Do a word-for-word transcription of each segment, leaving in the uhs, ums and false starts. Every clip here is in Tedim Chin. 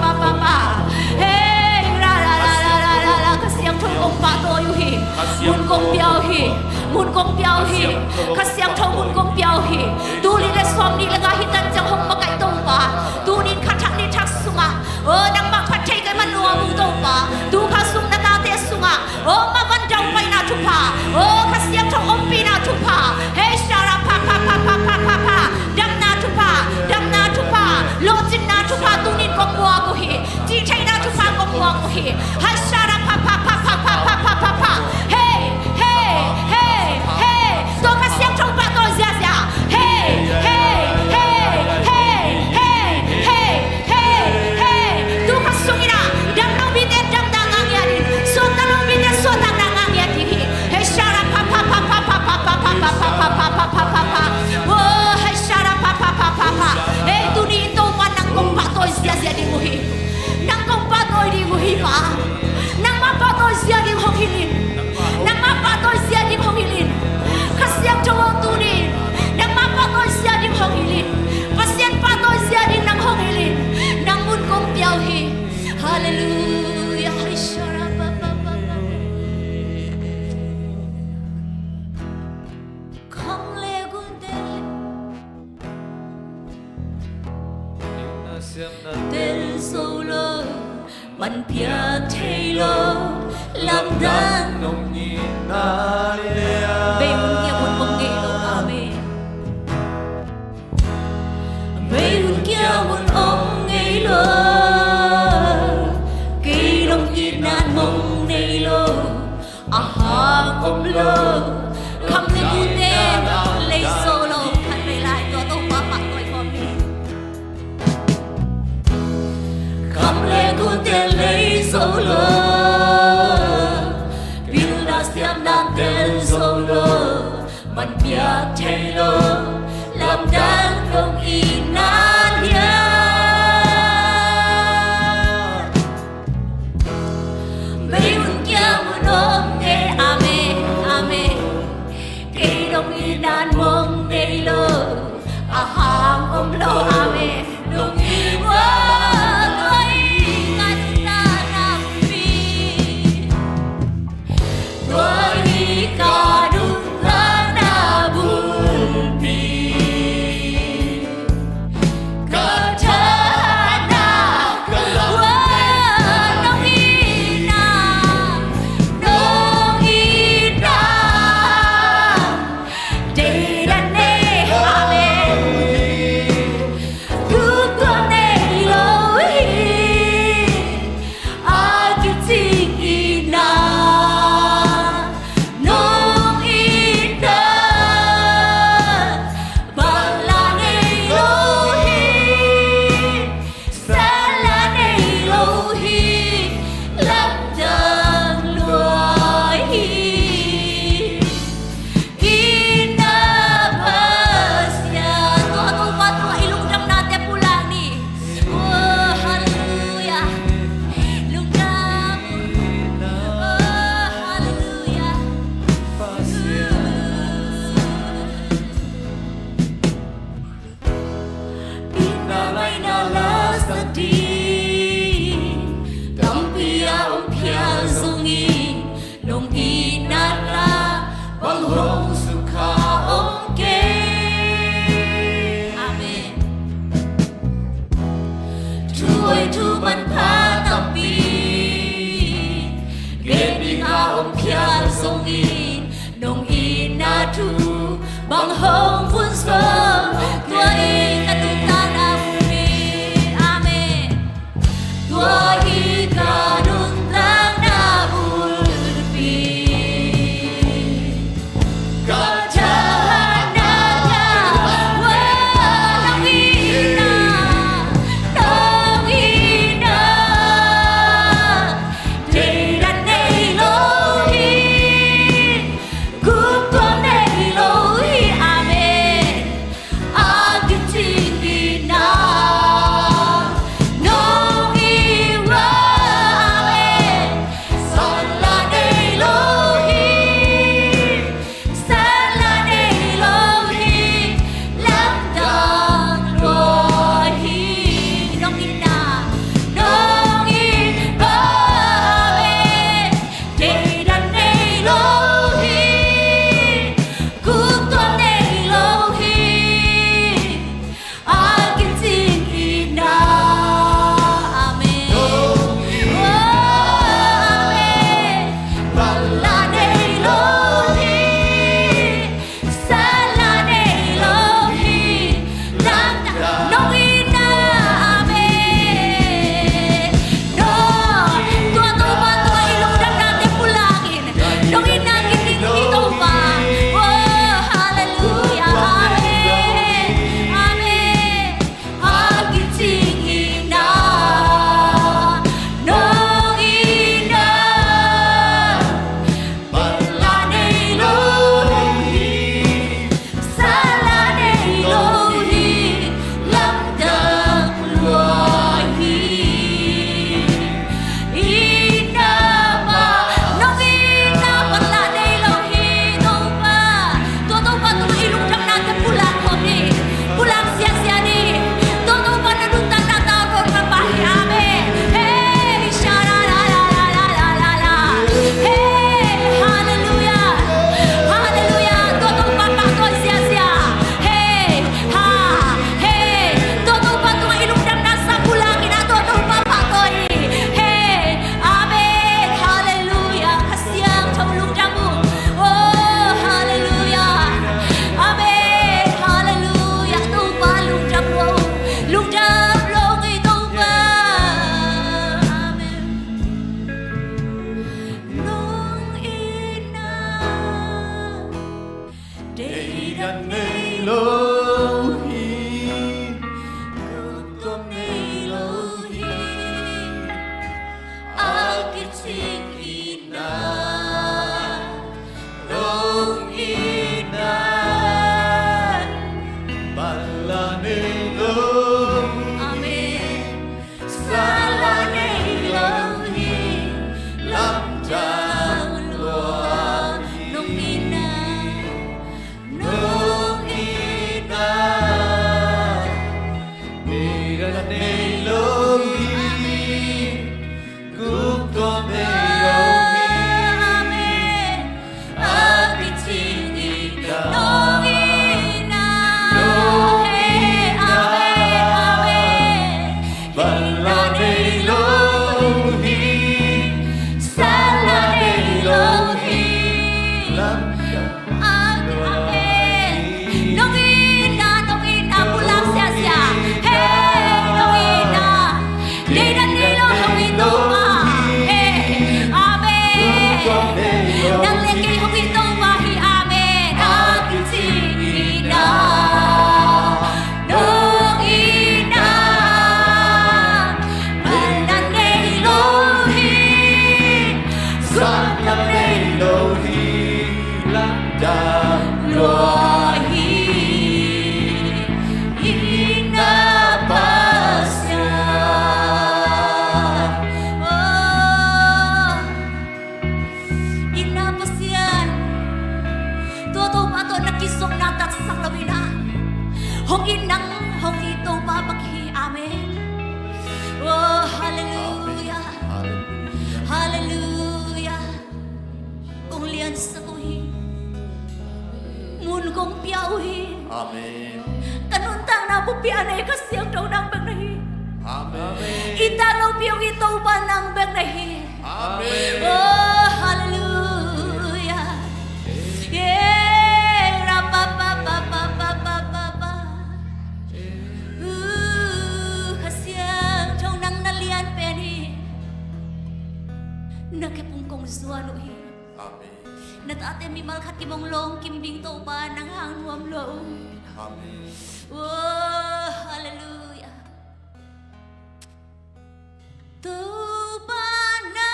pa pa pa. Hei, ra ra ra ra ra ra ra, Kha Siangtho kong pahtawi uh hi. Mun kong pia uh hi. Mun kong pia uh hi. Kha Siangtho mun kong pia uh hi. Tul nih le sawmnih le nga hi tan ciang hong makaih Topa. Tuni in kha thak ni thak sungah, o, nangmah phat thei ka hih man nuam uh Topa. Tu kha sung na tate sungah, o, ma van daupaina thupha, o, Kha Siangtho ompihna thupha. Hei, sha ra pa pa pa pa pa pa pa. Damna thupha, damna thupha, lawhcinna thupha tuni in kong muak uh hi. Cihtheihna thupha kong muak uh hi. Hei, sha ra pa pa pa pa pa pa pa pa. Hei, hei, hei, hei. Tua Kha Siangtho pahtawi ziazia. Hei, hei, hei, hei, hei, hei, hei, hei. Tu kha sungin ah damlo mite damna ngah ngiat in, suakta lo mite suaktakna ngah ngiat ding hi. Hei, sha ra pa pa pa pa pa pa pa pa pa pa pa pa pa pa. Wo, hei, sha ra pa pa pa pa pa. Hei, tuni in Topa nang kong pahtawi ziazia ding uh hi. Tel zo lo, man piak thei lo, lamdang nong itna lian. Bei hun kiam hun om ngei lo, amen. Bei hun kiam hun om ngei lo, kei nong itna nong nei lo, a hang om lo. Kham le gute lei zo lo, khat vei lai tua Topa pahtawi khawm ni. Kham le gute lei zo lo, pilna siamna tel zo lo, man piak thei lo, lamdang nong itna lian. Bei hun kiam hun om ngei, amen, amen. Kei nong itna nong nei lo, a hang om lo, amen. Nong itna, tua hi ka nuntakna bulpi. Tua hi ka nuntakna bulpi. Ka thahatna, ka lamna, nong itna, nong itna. Deidan nei, amen. Tuk tua nei lo hi. A kicing itna, nong itna, bang la nei lo hi, sa la nei lo hi, lamdang lua hi. Itna Pasian, tua Topa tungah i lungdamnate pulak ni. Oh, halleluia. Lungdam. Oh, halleluia. Itna maina la sak ding tampi a om phial zongin, nong itna tawh bang hong sukha om kei. Amen. Thu hoih thu manpha tampi gen ding a om phial zongin, nong itna thu bang hong vun sawm, tua hi ka nuntakna bulpi. Amen. Tua hi ka nuntakna bulpi. Ka thahatna, ka lamna, nong itna, nong itna. Deidan nei lo hi, gupkhuam nei lo hi, amen. Amen. Amen. Nong it na, nong it na, pulak siasia. Hey, nong it na. Deidan nei lo hong it Topa. Hey, amen. Nang le kei hong it Topa hi, amen. A kici it na. Nong it na. Manna nei lo hi. Suahtak nei lo hi. Lamdang lua hi. Ina Pasian. Oh. Ina Pasian. Tua Topa tawh na kisopna tatsak lo ina. Hong it nang, hong it Topa bek hi. Amen. Oh, halleluia. Halleluia. Halleluia. Kong liansak uh hi. Mun kong pia uh hi. Amen. Ka nuntakna buppi ah nei Kha Siangtho nang bek na hi. Amen. I tat lopi hong it Topa nang bek na hi. Amen. Oh, halleluia. Yeah, ra pa pa pa pa pa pa pa pa. Uh, Kha Siangtho nang na lian pen hi. Na khephung kong zuan uh hi. Amen. Na tate mimal khat kimong lawng kim ding Topa nang hang nuam lo. Amen. Oh, halleluia. Topa na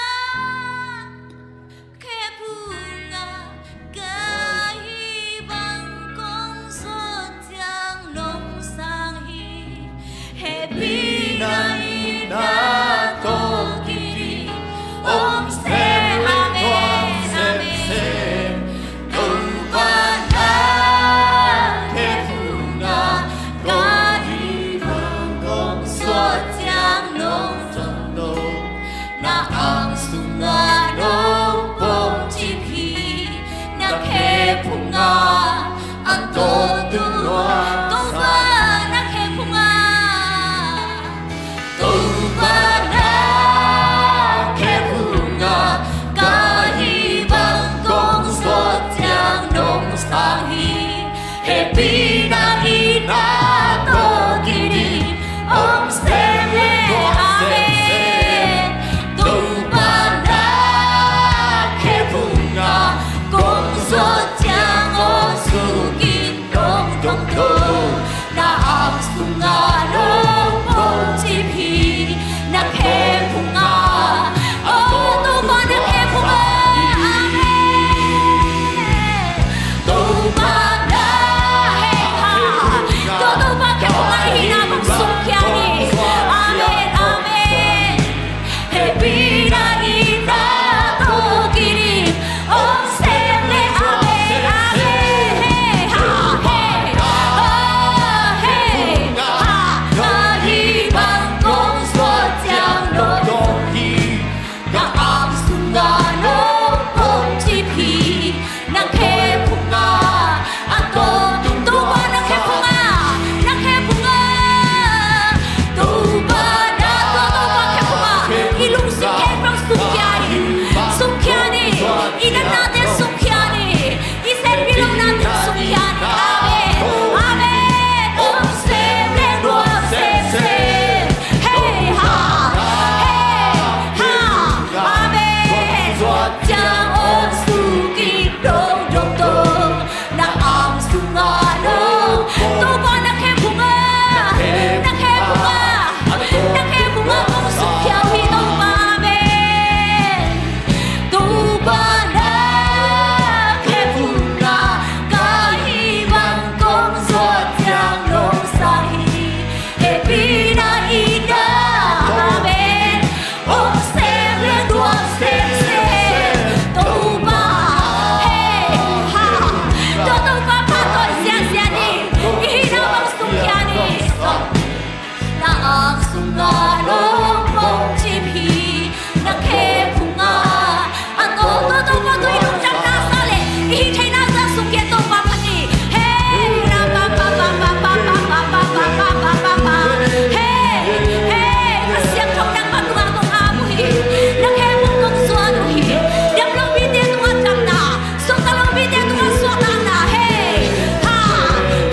khephung ah ka hi bang kong zuan ciang nong sang hi. Hehpihna in na tawh kiding om semsem. Amen, amen. Topa na khephung ah ka hi bang kong zuan ciang nong sang hi. Na ang sungah nong pom cip hi. Na khephung ah a tawh tung lua. Topa na khephung ah Sunga lawng kong cip hi, na khe phunga a tawtawtawtawtui lungdamna sa le i hih theihna zang sungkia Topa phat ni. Hei, ra pa pa pa pa pa pa pa pa pa pa pa pa pa. Hei, hei, Kha Siangtho nangmah tungah kong am uh hi. Na khe phung kong zuan uh hi. Dam lo mite tungah damna, suakta lo mite tungah suahtakna. Hei, ha,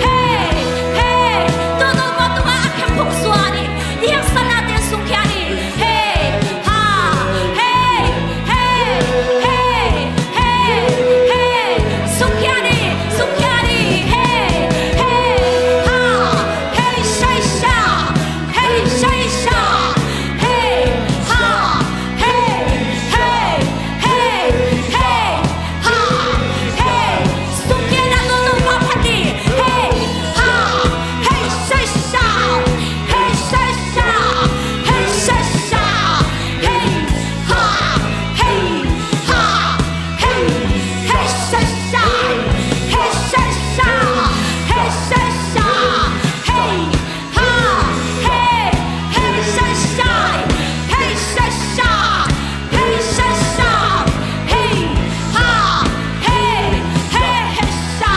hei, hei. Tua Topa tungah a khe phung zuan hi. I haksatnate sungkhia ni. Hei, ha, hei, hei, hei, hei, hei. Sungkhia ni, sungkhia ni. Hei, hei, ha, hei, shai sha. Hei, shai sha. Hei, ha, hei, hei, hei, hei. Ha, hei, sungkhia na tawh Topa phat ni. Hei, ha, hei, shai sha. Hei, shai sha. Hei, shai sha. Hei, ha, hei, ha, hei, hei, shai sha. Hei, shai sha. Hei, shai sha. Hei, ha, hei, hei, shai sha. Hei, shai sha. Hei, shai sha. Hei, ha, hei, hei, hei sha.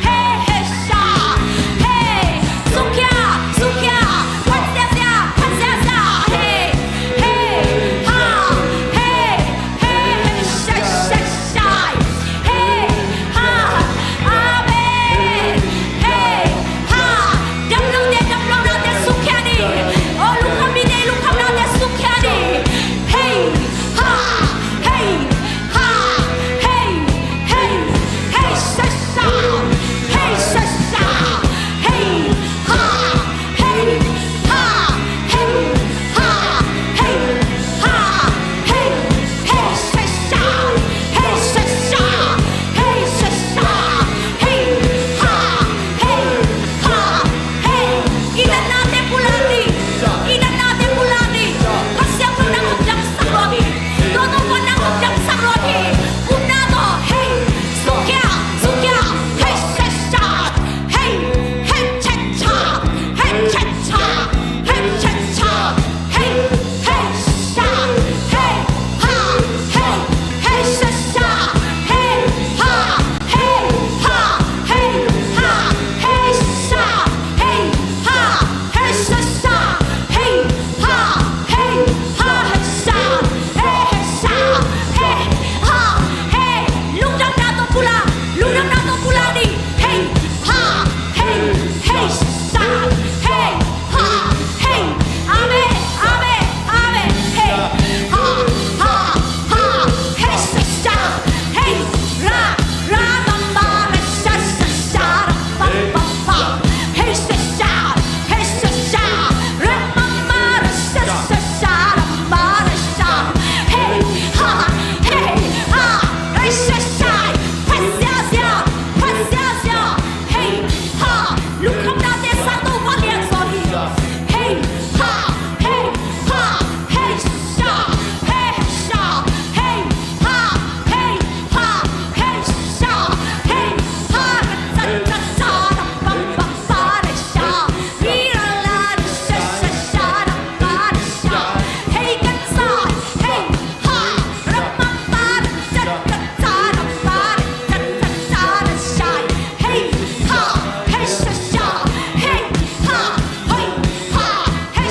Hei, hei sha. Hei, sungkhia, sungkhia. Phat ziahziah, phat ziahziah. Hei, hei, ha, hei, hei, hei, shai, shai, shai. Hei, ha, amen. Hei, ha, dam lote, dam lonate sungkhia ni. O, lungkham mite, lungkham nate sungkhia ni. Hei, ha, hei, ha, hei, hei, hei, shasha, hei, shasha, hei, ha, hei, ha, hei, ha, hei, ha, hei, hei, shasha, hei, shasha, hei, shasha, hei, ha, hei, ha, hei. I natnate pulak ni, i natnate pulak ni. Kha Siangtho nang hong damsak lua hi. Tua Topa nang hong damsak lua hi. Upna tawh, hei, sungkhia, sungkhia, hei, shasha, hei, hei, chacha, hei, chacha, hei, chacha, hei, hei, sha, hei, ha, hei, hei, shasha, hei, ha, hei, ha, hei, ha, hei, sha, hei, ha, hei, shasha, hei, ha, hei, ha, hei, sha, hei, hei, sha, hei, ha, hei. Lungdamna tawh pulak, lungdamna tawh pulak ni. Hei, ha, hei, hei, sha, hei, ha, hei. Amen, amen, amen. Hei, ha, ha, ha, hei, shasha, hei, ra, ra, ma, ma, ra, sha, sha, sha, ra, pa, pa, pa. Hei, shasha, hei, shasha, ra, ma, ma, ra, sha, sha, sha, ra, ma, ra, sha. Hei, ha, hei, ha, hei, shasha, phat ziahziah, phat ziahziah. Hei, ha, lungkhamnate sang Topa lianzaw hi. Hei, ha, hei, ha, hei, sha, hei, sha, hei, ha, hei, ha, hei, sha, hei, ha, ra, cha, cha, cha, ra, pam, pam, pa, ra, sha, hi, ra, la, ra, sha, sha, sha, ra, pa, ra, sha. Hei, kan sa, hei, ha, ra, pam, pa, ra, cha, cha, cha, ra, pa, ra, cha, cha, cha, ra, sha. Hei, ha, hei, shasha, hei, ha, hei, ha, hei,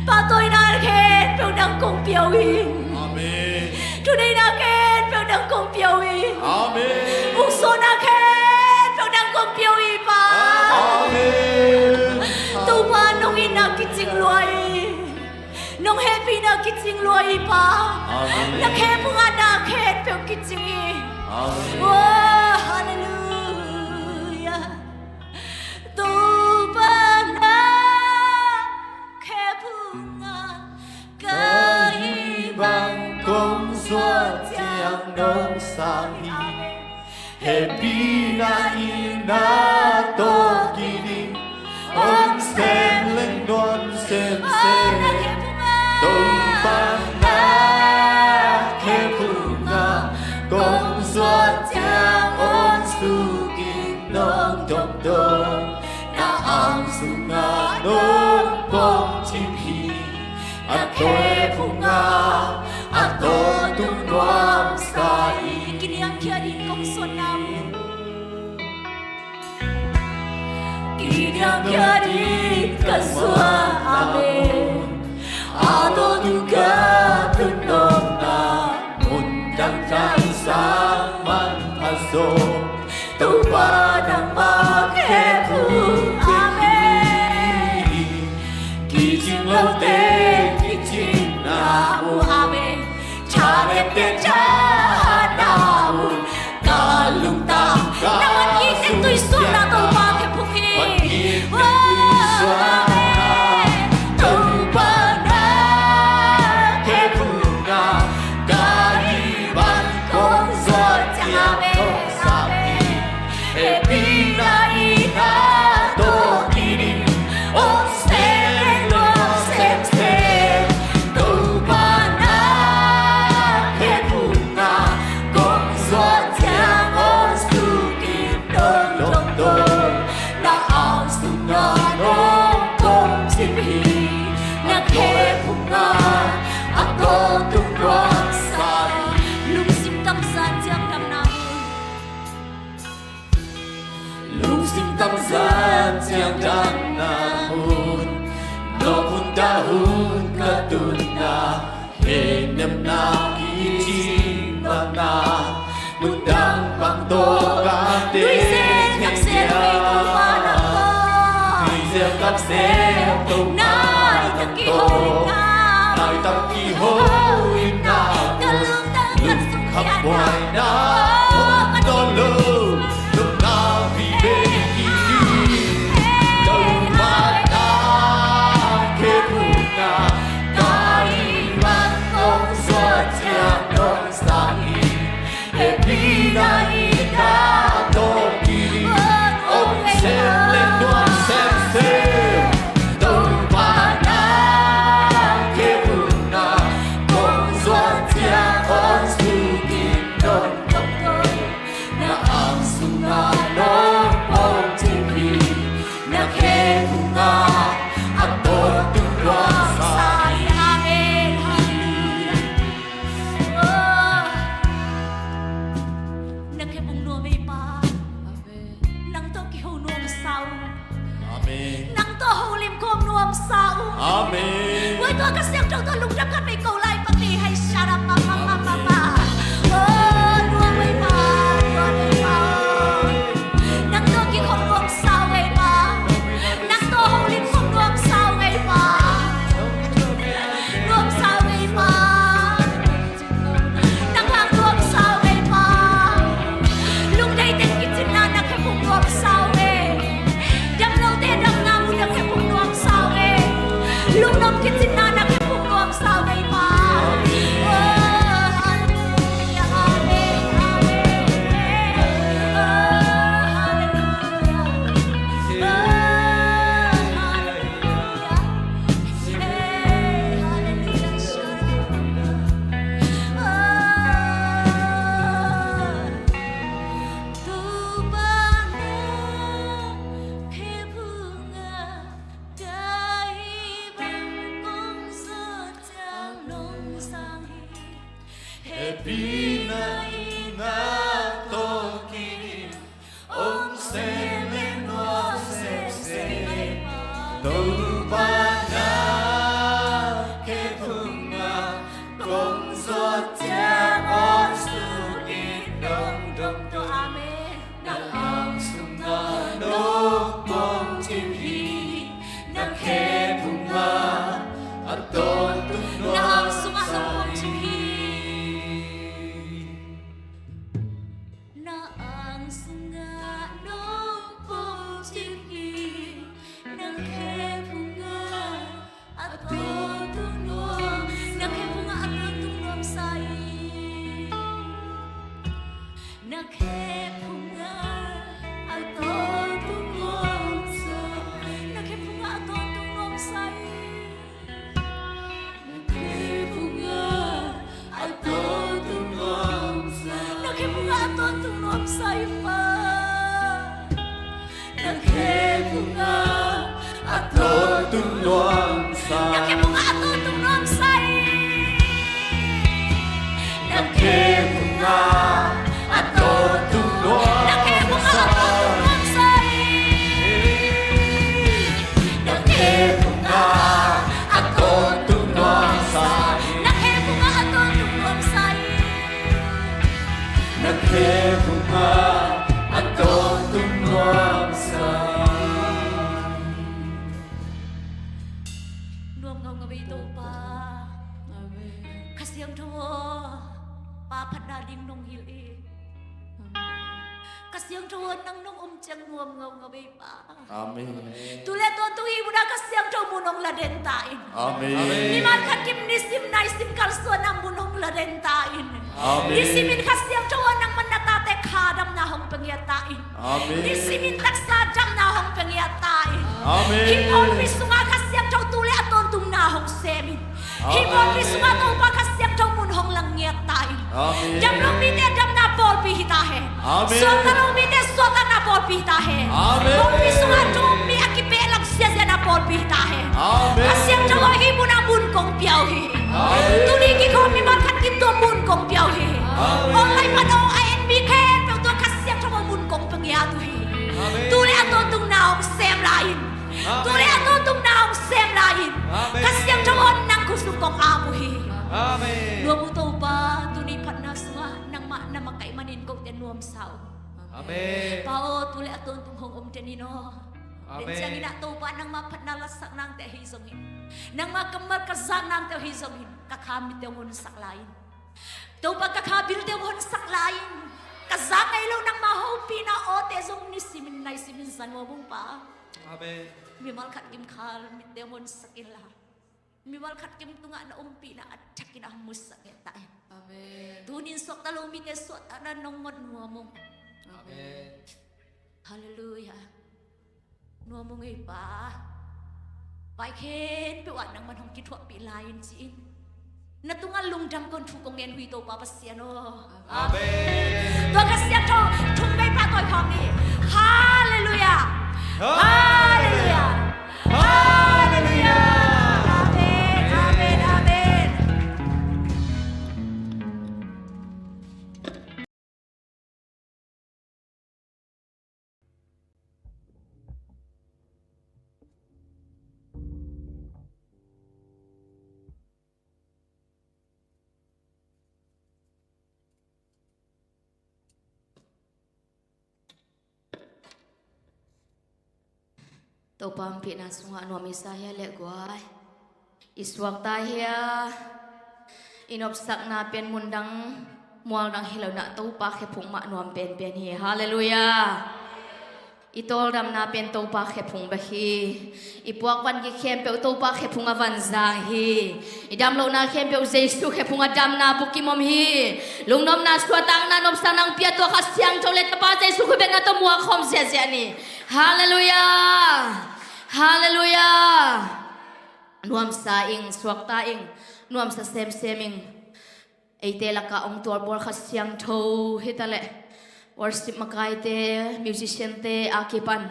Pahtawina khempeuh nang kong pia uh hi. Amen. Thuneina khempeuh nang kong pia uh hi. Amen. Uksuahna khempeuh nang kong pia uh hi, Pa. Amen. Topa, nong itna kicing lua hi. Nong hehpihna kicing lua hi, Pa. Amen. Na khephung ah na khempeuh kicing hi. Amen. Halleluia. Topa, na khephung ah ka hih bang kong zuat ciang nong sang hi. Hehpihna in na tawh kiding, hong sem leng nuam semsem. Topa, na khephung ah kong zuat ciang hong suk in nong dongdong. Na ang sungah nong pom cip hi. A tawh khephung ah a tawh tung nuam sa hi. Kiniamkhiat in kong suan na mun. Kiniamkhiat in ka suan na mun. A tawh tung ka tun nopna mun dang dang sang man a zaw. Topa nangmah khephung. Amen. Kicing lote kicing na mu. Amen. Tha nette tha na mu. Ka lungtang na man kicing tuisuahna Topa khephung hi. Amen. Topa na khephung na ka hih bang kong zuat ciang nong sang hi. Hehpihna in na tawh kiding, hong sem leng nuam semsem. Topa na khephung ah kong zuat ciang hong suk in nong dongdong. Na ang sungah nong pom cip hi. Na khephung ah a tawh tung nuam sa hi. Lungsim tamzan ciang damna mun. Lungsim tamzan ciang damna mun. Nawk hun ta hun ka tun na. Hehnemna kicing bang na. Mun dang bang tawh ka teng khia. Nuizel takzel tawh nai tak kiho in na. Nai tak kiho in na. Ka lungtang ka sung kham buai na. Hong dawn lo nopna vive kik hi. Topa na khephung ah ka hih bang kong zuat ciang nong sang hi. Hehpihna in na tawh kiding, hong sem leng nuam semsem. Topa na khephung ah kong zuat ciang hong suk in nong dongdong. Na ang sungah nong pom cip hi. Na khephung ah a tawh tung nuam sa hi. Amen. Halleluia. Oh. Na khephung nuam ei Pa. Amen. Nang tawh kiho nuam sa ung. Amen. Nang tawh holim khawm nuam sa ung. Amen. Tua ka siangtho tawh lungdam khat vei ko lai pang ni. Hai sharap pa pa pa pa pa. Oh, nuam ei Pa, nuam ei Pa. Nang tawh kikhop nuam sa ung ei Pa. Nang tawh holim khawm nuam sa ung ei Pa. Nuam sa ung ei Pa. Nang hang nuam sa ung ei Pa. Lungdei teng kicinna na khephung nuam sa ung ei. Damlote damna mun na khephung nuam sa ung ei. Lungnuam kicinna na khephung nuam sa ung ei Pa. Oh, halleluia, amen, amen. Oh, halleluia. Oh, halleluia. Hehpihna in na tawh kiding, hong sem leng nuam semsem. Topa na Na ang sungah nong om cing hi. Na ang sungah nong om cing hi. Na khe phungah a tawntung nuam, na khe phungah a tawntung nuam sa hi. Na khe phungah a tawntung nuam sa hi. Na khe phungah a tawntung nuam sa hi. Na khe phungah a tawntung nuam sa hi. Na khe phungah a tawntung nuam sa hi, Pa. Na khe phungah a tawntung nuam sa hi. Na khe phungah a tawntung nuam sa hi. Na khe phungah a tawntung nuam sa hi. Na khe phungah a tawntung nuam sa hi. Na khe phungah a tawntung nuam sa hi. Na khe phungah a tawntung nuam sa hi. Na khe phungah a tawntung nuam sa hi. Nuam ngaungau ei Topa. Amen. Kha Siangtho aw, Pa phatna ding nong hilh hi. Amen. Kha Siangtho aw, nang nong om ciang nuam ngaungau ei Pa. Amen. Tu le a tawntung hih munah Kha Siangtho mun hong la den ta in. Amen. Mimal khat kim nisim naisim kalsuanna mun hong la den ta in. Amen. Nisimin Kha Siangtho aw, nangman na tate kha damna hong pia ngiat ta in. Amen. Nisimin taksa damna hong pia ngiat ta in. Amen. Hih pawlpi sungah Kha Siangtho tu le a tawntungna hong sem in. Hih pawlpi sungah Topa Kha Siangtho mun hong la ngiat ta in. Amen. Dam lo mite damna pawlpi hi ta hen. Amen. Suakta lo mite suahtakna pawlpi hi ta hen. Amen. Pawlpi sungah tum mi a kipehlam siaziana pawlpi hi ta hen. Amen. Kha Siangtho aw, hih munah mun kong pia uh hi. Amen. Tuni kikhawm mimal khat kim tua mun kong pia uh hi. Amen. Online pan hong a en mi khempeuh tua Kha Siangtho aw, mun kong pia ngiat uh hi. Amen. Tu le a tawntungna hong sem lai in. Amen. Tu le a tawntungna hong sem lai in. Amen. Kha Siangtho aw, nang khut sung kong ap uh hi. Amen. Nuam uh Topa, tuni phatna sungah nangmah na makaih manin kote nuamsa uh. Amen. Pa aw, tu le a tawntung hong om den in aw. Amen. Tua ciangin ah Topa, nangmah phatna latsak nangte ahi zongin, nangmah kammal ka zak nangte ahi zongin, ka kha mitte hong honsak lai in. Topa, ka kha bilte hong honsak lai in. Ka zak ngei lo nangmah hopihna awte zong nisimin naisimin za nuam ung Pa. Amen. Mimal khat kim kha mitte hong honsak inla, mimal khat kim tungah na ompihna a thakin a hong musak ngiat ta hen. Amen. Tunin suakta lo mite suahtakna nong ngot nuam ung. Amen. Halleluiah. Nuam ung ei Pa. Vai khempeuh ah nangman hong kithuahpih lai in ci-in, na tungah lungdam kong thu kong ngen uh hi Topa Pasian aw. Amen. Tua Kha Siangtho thum vei pha tawi khawm ni. Halleluiah. Halleluiah. Halleluiah. Amen. Amen. Amen. Topa ompihna sungah nuam i sa hia le guai? I suakta hia? I nopsakna pen mundang mualdang hi lo in ah Topa khephung mah nuam penpen hi. Halleluiah. I tawldamna pen Topa khephung bek hi. I puakvan gik khempeuh Topa khephung a vanzang hi. I damlohna khempeuh Jesu khephung a damna bukim om hi. Lungnopna, suahtakna, nopsakna hong pia tua Kha Siangtho le Tapa Jesu khutbetna tawh muak khawm ziahziah ni. Halleluiah. Halleluiah. Nuamsa ing, suakta ing, nuamsa semsem ing. Eite lakah hong tualbual Kha Siangtho hi taleh worship makaite, musiciante a kipan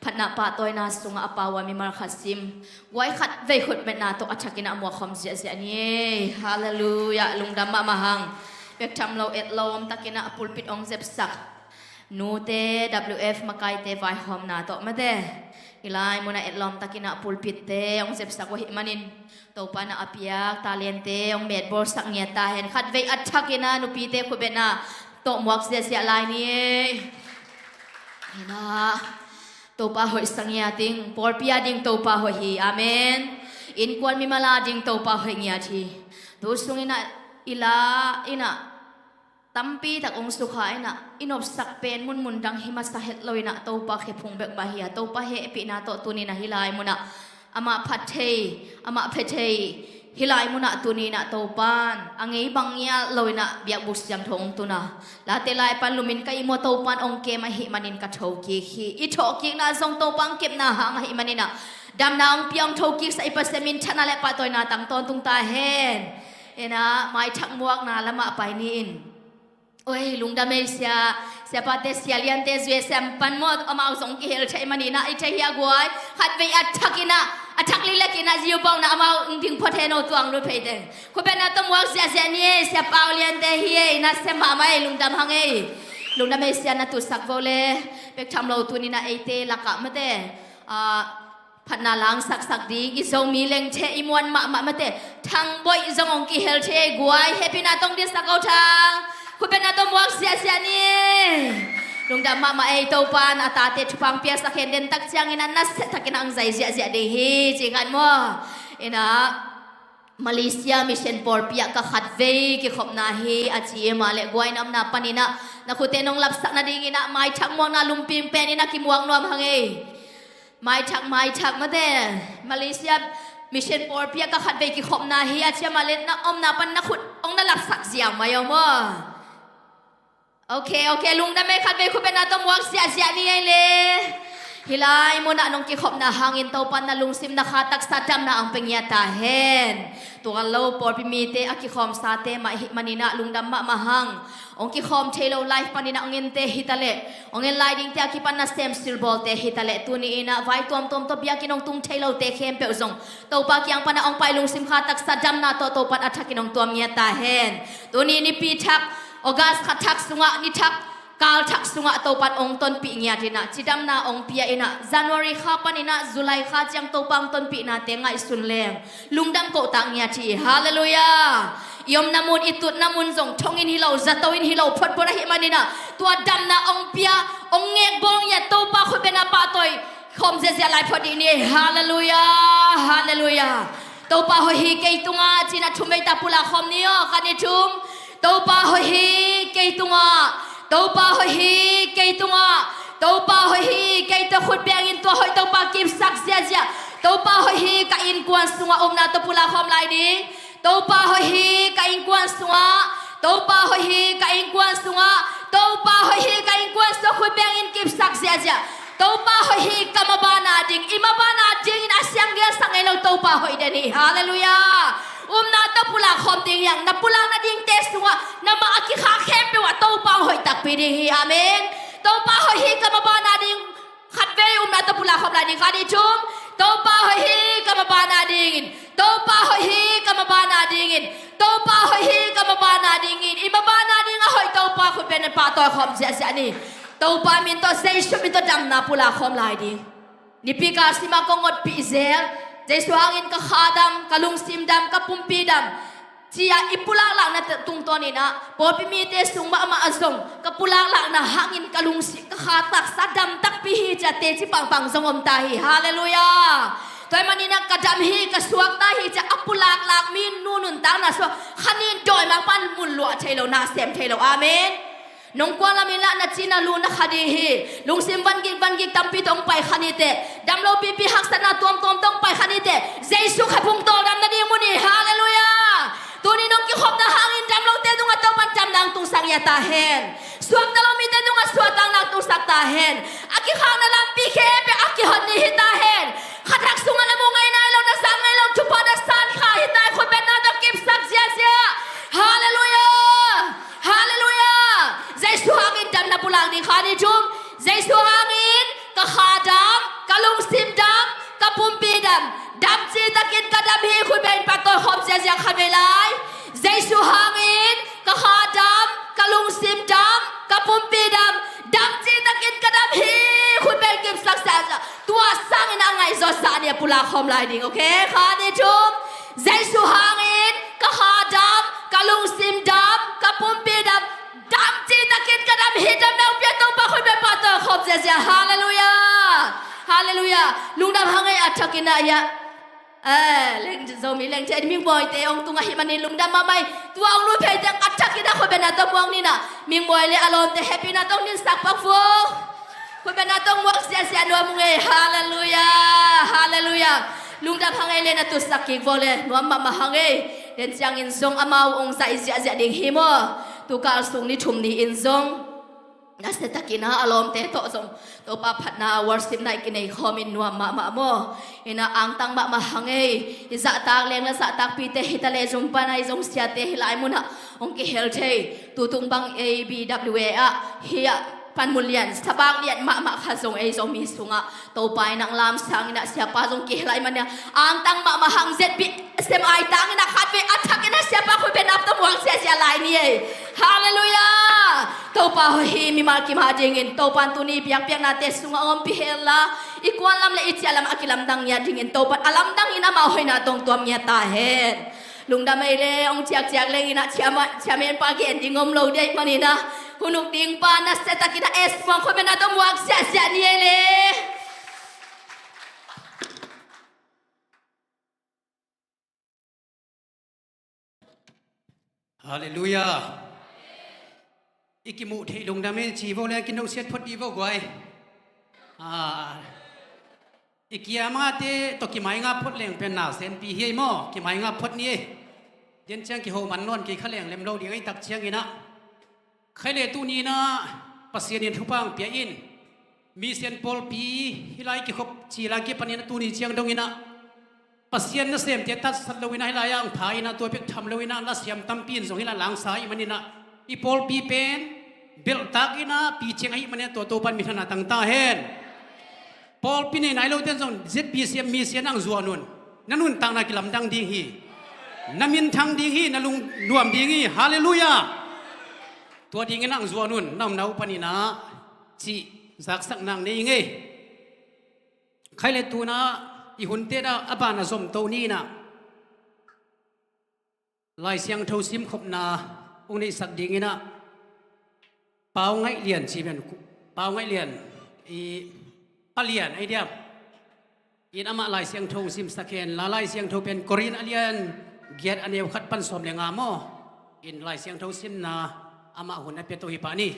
phatna pahtawina sungah a pau a mimal khat sim guai khat vei khutbetna tawh a thakin ah muak khawm ziahziah ni. Halleluiah. Lungdam mahmah hang. Bek tham lo, etlawm takin ah pulpit hong zepsak nute W F makaite vaihawmna tawh mate, i lai munah etlawm takin ah pulpitte hong zepsak uh ahih manin Topa in ah a piak talente hong metbawlsak ngiat ta hen. Khatvei a thakin ah nupite khutbetna tawh muak ziahziah lai ni. Hi na. Topa hoih sa ngiat ing, pawlpi a ding Topa hoih hi. Amen. Innkuan mimal a ding Topa hoih ngiat hi. Tu sung inah i la inah tampi tak hong sukha inah i nopsak pen munmun dang hi masa het lo inah Topa khephung bek mah hi a, Topa hehpihna tawh tuni inah hih lai munah amah phat thei, amah phe thei, hih lai munah tuni inah Topan a ngei bang ngial lo inah biakbuk siangtho hong tun a, late lai pan lumin ka ihmu a, Topan hong kem ahih manin ka thokik hi. I thokikna zong Topa hong kepna hang ahih manin ah damna hong pia, hong thokiksa i Pasian minthanna le pahtawina tang tawntung ta hen. Inah maithak muakna lamah pai ni in. Oi, lungdam ei sia, siapate, sia liante, zui sampan maw, amau zong kihel thei manin ah i thei hi a guai. Khatvei a thak inah, a thak liklek inah ziubawkna amau hong ding phot hen aw, tuang lut phei teng. Khutbetna tawh muak ziahziah ni ei, sia Pau liante hi ei, nasem mahmah ei, lungdam hang ei. Lungdam ei sia, na tutsak vo le. Bek tham lo tuni inah eite lakah mate, ah, phatna langsaksak ding i Zomi lengthe i muan mahmah mate, Thang Boih zong hong kihel thei ei guai. Hehpihna tawh hong dinsak o Thang. Khutbetna tawh muak ziahziah ni. Lungdam mahmah ei, Topan a tate thupha hong piaksak hen, den tak ciangin a nasia takin hong zai ziahziah ding hi ci khat maw. Inah Malaysia Mission pawlpi ah ka khatvei kikhopna hi a ci e, mah le guai, na omna panin ah na khutte nong lapsak nadingin ah maithak muakna lumping pen inah kimuak nuam hang ei. Maithak, maithak mate, Malaysia Mission pawlpi ah ka khatvei kikhopna hi a ci a, mah le na omna pan na khut hong na lapsak ziau mai aw maw. Ok, ok, lungdam ei, khatvei khutbetna tawh muak ziahziah ni ei le. Hih lai munah nong kikhopna hangin Topan na lungsim na kha taksa damna hong pia ngiat ta hen. Tual lo pawlpi mite a kikhawmsate mah ahih manin ah lungdam mahmah hang. Hong kikhawm thei lo, live panin ah hong ente hi ta leh, hong en lai dingte a kipan nasem silbawlte hi ta leh, tuni inah vai tuamtuam tawh biakinn hong tung thei lote khempeuh zong Topa kiang panah hong pai, lungsim kha taksa damna tawh Topan a thakin hong tuam ngiat ta hen. Tuni nipi thak, August kha thak sungah, ni thak, kal thak sungah Topan hong tonpih ngiat inah, cidamna hong pia inah, January kha panin ah July kha ciang Topa hong tonpihnate ngaihsun leng lungdam kohtak ngiat hi. Halleluiah. I omna mun, i tutna mun zong thong in hi lo, zato in hi lo, photphot ahih manin ah tua damna hong pia, hong ngekbawl ngiat Topa khutbetna pahtawi khawm ziahziah lai phot dih ni. Halleluiah, halleluiah. Topa hoih hi kei tungah ci-in a thum vei tak pulak khawm ni aw, khat, nih, thum. Topa hoih hi kei tungah, Topa hoih hi kei tungah, Topa hoih hi kei tungah. Khut bengin tua hoih Topa kipsak ziahziah. Topa hoih hi ka innkuan sungah, omna tawh pulak khawm lai ding. Topa hoih hi ka innkuan sungah, Topa hoih hi ka innkuan sungah, Topa hoih hi ka innkuan sungah, khut bengin kipsak ziahziah. Topa hoih hi ka maban a ding, i maban a dingin a siang gelsak ngei lo Topa hoih den hi. Halleluiah. Omna tawh pulak khawm ding hi hang, na pulak nadingte sungah, na mah a kikhak khempeuh ah Topa hong hoih takpi ding hi. Amen. Topa hoih hi ka maban a ding, khatvei omna tawh pulak khawm lai ding, khat, nih, thum. Topa hoih hi ka maban a dingin, Topa hoih hi ka maban a dingin, Topa hoih hi ka maban a dingin. I maban a ding a hoih Topa khut bengin pahtawi khawm ziahziah ni. Topa min tawh, Jesu min tawh damna pulak khawm lai ding. Nipi kal sim a kong otpih zel, Jesu hangin ka kha dam, ka lungsim dam, ka pumpi dam, ci-a i pulaklakna tungtawnin ah, pawlpi mite sung mahmah ah zong ka pulaklakna hangin ka lungsim, ka kha taksa dam takpi hi ci-a teci pangpang zong om ta hi. Halleluiah. Tua ahih manin ah ka dam hi, ka suakta hi ci-a a pulaklak mi nu nuntakna sungah kha nih in dawimangpa'n mun luah thei lo, na sem thei lo. Amen. Nong kuan lam inla na ci na lu na kha ding hi. Lungsim vangik vangik tampi tawh hong pai kha ni teh. Dam lo pipi haksatna tuamtuam tawh hong pai kha ni teh. Jesu khephung tawldam nading mun hi. Halleluiah. Tuni nong kikhopna hangin dam lote tungah Topa'n damna hong tungsak ngiat ta hen. Suakta lo mite tungah suahtakna hong tungsak ta hen. A kikhakna lampi khempeuh a kihon ni hi ta hen. Kha thak sungah na mu ngei nai lo, na zak ngei lo thupha na san kha hi ta hen. Khut betna tawh kipsak ziahziah. Halleluiah. Halleluiah. Jesu hangin damna pulak ding, khat, nih, thum. Jesu hangin ka kha dam, ka lungsim dam, ka pumpi dam. Dam citakin ka dam hi, khut bengin pahtawi khawm ziahziah, khatvei lai. Jesu hangin ka kha dam, ka lungsim dam, ka pumpi dam. Dam citakin ka dam hi, khut bengin kipsak ziahziah. Tua sangin a ngaihzawhsa ni a pulak khawm lai ding, ok? Khat, nih, thum. Jesu hangin ka kha dam, ka lungsim dam, ka pumpi dam. Dam citakin ka dam hi. Damna hong pia Topa khut bengin pahtawi khawm ziahziah. Halleluiah. Halleluiah. Lungdam hang ei, a thakin ah, ia. Eh, leng, Zomi lengthe in mingmawite hong tung ahih manin lungdam mahmah hi. Tua hong lut phei teng a thakin a khuapiakna tawh muak ni in ah, mingmawi le a lawmte hehpihna tawh hong dinsak pak vo. Khuapiakna tawh muak ziahziah nuam ung ei. Halleluiah, halleluiah. Lungdam hang ei le, na tutsak kik vo le nuam mahmah hang ei. Den ciangin zong amau hong zaih ziahziah ding hi maw. Tukal sung ni thum ni-in zong nasia takin ah a lawmte tawh zong Topa phatna worship night kinei khawmin nuam mahmah maw. In ah angtang mahmah hang ei. I zahtak leng le zahtakpite hi ta leh, zumpan ah i zong siate hih lai munah hong kihel thei. Tutung bang A B W A ah hih ah panmun lian, sabak lian mahmah khat zong ei Zomi sungah Topa in ah lamsang in ah siapa zong kihel ahih manin ah angtang mahmah hang. Z B S M aitang in ah khatvei a thakin ah siapa khuapiakna tawh muak ziahziah lai ni ei. Halleluiah. Topa hi mimal kim a dingin Topa in tuni biakpiaknate sungah ompih hen la, i kuanlam le i ciahlam a kilamdang ngiat dingin Topa in a lamdang in amau hoihna tawh hong tuam ngiat ta hen. Lungdam ei le, hong ciakciak leng in ah ciamah, ciamah en pa gen ding om lo ding ahih manin ah, hun uk ding pa nasia takin ah S Muang khuapiakna tawh muak ziahziah ni ei le. Halleluiah. I kimuh theih lungdam ei ci vo le, kinosiat phot dih vo guai. Ah, i kiamate tawh kimainga phot leng pen na senpi hi ei maw, kimainga phot ni ei. Den ciang kiho man nawn kei kha leng lem lo ding ei tak ciangin ah. Khaile tuni in ah Pasian in thupha hong pia in, mission pawlpi hih lai kikhop cil a kipanin ah tuni ciang dongin ah Pasian nasemte tatsat loin ah hih lai-ah hong pha in ah, tua bek tham loin ah lasiam tampi in zong hih lai langsa ahih manin ah, i pawlpi pen belhtak in ah piciang ahih manin ah tua Topa in minthanna tang ta hen. Pawlpi nei nai lote in zong Z B C M mission ah hong zuan un. Na nuntakna kilamdang ding hi. Na minthang ding hi, na lungnuam ding hi. Halleluiah. Tua dingin ah hong zuan un, na omna uh panin ah, cih zaksak nang nei ing ei. Khaile tu in ah i hunte ah a ban a zomto ni in ah, Lai Siangtho simkhopna hong neihsak dingin ah, Pau Ngaih Lian ci pen, Pau Ngaih Lian, i Pa Lian ei diam. In amah Lai Siangtho hong simsak hen la, Lai Siangtho pen Korin a lian giat a neu khat pan sawm le nga maw. In Lai Siangtho simna amah hun a pia to hi pah ni.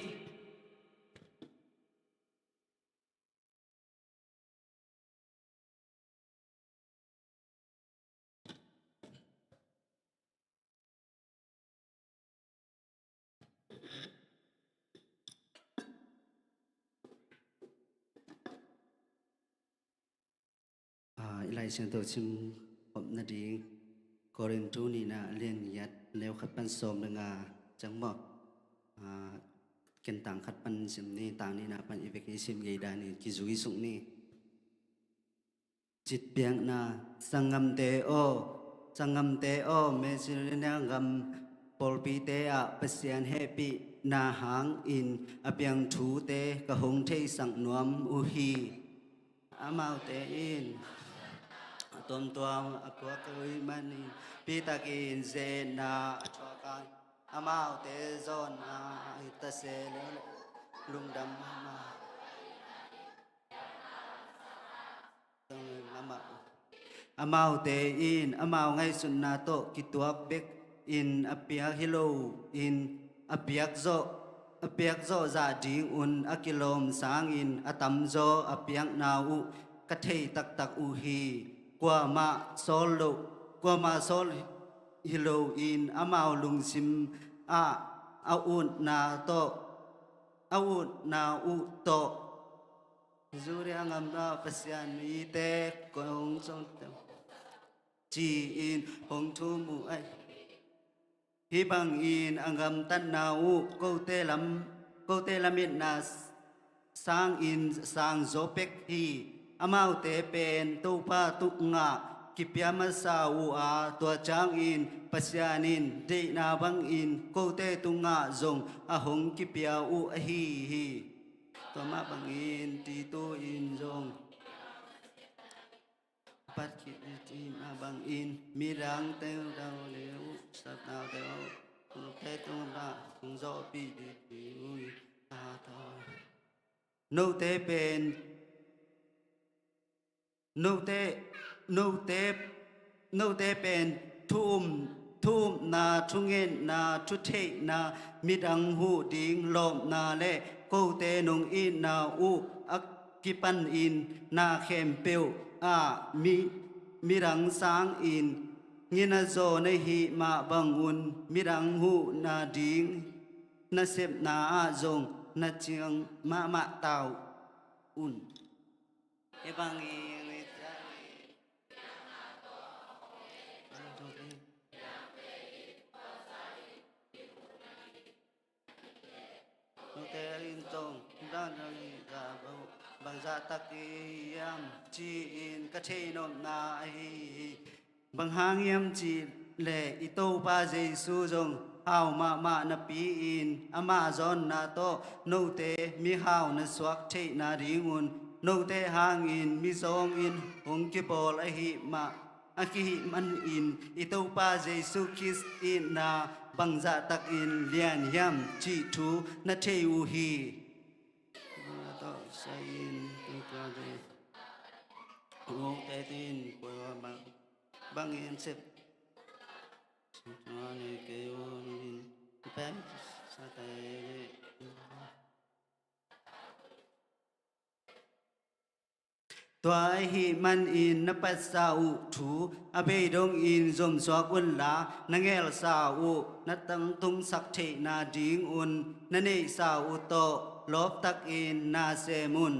Ah, i Lai Siangtho simkhop nading Korin tu nihna a lian giat a neu khat pan sawm le nga ciang maw. Ah, ken tang khat pan sim ni, tang nihna pan i vek i sim ngei danin kizui suk ni. Citpiakna. Sanggamte aw, sanggamte aw, Macedonia gam pawlpite ah Pasian hehpihna hangin a piang thute ka hong theisak nuam uh hi. Amaute in a tuamtuam a kuak uh ahih manin pi takin ze-etna a thuak a, amaute zawnna a hi ta se leh lungdam mahmah. Amaute in amau ngaihsutna tawh kituak bek in a piak hi lo in, a piak zawh, a piak zawh zah dingun a kilawm sangin a tamzaw a piakna uh ka thei taktak uh hi. Kuamah sawl lo, kuamah sawl hi lo in amau lungsim ah a utna tawh, a utna uh tawh Judea gam ah Pasian mite kong sawm, ci-in hong thum uh ahi. Hih bangin a gamtatna uh kote lam, kote lametna sangin sangzaw pek hi. Amaute pen Topa tungah kipia masa uh a, tua ciangin Pasian in deihna bangin kote tungah zong a hong kipia uh ahi hi. Tua mah bangin Titu in zong a pat khit in, a bangin midangte uh dau le uh, sapnaute uh, note tungah hong zawhpih ding uh hi. Note pen, note, note note pen thu-um, thu-upna, thungetna, thutheihna, midang huh ding lawpna le kote nong itna uh a kipanin na khempeuh ah mi, midang sangin ngina zaw na hih mah bangun midang huh nading nasepna ah zong na ciang mahmah ta un. Hih bangin note in zong dang dang i za bo bangzah tak i hiam ci-in ka theihnopna ahi hi. Bang hang hiam cih leh i Topa Jesu zong hau mahmah napi-in ama zawnna tawh note mihau na suak theih nadingun note hangin mizawngin hong kibawl ahih mah a kihih manin i Topa Jesu Khrist itna bangzah takin lian hiam cih thu na thei uh hi. Tawh sai-in Topa Jesu hong tetin puai bang bangin sep. Suan kei un pen sa tei. Tua ahih manin na patsa uh thu a bei dongin zomsuak unla, na ngelsa uh na tangtungsak theih nadingun na neihsa uh tawh lawptakin na sem un.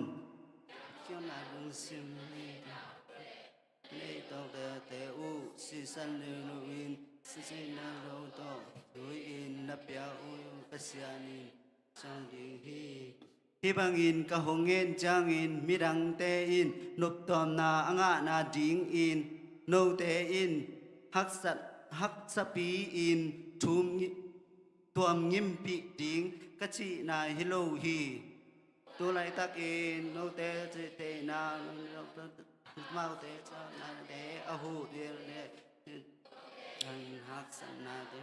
Nei tawh te uh sisan leu loin sisan lo tawh tui-in na pia uh Pasian in sang ding hi. Hih bangin ka hong ngen ciangin midangte in noptuamna a ngahna dingin note in haksa, haksapi-in thum ngi-, tuam ngimpih ding ka cihna hi lo hi. Tu laitakin note cihtheihna maute cihna te a huh dil le an haksatna te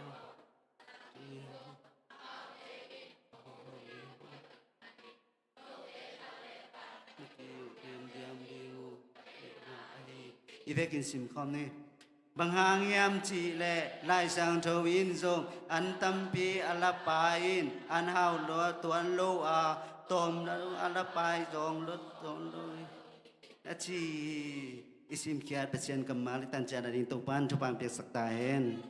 i vekin simkhawm ni. Bang hang hiam cih leh Lai Siangtho in zong an tampi a la pai in an hau lua tuan lo a, tawm lo a la pai zong lo tuan lo a ci hi. I simkhiat Pasian kammal i tan ciat a ding Topan thupha piaksak ta hen.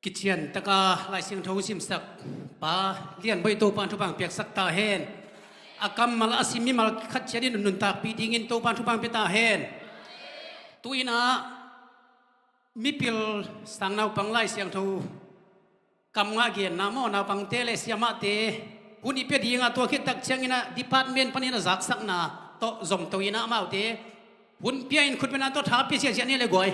Kician taka Lai Siangtho simsak pa Lian Bawi Topan thupha piaksak ta hen. A kammal a sim mimal khat ciat in nuntakpih dingin Topan thupha pia ta hen. Tu-in ah mipil sang naupang Lai Siangtho kam ngah genna maw, naupangte le siamahte hun i pia dingah tua khit tak ciangin ah department panin a zaksakna tawh zomto in ah amaute hun pia in khutbetna tawh tha pia ziahziah ni le guai.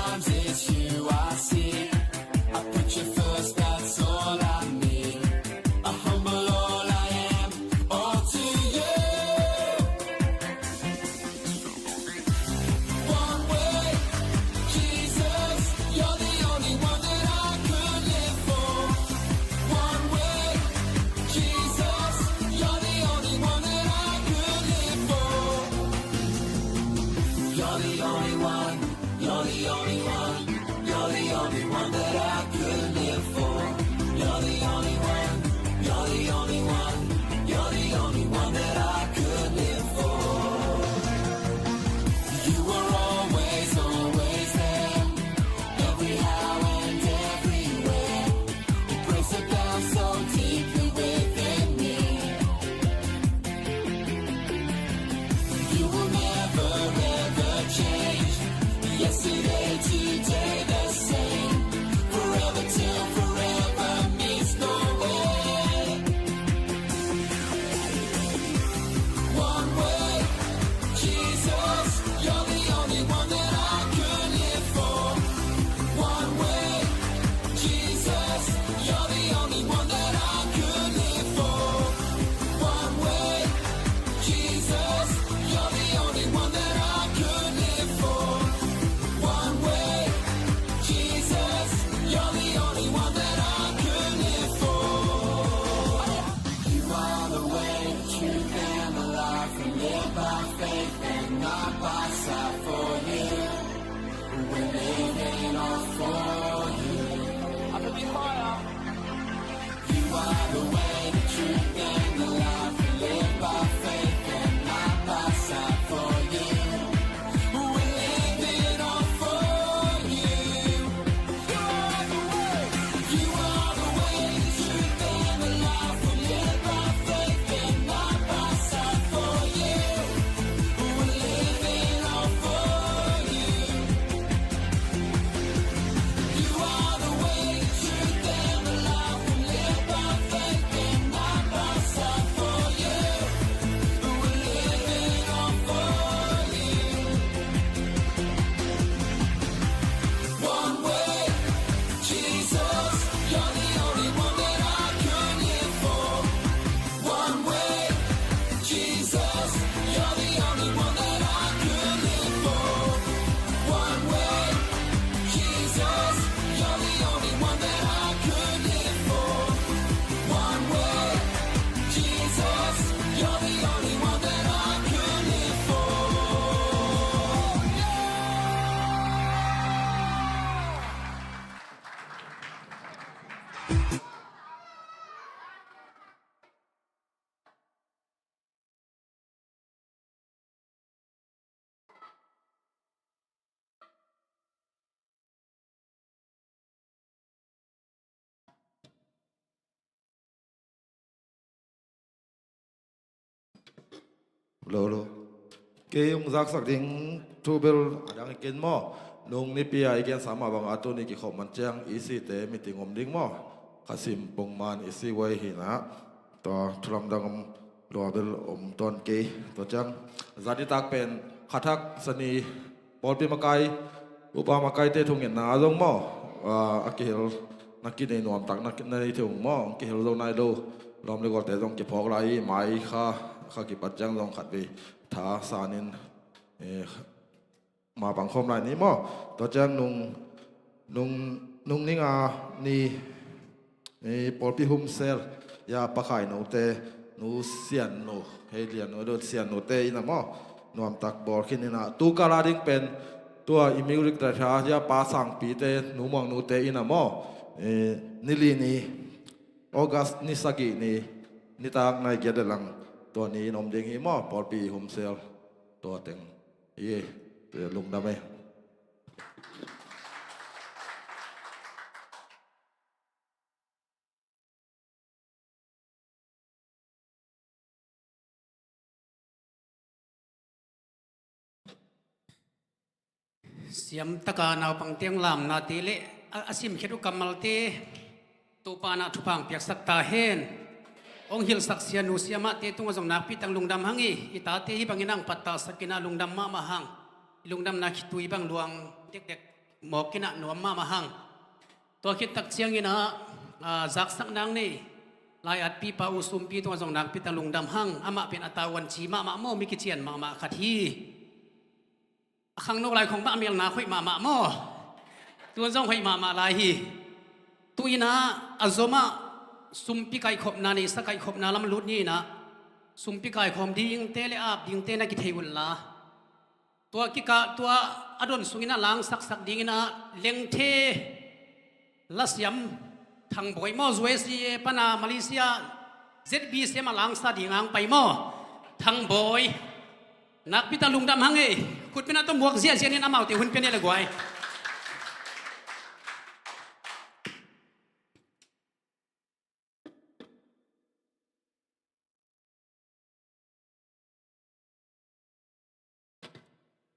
Sometimes it's you I see. I put you first, that's all I need. A humble all I am, all to you. One way, Jesus, you're the only one that I could live for. One way, Jesus, you're the only one that I could live for. You're the only one, you're the only one, you're the only one that I could live for. You're the only one, you're the only one, you're the only one that I could live for. You were always, always there, every how and everywhere. Your grace abounds so deeply within me. You will never ever change. Yesterday, today, the same. Forever till forever means no end. One way, Jesus, you're the only one that I could live for. One way, Jesus, you're the only one that I could live for. One way, Jesus, you're the only one that I could live for. One way, Jesus, you're the only one that I could live for. You are the way, the truth, and the life. We live by faith and not by sight for you. We're living all for you. You are the way, the truth, and the life. We live by faith and not by sight for you. We're living all for you. You are the way, the truth, and the life. We live by faith and not by sight for you. We're living all for you. You are the way, the truth, and the life. We live by faith and not by sight for you. We're living all for you. One way, Jesus, you're the only one that I could live for. One way, Jesus, you're the only one that I could live for. One way, Jesus, you're the only one that I could live for. One way, Jesus, you're the only one that I could live for. Lo, lo. Kei hong zaksak ding thu bel a dang hi kei maw. Nung nipi a i gensa mah bang a tuni kikhop man ciang i site meeting om ding maw. Khasim pongman i si huai hi na. Tua thu lamdang om lua bel om tawn kei. Tua ciang zanitak pen khathak sani pawlpi makai, upa makaite thungetna zong maw, a, a kihel na kinei nuamtak na, na nei thei ung maw, kihel zo nai lo. Lawm le gualte zong kiphawk lai i mai kha, kha kipat ciang zong khat vei tha sanin, eh, ma pangkhawm lai ni maw. Tua ciang nung, nung, nung ninga ni, eh, pawlpi humsel ya pakhai note, nu Siannu, hei lian nu dot Siannu te ina maw. Nuamtak bawl khin ina tu kala ding pen tua i music director ya pa Sangpi te, nu Muang nu te ina maw. Eh, nili ni August ni sagih ni nitak nai giat le lang tua ni in om ding hi maw, pawlpi humsel tua teng. Ye, lungdam e. Siamtaka naupang teng lamna te le a, a simkhiat uh kammalte Topa na thupha hong piaksak ta hen. Hong hilhsak sianu siamahte tungah zong nakpi tak lungdam hang i, i tate hih bangin hong pattahsak ina lungdam mahmah hang. I lungdamna khitui bang luang dekdek. mawk kinah nuam mahmah hang. Tua khit tak ciangin ah, a, zaksak nang nei lai-atpipa U Sumpi tungah zong nakpi tak lungdam hang. Amah pen a tavuan ci mahmah maw, mi kician mahmah khat hi. A khangno lai khong mah a melna hoih mahmah maw? Tuan zong hoih mahmah lai hi. Tu-in ah a zomah sumpi kaikhopna, neihsa kaikhopna lam lut ni-in ah, sumpi kaikhawm dingte le ap dingte na kithei unla, tua kikah tua a don sungin a langsaksak dingin ah lengthe lasiam Thangbawi maw, U S D A pana Malaysia Z B C M a langsa ding ang pai maw? Thangbawi. Nakpi tak lungdam hang ei. Khutpi na tawh muak ziahziah ni in amaute hun pia ni le guai.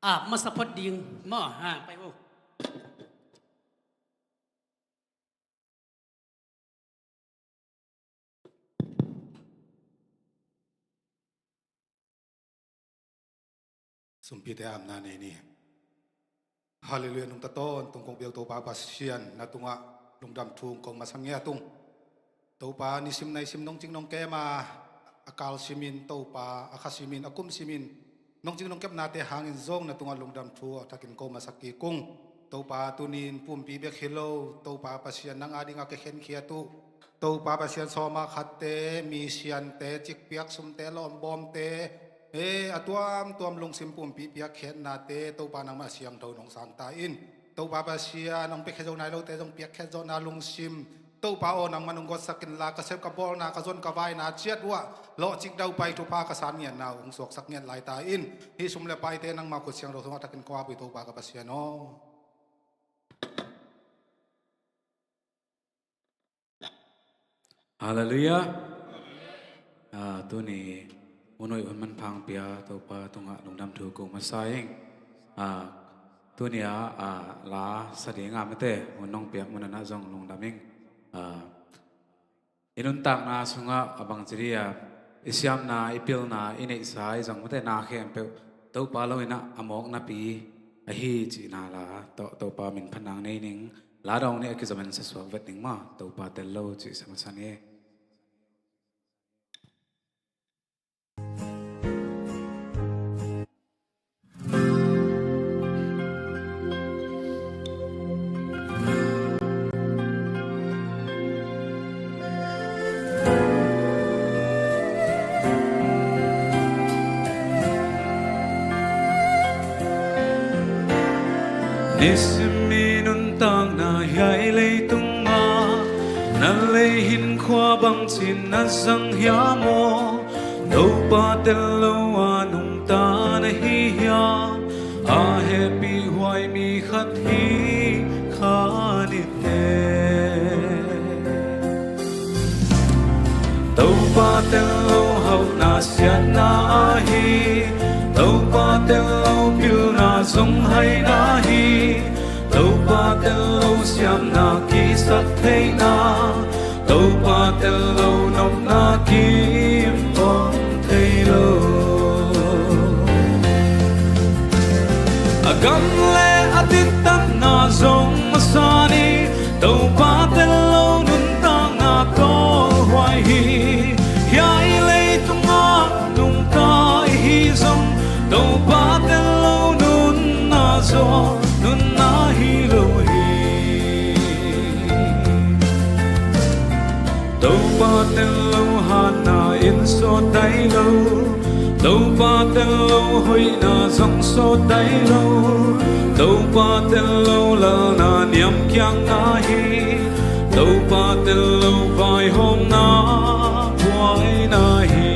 A masa phot ding maw? Ha, pai uh. Sumpite apna nei ni. Halleluiah. Nungta tawntung kong biak Topa Pasian, na tungah lungdam thu kong masa ngiat ung. Topa, nisim naisim nong cing nong kem a, a kal simin Topa, a kha simin, a kum simin nong cing nong kepnate hangin zong na tungah lungdam thu a thakin ko masa kik ung. Topa, tuni-in pumpi bek hi lo, Topa Pasian, nang adingah ka khenkhiat uh. Topa Pasian, sawma khatte, mi siante, cikpiak sumte, lawmbawmte, e, a tuamtuam lungsim pumpi piakkhiatnate Topa nangmah a siangtho nong sang ta in. Topa Pasian, hong piakkhiat zo nai lote zong piakkhiat zawhna lungsim, Topa aw, nangmah nong gotsak inla, ka sep ka bawlna, ka zon ka vaina ciat uh ah lawhcik daupai thupha ka san ngiatna uh hong suaksak ngiat lai ta in. Hih sum le paite nangmah khut siangtho sungah thakin ko ap hi, Topa ka Pasian aw. Halleluiah. A, tuni hun hoih hun manpha hong pia Topa tungah lungdam thu ko masa ing. A, tuni a, a, la sa ding a mate hun hong piak mun ah zong lungdam ing. A, i nuntakna sungah a bangci dih a, i siamna, i pilna, i neihsa, i zong mate na khempeuh Topa lo-in ah a mawk napi ahi cihna la tawh Topa min phatna nei ning. La dawng nih a kizom in sa suak vet ning maw, Topa tel lo cih sa masa ni. Nisim i nuntakna hiai leitungah na lei hinkhua bangci na zang hiam aw? Topa tel lo a nungta na hi hiam? A hehpih huai mi khat hi kha ni teh. Topa tel lo hauhna siatna ahi, Topa tel lo pilna zong haina hi. Topa tel lo siamna kisak theihna, Topa tel lo nopna kim om thei lo. A gam le a dittakna zong masa ni, Topa tel lo nuntakna tawlhuai hi. Hiai leitungah nungta i hi zong, Topa tel lo nunna zaw nunna hi lo hi. Topa tel lo hatna in sawt dai lo, Topa tel lo hoihna zong sawt dai lo, Topa tel lo lalna niamkiakna hi, Topa tel lo vaihawmna buaina hi.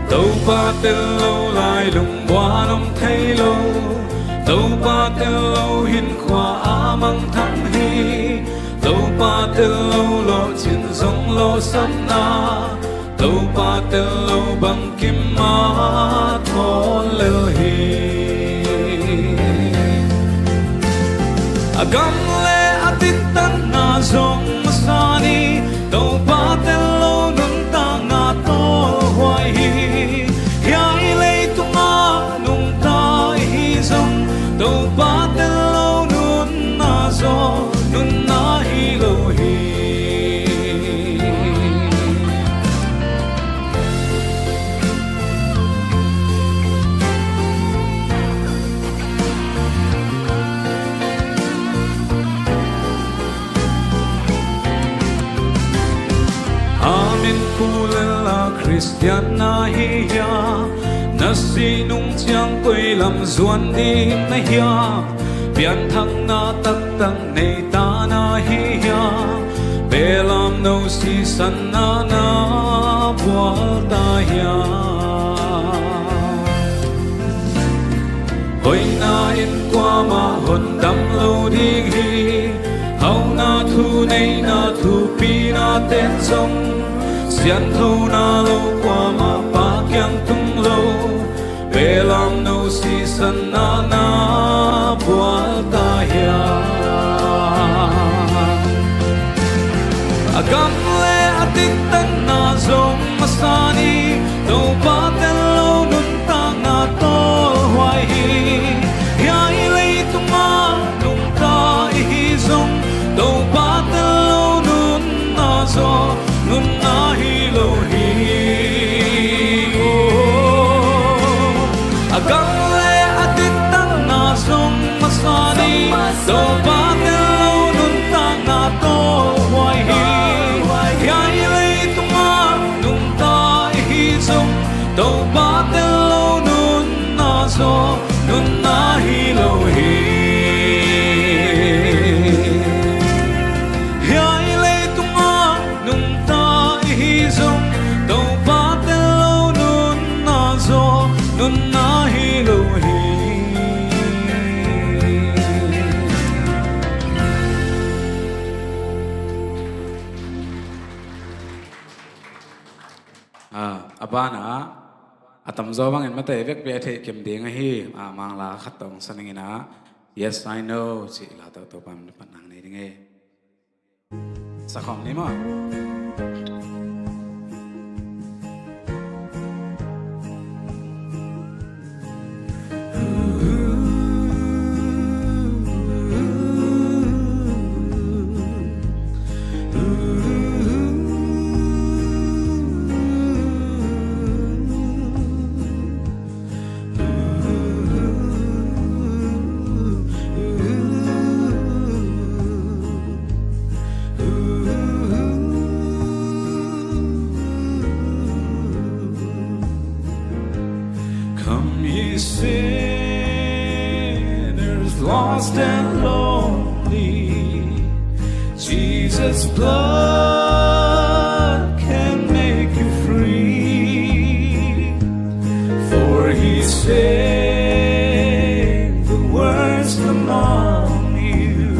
Topa tel lo lailung buan om thei lo, Topa tel lo hinkhua a mangthang hi. Topa tel lo lawhcin zong lawhsapna, Topa tel lo bangkim a thawn lel hi. A gam le a dittakna zong masa ni, Topa tel lo nuntakna tawlhuai hi. Hiai leitungah nungta i hi Topa tel lo nunna zaw nunna hi lo hi. Amen. Pu lel a Khristian na hi hia? Na si nung ciang koi lam zuan ding na hia? Pianthakna taktak nei ta na hi hia? Belam no sisan na na bual ta hia? Hoihna in kuamah hon dam lo ding hi. Hauna thu neihna thupina ten zong sianthona lo, kuamah Pa kiang tung lo. Belam no sisan na na bual ta hia? A gam le a diktatna zong masa ni. Topa tel lo nuntakna tawlhuai hi. Hiai leitungah nungta i hi zong, Topa tel lo nunna zaw nunna hi lo hi. Oh, a gam le a diktatna zong masa ni. Topa tel lo nuntakna tawlhuai hi. Hiai leitungah nungta i hi zong, Topa tel lo nunna zaw nunna hi lo hi. Hiai leitungah nungta i hi zong, Topa tel lo nunna zaw nunna hi lo hi. A, a banah a tamzaw bangin mate vekpi a theih kim ding ahi. A, Mangla khat tawh sa ning in a, Yes, I Know cih la tawh Topa min pan nang nei ding e. Sakhawm ni maw? Come, ye sinners, lost and lonely, Jesus' blood can make you free. For he saved the worst among you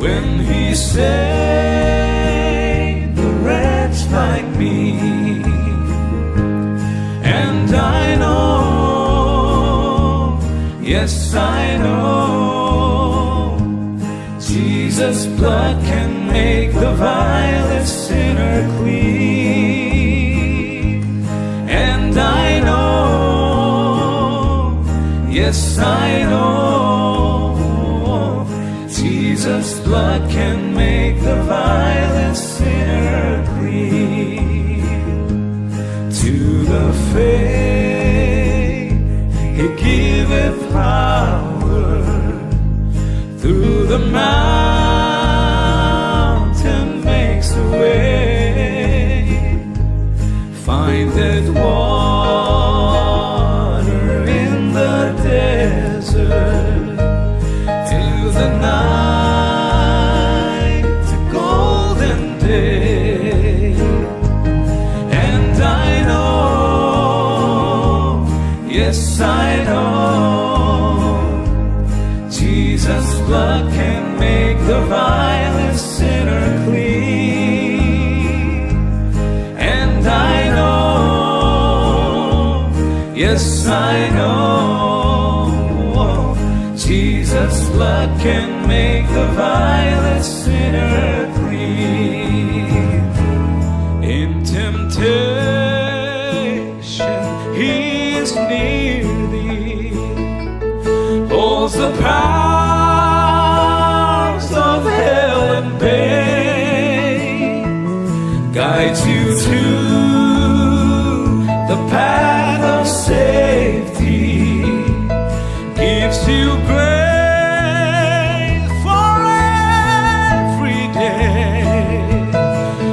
when he saved the wretch like me. And I know, yes, I know, Jesus' blood can make the vilest sinner clean. And I know, yes, I know, Jesus' blood can make the vilest sinner clean. To the faint he giveth power, through the mountain makes a way. Findeth water in the desert, till the night a golden day. And I know, yes, I know, Jesus' blood can make the vilest sinner clean. And I know, yes, I know, Jesus' blood can make the vilest sinner clean. In temptation he is near thee. The powers of hell and pain guides you to the path of safety, gives you grace for every day.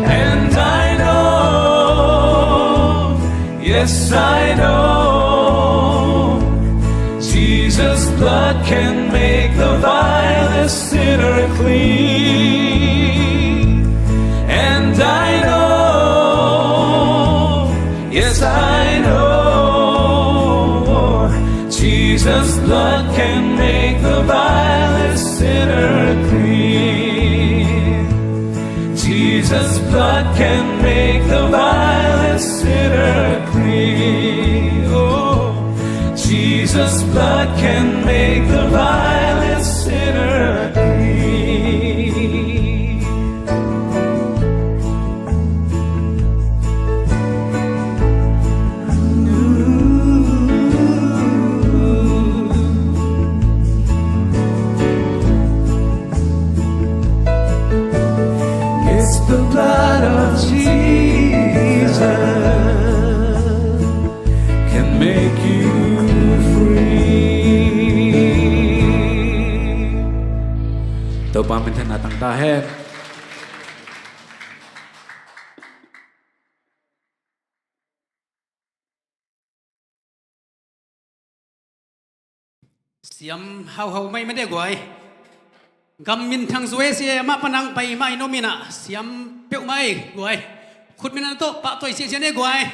And I know, yes, I know, Jesus' blood can make the vilest sinner clean. And I know, yes, I know, Jesus' blood can make the vilest sinner clean. Jesus' blood can make the vilest sinner clean. Oh, Jesus' blood can make the vilest sinner clean. It's the blood of Jesus can make you free. Topa minthanna tang ta hen. Siam hauhau mai mah de guai. Gam minthang zuai sia mah panang pai mah i nom inah siam peuh mai guai. Khutminat tawh pahtawi siasia ne guai.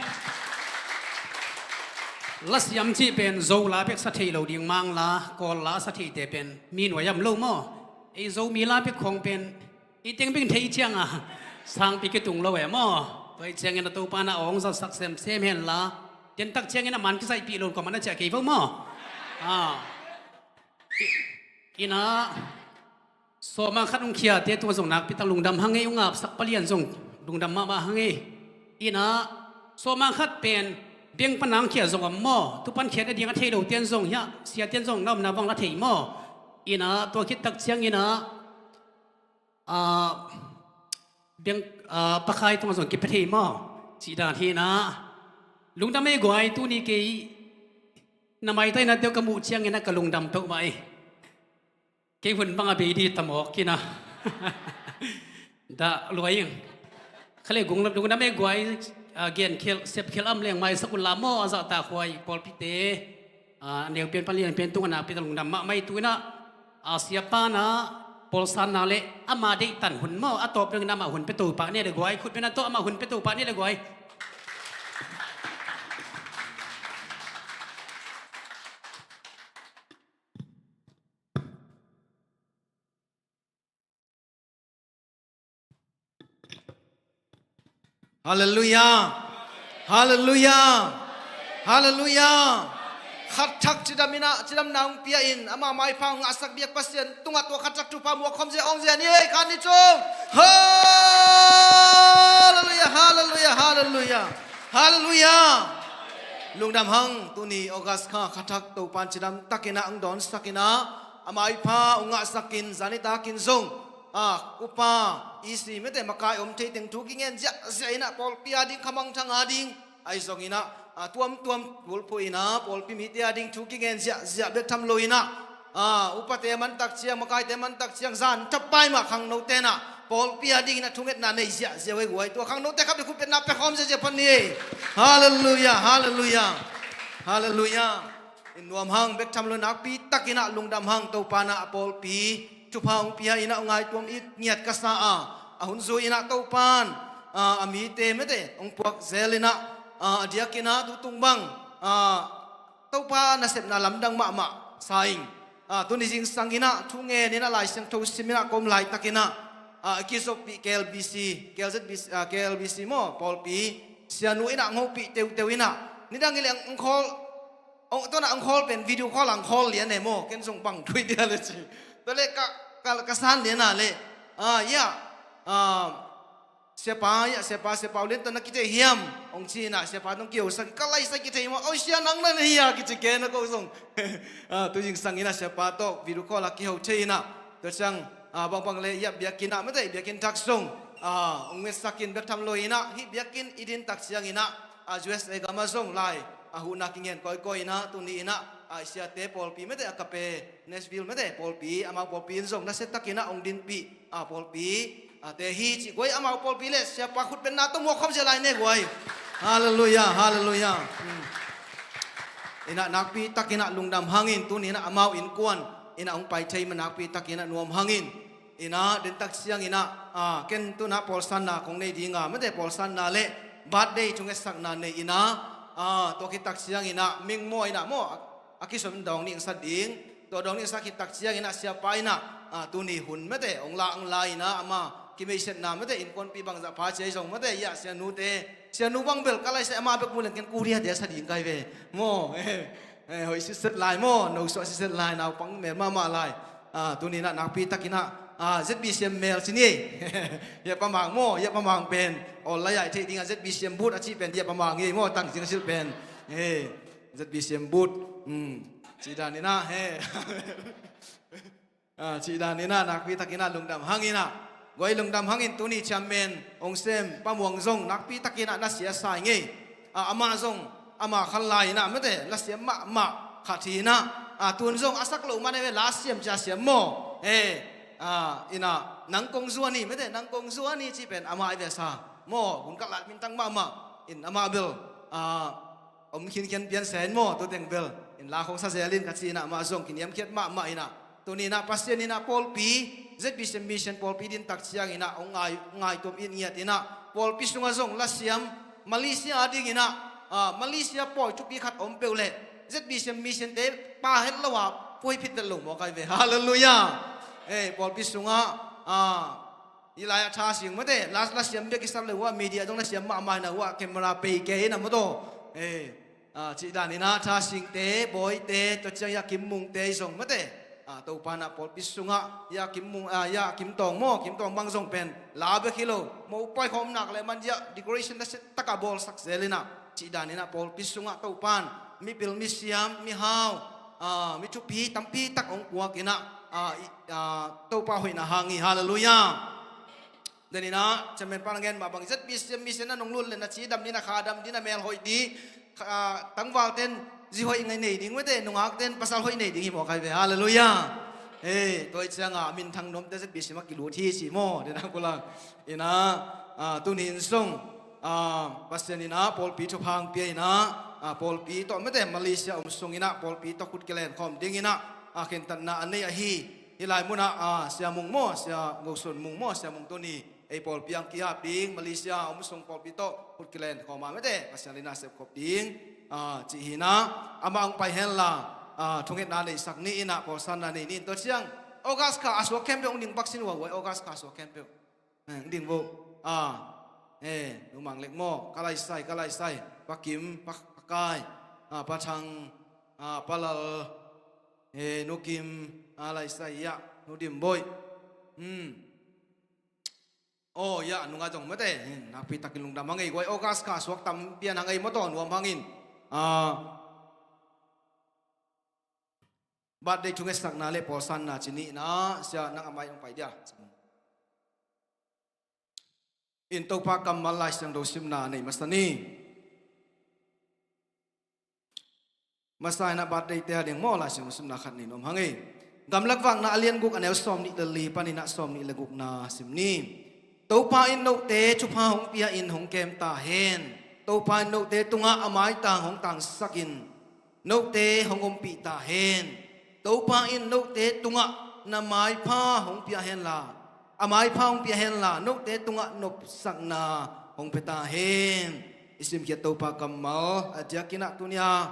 La siam cih pen Zo la pek sa thei lo ding, Mang la, Kawl la sa theite pen mi nuai am lo maw. Ei Zomi la pek khawng pen i teng bing thei cianga sangpi kitung lo e maw. Tua i ciangin a Topa na awng zatsak semsem henla, tentak ciangin a man kizaihpih lo kawm a na ciah kei vo maw. Ah. Ina sawma khat hong khiate tua zong nakpi tak lungdam hang ei, hong ngapsak palian zong lungdam mahmah hang ei. Ina sawma khat pen beng pana hong khia zong om maw, tupan khiat a ding a thei lo ten zong hiah sia ten zong na omna vang la thei maw. Ina tua khit tak ciangin a ah, biang, ah, pakhai tungah zong kipia thei maw? Cih dan hi inah lungdam ei guai, tuni kei na maitaina teuh ka muh ciangin a ka lungdam peuhmah ei. Kei hun bang a bei di tamawk inah dah luai ing. Khale gung lungdam ei guai, ah, gen khial, sep khial am leng maisak un la maw, a zahtak huai pawlpite. Ah, a neu pian pan lian pian tung a nakpi tak lungdam mahmah ei. Tu inah, ah, siapa na pawlsanna le ama deihtan hun maw, a tawp dongin amah hun pia to pah ni le guai, khutbena tawh amah hun pia to pah ni le guai. Halleluiah. Halleluiah. Halleluiah. Khat thak cidam inah, cidamna hong pia in, ama maipha hong ngahsak biak Pasian tungah tua khat thak thupha muak khawm zia awng zia ni ei, khan ni cung. Halleluiah, halleluiah, halleluiah. Halleluiah. Lungdam hang, tuni August kha khat thak Topan cidam takinah hong dawnsak inah, a maipha hong ngahsak in, zan i takin zong ah, upa, E C mite makai om thei teng thu kingen ziahziah inah pawlpi a ding, khamangthang a ding, ahi zong inah, ah, tuamtuam bulphuh inah pawlpi mite a ding thu kingen ziahziah bek tham lo inah, ah, upate mantak ciang, makaite mantak ciang, zan thapai mah khangnote inah pawlpi a ding inah thungetna nei ziahziah ei guai. Tua khangnote khat bek khutbetna pia khawm ziahziah phot ni. Halleluiah, halleluiah, halleluiah. In nuam hang bek tham lo, nakpi takinah lungdam hang, Topa na a pawlpi thupha hong pia inah hong ngaituam it ngiat ka sa a, a hun zui inah Topan, ah, a mite mete hong puak zel inah, ah, a diakinah tutung bang, ah, Topa nasepna lamdang mahmah sa ing. Ah, tuni zingsang inah thungen inah Lai Siangtho sim inah ka om laitakinah, ah, a kizoppih K L B C, K L Z B C, ah, K L B C maw, pawlpi sianu inah hong hopih teuteu inah, nidang hileh hong call, ong, tua na ong call pen video call ah ong call lian e maw, ken zong bang thui dia le ci. Tua le ka, ka, ka san lian a le, ah, ya, ah, Siapa, ya, siapa, siapa, ulen tawh na kithei hiam? Hong ci inah, siapa tawh kihosak, ka laisai kithei maw, oi sia nang na hi a kici ken a ko zong. Ah, tu zingsang inah siapa tawh video call a kiho thei inah. Tua ciang, ah, bangbang le ya biakinn ah mate, biakinn thak zong, ah, hong metsak in bek tham lo inah, hih biakinn i din tak ciang inah, ah, U S A gam ah zong lai, ah, huhna kingen kawikawi inah, tuni inah, ah, i siate pawlpi mate, a kape Nashville mate pawlpi, amau pawlpi in zong nasia tak inah hong dinpih, ah, pawlpi, ah, te hi cih guai, amau pawlpi le siapa khut benna tawh muak khawm zia lai ne guai. Halleluiah, halleluiah. Hmm. Inah nakpi tak inah lungdam hangin tuni inah amau innkuan inah hong pai thei mah nakpi tak inah nuam hangin. Inah den tak ciang inah, ah, ken tu inah pawlsanna kong nei ding a mate, pawlsanna le birthday thungetsakna nei inah, ah, tua khit tak ciang inah mingmaw inah maw, a, a kizom dawng ning sa ding. Tua dawng ning sa khit tak ciang inah siapa inah, ah, tuni hun mate hong la, hong la inah ama kimeisetna mate, innkuanpih bangzah pha cia i zong mate, ya, sianute, sianu bang bel ka laisai ama bek mu leng ken kuria dia sa ding kai ve maw. Eh, hoih siset lai maw, no suah siset lai, naupang mel mahmah lai. Ah, tuni inah nakpi tak inah, ah, Z B C M mel ci ni. Ya pamang maw, ya pamang pen. Online ah i theih ding a Z B C M but a cih pen, ya pamang hi maw, tang zing a silh pen. Eh, Z B C M but. Hmm. Cih dan inah, he. Ah, cih dan inah nakpi tak inah lungdam hang inah. Guai lungdam hangin tuni chairman hong sem Pa Muang zong nakpi tak inah na sia sa ing ei. Ah, amah zong ama khan lai inah mate, la siam mahmah khat hi inah. Ah, tun zong a sak loh man e ve, la siam cia siam maw. Eh, ah, inah nang kong zuan hi mate, nang kong zuan hi cih pen amah i ve sa maw, hun kal lai mintang mahmah. In amah bel, ah, om khinkhian pian sen maw, tu teng bel. In la khong sa zel in ka ci inah amah zong kiniamkhiat mahmah inah. Tuni inah Pasian inah pawlpi, Z B C M mission pawlpi din tak ciang inah hong ngai, ngaituam it ngiat inah pawlpi sungah zong la siam, Malaysia a ding inah, ah, Malaysia pawi thupi khat om peuh leh Z B C M mission te pa het lo a puai phit vet lo maw kai ve. Halleluiah. Eh, pawlpi sungah, ah, i lai ah tha sing mate, la, la siam bek i sam le uh ah, media zong la siam mahmah inah uh ah, camera pei kei inah maw taw. Eh, ah, cih dan inah tha singte, bawite, tua ciang ya Kim Mungte i zong mate. Ah, Topa inah pawlpi sungah ya Kim Mung, ah, ya Kim Tawng maw, Kim Tawng bang zong pen la bek hi lo, mawh pawi khawm nak le man ya decoration nasia tak a bawlsak zel inah. Cih dan inah pawlpi sungah Topa in mipil, misiam, mihau, ah, mi thupi tampi tak hong puak inah, ah, i, ah, Topa hoihna hang hi. Halleluiah. Den inah chairman pa na gen mah bang, Z B C M mission na nong lut le na cidam ding, na khadam ding, na mel hoih ding, kha, ah, tangvalten zi hoih ngai nei ding mate, nungakten pasal hoih nei ding hi maw kai ve. Halleluiah. Hei, tua i ciang a minthang nuamte Z B C M ah kilut hi ci maw, den a kula. Inah, ah, tuni in zong, ah, Pasian inah pawlpi thupha hong pia inah, ah, pawlpi tawh mate, Malaysia om sung inah pawlpi tawh khut kilen khawm ding inah, ah, khentatna a nei ahi. Hih lai munah, ah, Sia Mung maw, Sia Gosuan Mung maw, Sia Mung tuni ei pawlpi ang kihap ding, Malaysia om sung pawlpi tawh khut kilen khawm a mate, Pasian inah sepkhop ding, ah, cih hi inah, amah hong pai henla, ah, thungetna neihsak ni inah, pawlsanna nei ni in. Tua ciang August kha a suak khempeuh hong ding pak sin uh a, August kha a suak khempeuh. Eh, ding vo. Ah. Eh, nu Mang Lek maw, ka laisai, ka laisai. Pa Kim, pa, pa Kai. Ah, pa Thang, ah, pa Lal. Eh, nu Kim, ah, laisai, ya, nu Dim Boih. Hmm. Oh, ya, nunga zong mate. Hmm, nakpi takin lungdam hang ei guai, August kha suak tam pian hang ei maw taw, nuam hangin. Ah. Birthday thungetsakna le pawlsanna ci ni inah, sia nang a mai hong pai dia. In Topa kammal Lai Siangtho simna nei masa ni. Masa inah birthday te a ding maw, Lai Siangtho simna khat nei nuam hang ei. Gamlak Vakna a lian guk a neu sawm nih le li pan inah sawm nih le gukna sim ni. Topa in note thupha hong pia in hong kem ta hen. Topa in note tungah a maitang hong tangsak in note hong ompih ta hen. Topa in note tungah na maipha hong pia henla, a maipha hong pia henla, note tungah nopsakna hong pia ta hen. I simkhiat Topa kammal a diakin ah tuni a,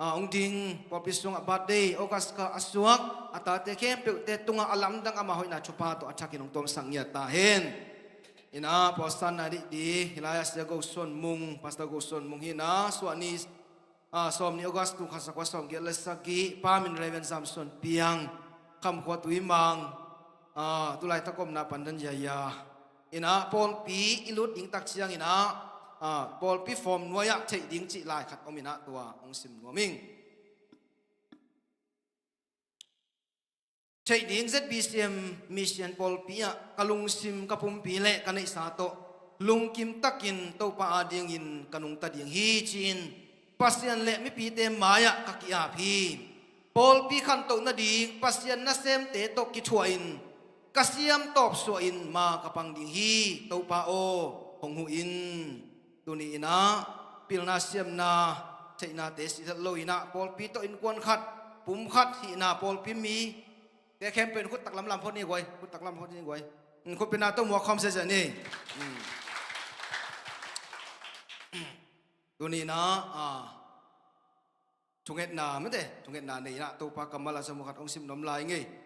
a, hong ding pawlpi sungah birthday, August kha a suak a tate khempeuhte tungah a lamdang ama hoihna thupha tawh a thakin hong tuamsak ngiat ta hen. Inah pawlsanna dih di, hih lai-ah Sia Go Suan Mung, Pastor Go Suan Mung hi inah, suahni, ah, sawmnih August tul khat zakua sawmgiat le sagih, pa min Reverend Zam Suan Piang, Khamkhua Tuimang, ah, tulaitak omna Pandan Yaya. Inah pawlpi i lut ding tak cianginah, ah, pawlpi form nuai-ah theih ding cih lai khat om inah tua hong sim nuam ing. Theih ding Z B C M mission pawlpi ah ka lungsim ka pumpi le ka neihsa tawh lungkim takin Topa adingin ka nungta ding hi ci-in Pasian le mipite mai-ah ka ki-ap hi. Pawlpi khantoh nading Pasian nasemte tawh kithuahin ka siam tawp suahin ma ka pang ding hi. Topa aw, hong huh in. Tuni inah pilna siamna theihnate sithat lo inah pawlpi tawh innkuan khat, pum khat hihna pawlpi mi te khempeuh in khut taklam lam phot ni guai, khut taklam phot ni guai. Khut pina tawh muak khawm sese ni. Tuni inah, ah, thungetna mete, thungetna nei inah Topa kammal a sawm khat hong sim nuam lai ngei.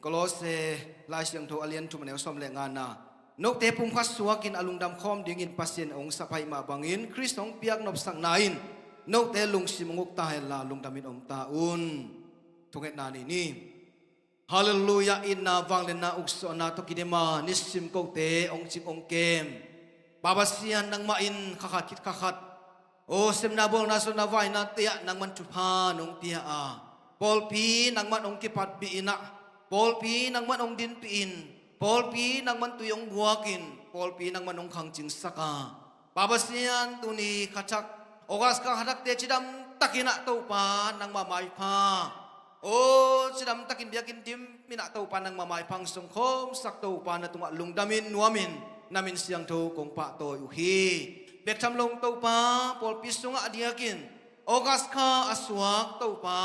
Kolose Lai Siangtho a lian thum a neu sawm le ngana. Note pumkhat suakin a lungdam khawm dingin Pasian hong sap ahih mah bangin Khrist hong piak nopsakna in note lungsim hong uk ta henla lungdamin om ta un. Thungetna nei ni. Halleluiah, itna vangliatna uksuahna tawh kidema nisim kote hong cing hong kem. Pa Pasian nangmah in khakhat khit khakhat aw, sepna bawlna zuanna vaina te ah nangman thupha nong pia a, pawlpi nangman hong kipatpih inah, pawlpi nangman hong dinpih in, pawlpi nangman tui hong guakin, pawlpi nangman hong khangcingsak a, Pa Pasian tuni khathak August kha khathakte cidam takinah Topa nangmah maipha aw, cidam takin biakinn dim inah Topa nangmah maipha hong sungkhawmsak Topa na tungah lungdamin nuamin na min siangtho kong pahtawi uh hi. Bek tham lo Topa pawlpi sungah a diakin August kha a suak Topa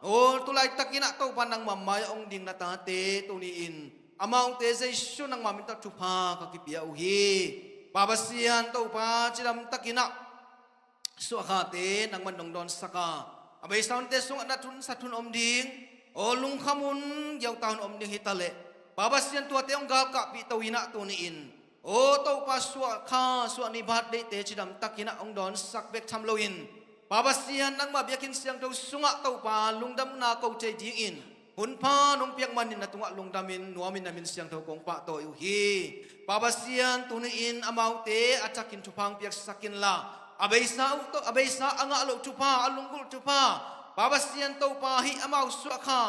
aw, tulaitak inah Topa nangmah mai-ah hong ding na tate tuni-in amaute Jesu nangmah min tawh thupha ka kipia uh hi. Pa Pasian Topa cidam takinah suahkhate nangman nong dawnsak a, a beisa hunte sungah na thunsat hun om ding aw, lungkham hun, giauta hun om ding hi taleh Pa Pasian tuate hong galkahpih to inah tuni-in aw Topa suahkha suahni birthday-te cidam takinah hong dawnsak bek tham loin Pa Pasian nangmah biakinn siangtho sungah Topa lungdamna ko thei dingin hunpha nong piak manin na tungah lungdamin nuamin na min siangtho kong pahtawi uh hi. Pa Pasian tuni-in amaute a thakin thupha hong piaksak inla, a beisa uh tawh a beisa a ngah loh thupha, a lunggulh thupha, Pa Pasian Topa hih amau suahkha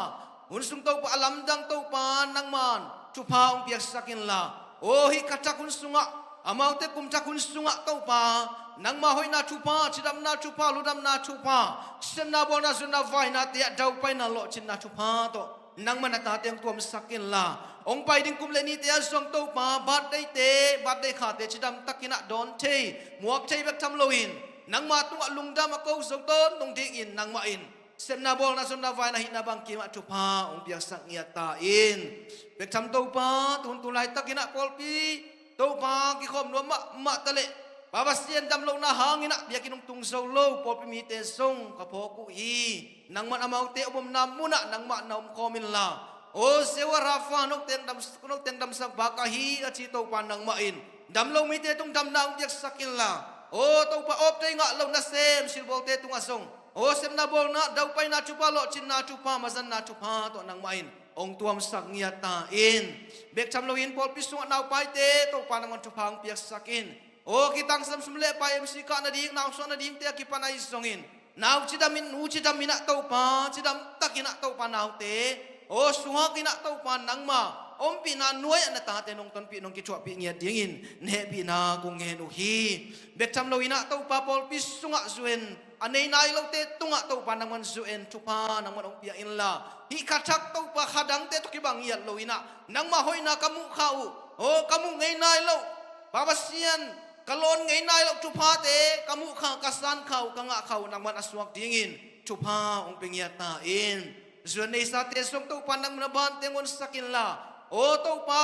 hun sung Topa a lamdang Topa nangman thupha hong piaksak inla, aw hih khathak hun sungah, amaute kumthak hun sungah Topa nangma hoihna thupha, cidamna thupha, ludamna thupha, sepna bawlna zuanna vainate ah daupaina lawhcinna thupha tawh nangman a tate hong tuamsak inla, hong pai ding kum le nite ah zong Topa birthday-te, birthday khate cidam takinah dawn thei, muak thei bek tham loin nangma tungah lungdam a ko zo tawntung dingin nangmah in sepna bawlna zuanna vaina hihna bangkimah thupha hong piaksak ngiat ta in. Bek tham Topa tun tu laitakinah pawlpi Topa kikhawm nuam mahmah taleh Pa Pasian damlohna hanginah biakinn hong tung zo lo pawlpi mite zong ka phawk uh hi. Nangman amaute om omna munah nangmah na omkhawm inla, aw Jehovah Rapha, note hong damsak bak ahi a ci Topa nangmah in damlo mite tung damna hong piaksak inla, aw Topa awptei ngah lo nasem silbawlte tungah zong aw sepna bawlna, daupaina thupha, lawhcinna thupha, mazanna thupha tawh nangmah in hong tuamsak ngiat ta in. Bek tham loin pawlpi sungah naupaite Topa nangman thupha hong piaksak in. Aw kitangsam sum le pai M C kah nading, nausuah nadingte a kipan ahi zongin nau cidamin, nu cidaminah Topa, cidam takinah Topa naute aw suakinah Topa nangma ompihna nuai-ah na tate nong tonpih, nong kithuahpih ngiat dingin na hehpihna kong ngen uh hi. Bek tham loinah Topa pawlpi sungah zu-en a nei nai lote tungah Topa nangman zu-en thupha nangman hong pia inla, hih khathak Topa khadangte tawh kibang ngiat loinah nangma hoihna ka muh kha uh, aw ka muh ngei nai loh, Pa Pasian ka lawn ngei nai loh thuphate ka muh kha, ka san kha uh, ka ngah kha uh, nangman a suak dingin thupha hong pia ngiat ta in. Zu-en neisate zong Topa nangman a bante hong honsak inla, aw Topa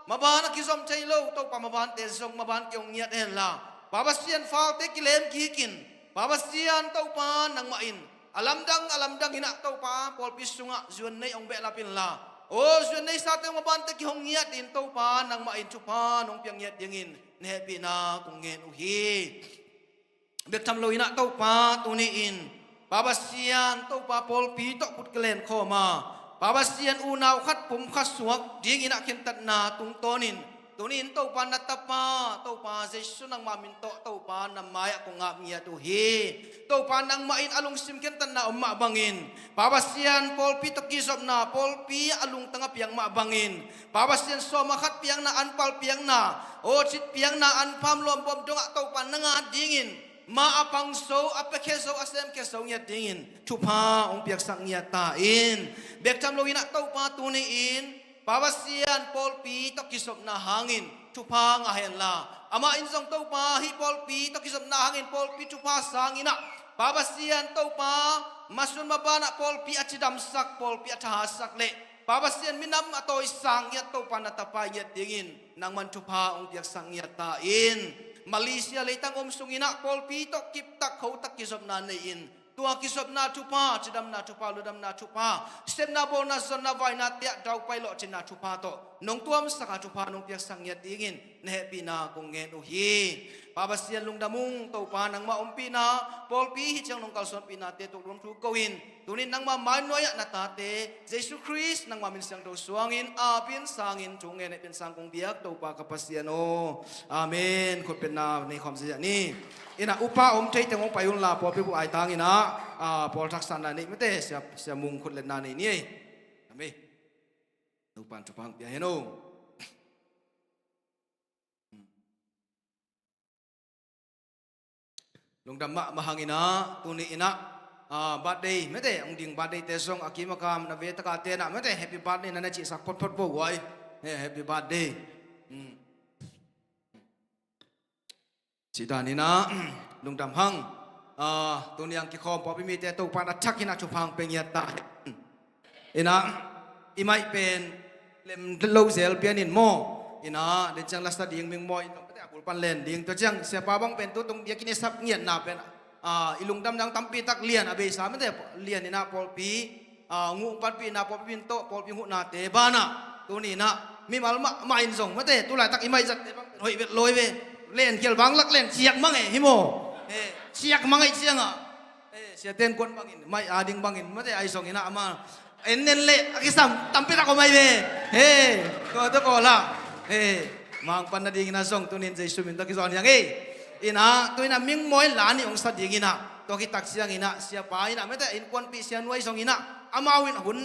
maban a kizom thei lo Topa mabante zong maban kihong ngiat henla, Pa Pasian falte kilem kikin, Pa Pasian Topa nangmah in a lamdang a lamdang inah Topa pawlpi sungah zu-en nei hong behlap inla, aw zu-en neisate hong mabante kihong ngiat in Topa nangmah in thupha nong piak ngiat dingin na hehpihna kong ngen uh hi. Bek tham loinah Topa tuni-in Pa Pasian Topa pawlpi tawh kut kilen khawm a, Pa Pasian unau khat pum khat suak dinginah khentatna tungtawnin Tuni-in Topa na tapa, Topa Jesu nangmah min tawh Topa na mai-ah kong ap ngiat uh hi. Topa nangmah in a lungsim khentatna om mah bangin, Pa Pasian pawlpi tawh kizopna, pawlpi a lungtang a piang mah bangin, Pa Pasian sawma khat piakna, anpal piakna, awcit piakna, anpham lawm bawm dongah Topa na ngat dingin, ma a pang zo, a piakhia zo, a semkhia zo ngiat dingin thupha hong piaksak ngiat ta in. Bek tham loin ah Topa tuni-in Pa Pasian pawlpi tawh kizopna hangin thupha ngah hen la, amah in zong Topa hih pawlpi tawh kizopna hangin pawlpi thupha sangin ah, Pa Pasian Topa, masun mabanah pawlpi a cidamsak, pawlpi a thahatsak leh Pa Pasian minam a tawisang ngiat Topa na tapa i ngiat dingin nangman thupha hong piaksak ngiat ta in. Malaysia leitang om sungin ah pawlpi tawh kiptak khotak kizopna nei-in, tua kizopna thupha, cidamna thupha, ludamna thupha, sepna bawlna zonna vainate ah daupai lawhcinna thupha tawh nong tuamsak a, thupha nong piaksak ngiat dingin na hehpihna kong ngen uh hi. Pa Pasian lungdam ung. Topa nangmah ompihna, pawlpi hih ciang nong kalsuanpihnate tuk lungdam thu ko-in, tuni-in nangmah mainnuai-ah na tate Jesu Khrist nangmah min siangtho suangin, apin sangin thu ngen, hehpihna sang kong biak Topa ka Pasian aw. Amen. Khutbetna nei khawm ziahziah ni. Inah upa om thei teng hong pai un la, pawlpi bup aitang inah, a, pawl thaksatna nei mate, sia, sia Mung khutletna nei ni ei. Amen. Topan thupha hong pia hen aw. Lungdam mahmah hang inah, tuni inah, ah, birthday mate hong ding, birthday te zong a kim a kam na ve taka te nah mate happy birthday na na cihsak photphot bo guai. He, happy birthday. Hmm. Cih dan inah, lungdam hang. Ah, tuni ang kikhawm pawlpi mite Topan a thak inah thupha hong pia ngiat ta. Inah, i maih pen lem lo zel pian in maw. Inah, den ciang lasa ding mingmawi in, a bul pan len ding. Tua ciang siapa bang pen tutung biakinn i sap ngiatna pen, ah, i lungdam dang tampi tak lian a beisa mate lian inah pawlpi, ah, nguh panpihna pawlpi min tawh pawlpi huhnate banah. Tuni inah, mimal mah, mah in zong mate, tulaitak i maih zatte bang pen hoih vet lawi ve. Len khial vanglak len ciak mang e, hi maw. Eh, ciak mang e ciangah. Eh, siaten kuan bangin, mai ading bangin, mate ai zong inah ama. En nen le, a kisam, tampi tak om ai ve. He, tua tua ko la. He, mangpan nading inah zong, tunin Jesu min tua kizon hiang e. Inah, tu inah mingmawi la ni ong sa ding inah. Tua kitak ciang inah, siapa inah, mate innkuanpih sianu ai zong inah. Amau in hun,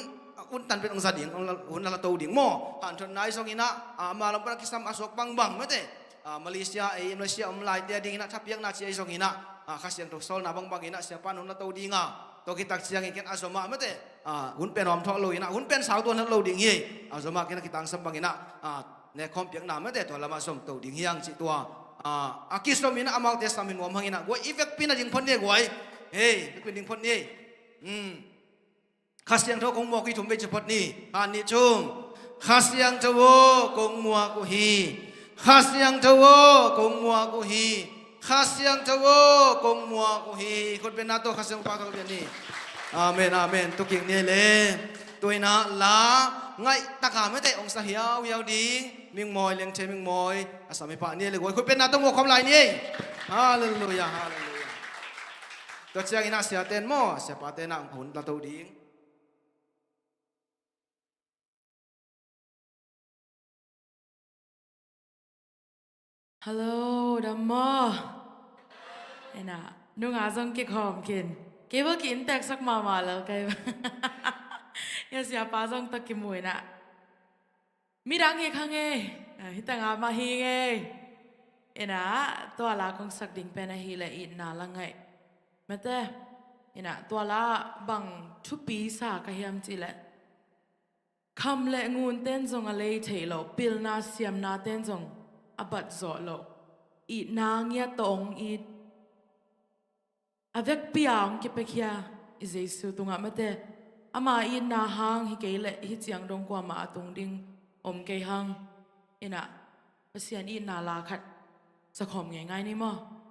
hun tanpet ong sa ding, hun la, hun la to ding maw. Hanthotna ai zong inah, ama lam pan a kisam a suak bangbang, mate. Ah, Malaysia, eh, Malaysia om laite a ding inah thapiakna ci ai zong inah, ah, Kha Siangtho sawlna bangbang inah siapa in hun la to dinga. Tua kitak ciangin ken a zomah mate, ah, hun pen hawm thawh lo inah, hun pen sau tuan lo ding hi. A zomah ken a kitangsam bang inah, ah, nekhawm piakna mate tua lamah zom to ding hiang cih tua. Ah, a kizom inah amaute sam hi nuam hang inah guai i vekpi na ding phot ni guai. Hei, vekpi ding phot ni. Hmm. Kha Siangtho kong muak uh hi, thum vei ci phot ni. Khat nih thum. Kha Siangtho aw, kong muak uh hi. Kha Siangtho aw, kong muak uh hi. Kha Siangtho aw, kong muak uh hi. Khutbetna tawh Kha Siangtho pa tawh bia ni. Amen, amen. Tuking ni le. Tu inah la ngaih taka mate ong sa hiauhiau ding. Mingmawi lengthe mingmawi a sam hi pah ni le guai. Khutbetna tawh muak khawm lai ni. Halleluiah, halleluiah. Tua ciang inah siaten maw, siapaten ah ong hun la to ding. Hello, dam maw? Inah, nunga zong kikhawm kin. Kei bel ki-innteksak mahmah lel kei bel. Inah siapa zong tawh kimu inah. Midang hi kha ngei. Ah, hi tanga mah hi ngei. Inah, tua la kong sak ding pen ahih leh itna la ngaih. Mate, inah, tua la bang thupi sa ka hiam cih leh. Kham le ngunten zong a lei theih loh, pilna siamnaten zong a bat zawh loh. Itna ngiat tawh ong it. A vekpi a ong kipiakhia i Jesu tungah mate. Ama itna hang hi kei leh hih ciang dong kuamah a tung ding om kei hang. Inah, Pasian itna la khat sa khawm ngeingai ni maw?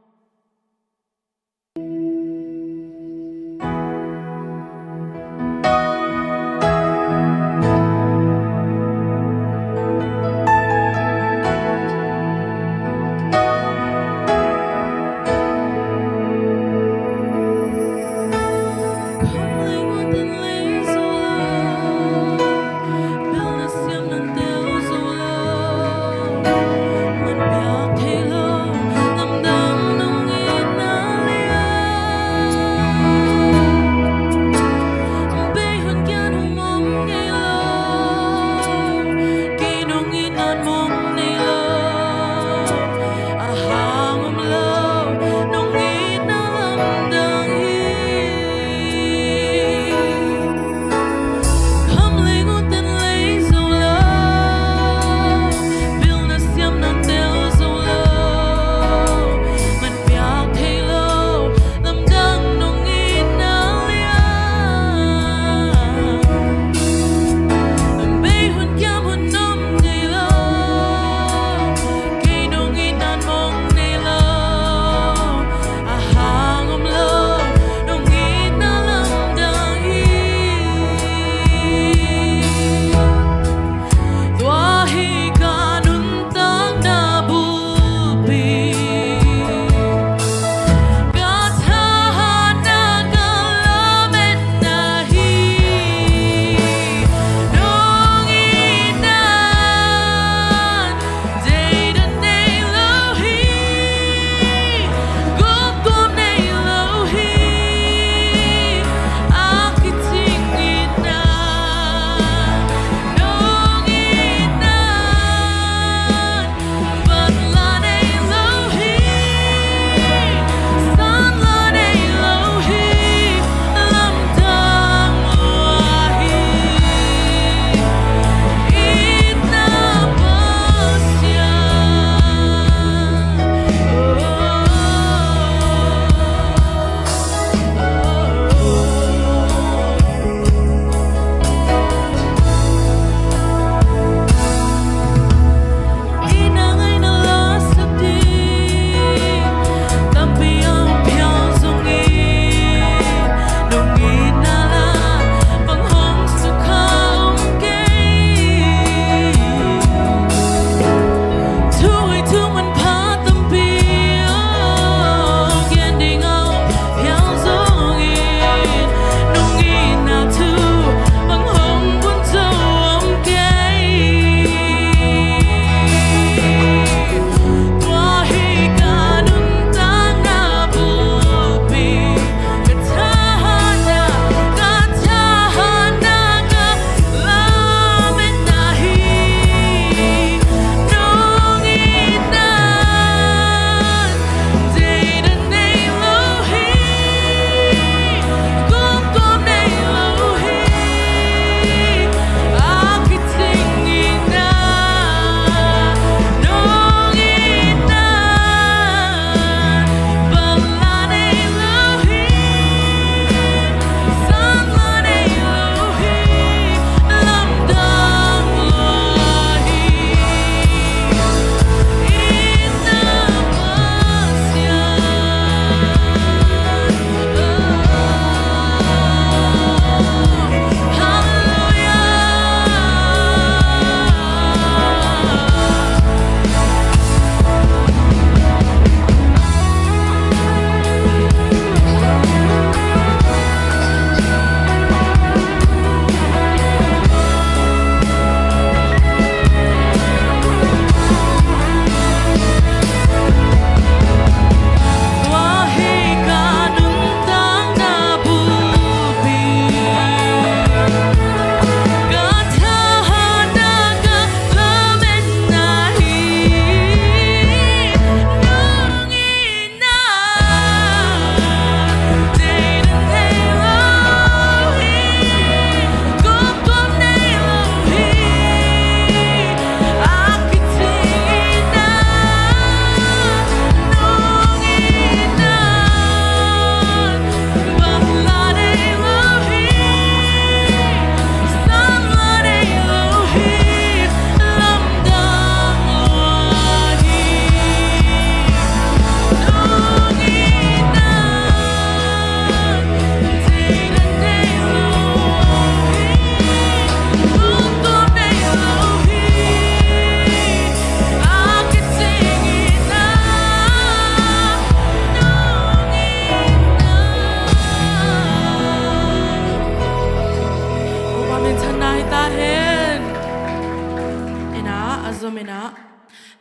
Minah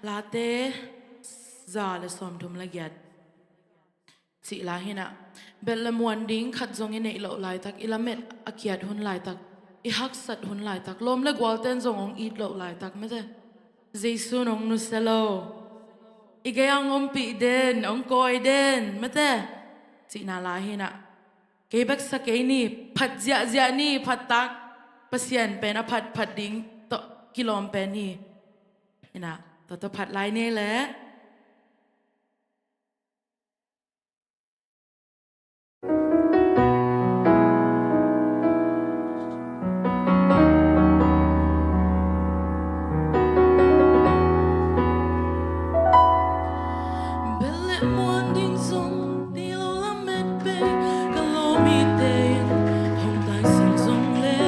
Late za le sawmthum le giat cih la hinah, belh le muan ding khat zong i neih loh laitak, i lamet a kiat hun laitak, i haksat hun laitak, lawm le gualten zong hong it loh laitak mate, Jesu in hong nusia lo. I gei-ah hong ompih den, hong kawi den mate, cihna la hinah. Kei bek sa kei ni, phat ziahziah ni, phat tak, Pasian pen a phat phat ding tawh kilawm pen hi. Hinah, tua tawh phat lai ni leh. Belh le muan ding zong nei lo lamet bei, ka lawm mite in hong taisan zong le,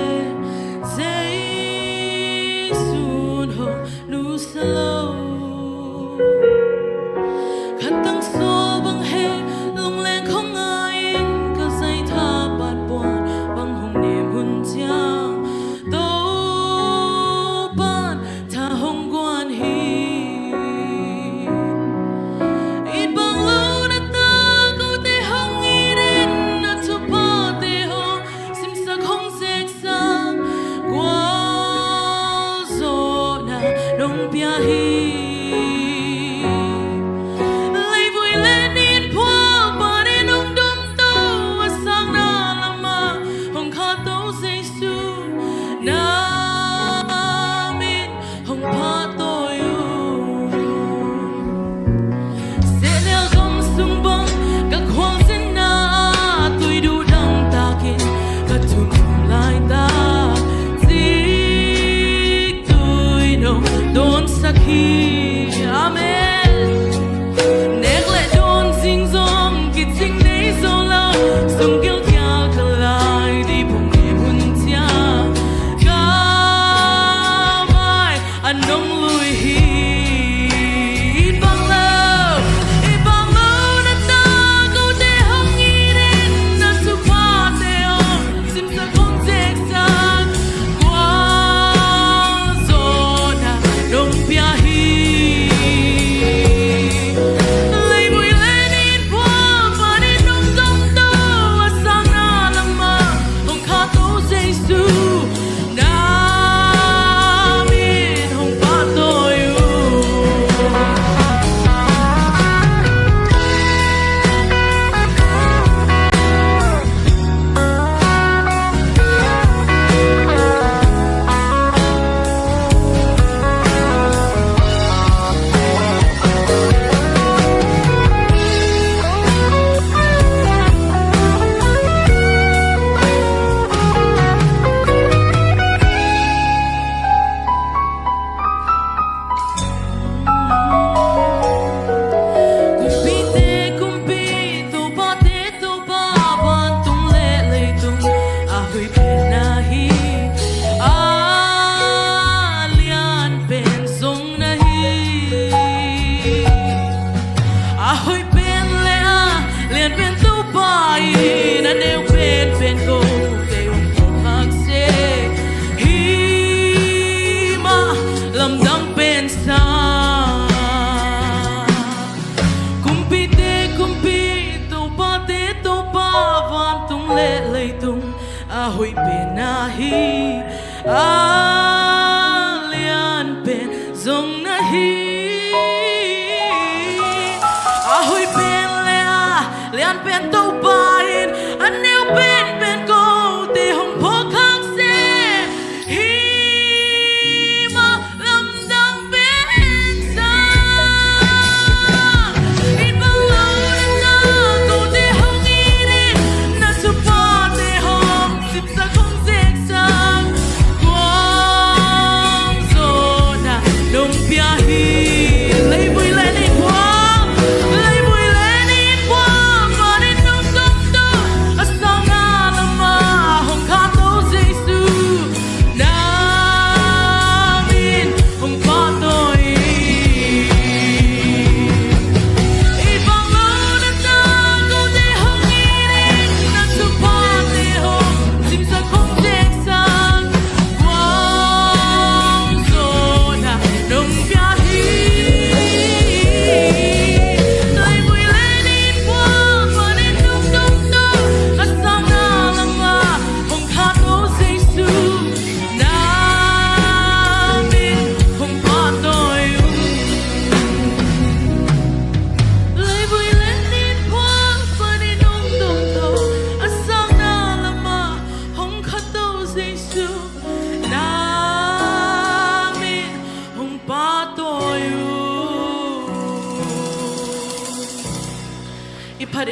Jesu in hong nusia lo. Khatang sawl bang hei, lungleng khong ngai-in ka zaitha pat puan bang hong nem hun ciang, Topa'n tha hong guan hi. It bang lo na ta kote hong it in, na thuphate hong simsak hong zeksak, gualzawhna nong pia hi. Leivui le nin phual panin hong domto, a sakna lamah hong khatto Jesu, na min hong pahtawi uh. Sehnel gam sung bang ka khualzinna ah tuiduh dangtakin ka thum laitak, ciktui in hong dawnsak hi. Amen. Nek le dawn zing zong kicing nei zo lo, sung gilkial ka lai dip hong nem hun ciang, ka mai a nong lui hi. It bang lo, it bang lo na ta kote hong it in, na thuphate hong simsak hong zeksak, gualzawhna nong pia hi. Leivui le nin phual panin hong domto, a sakna lamah hong khatto Jesu, na min hong pah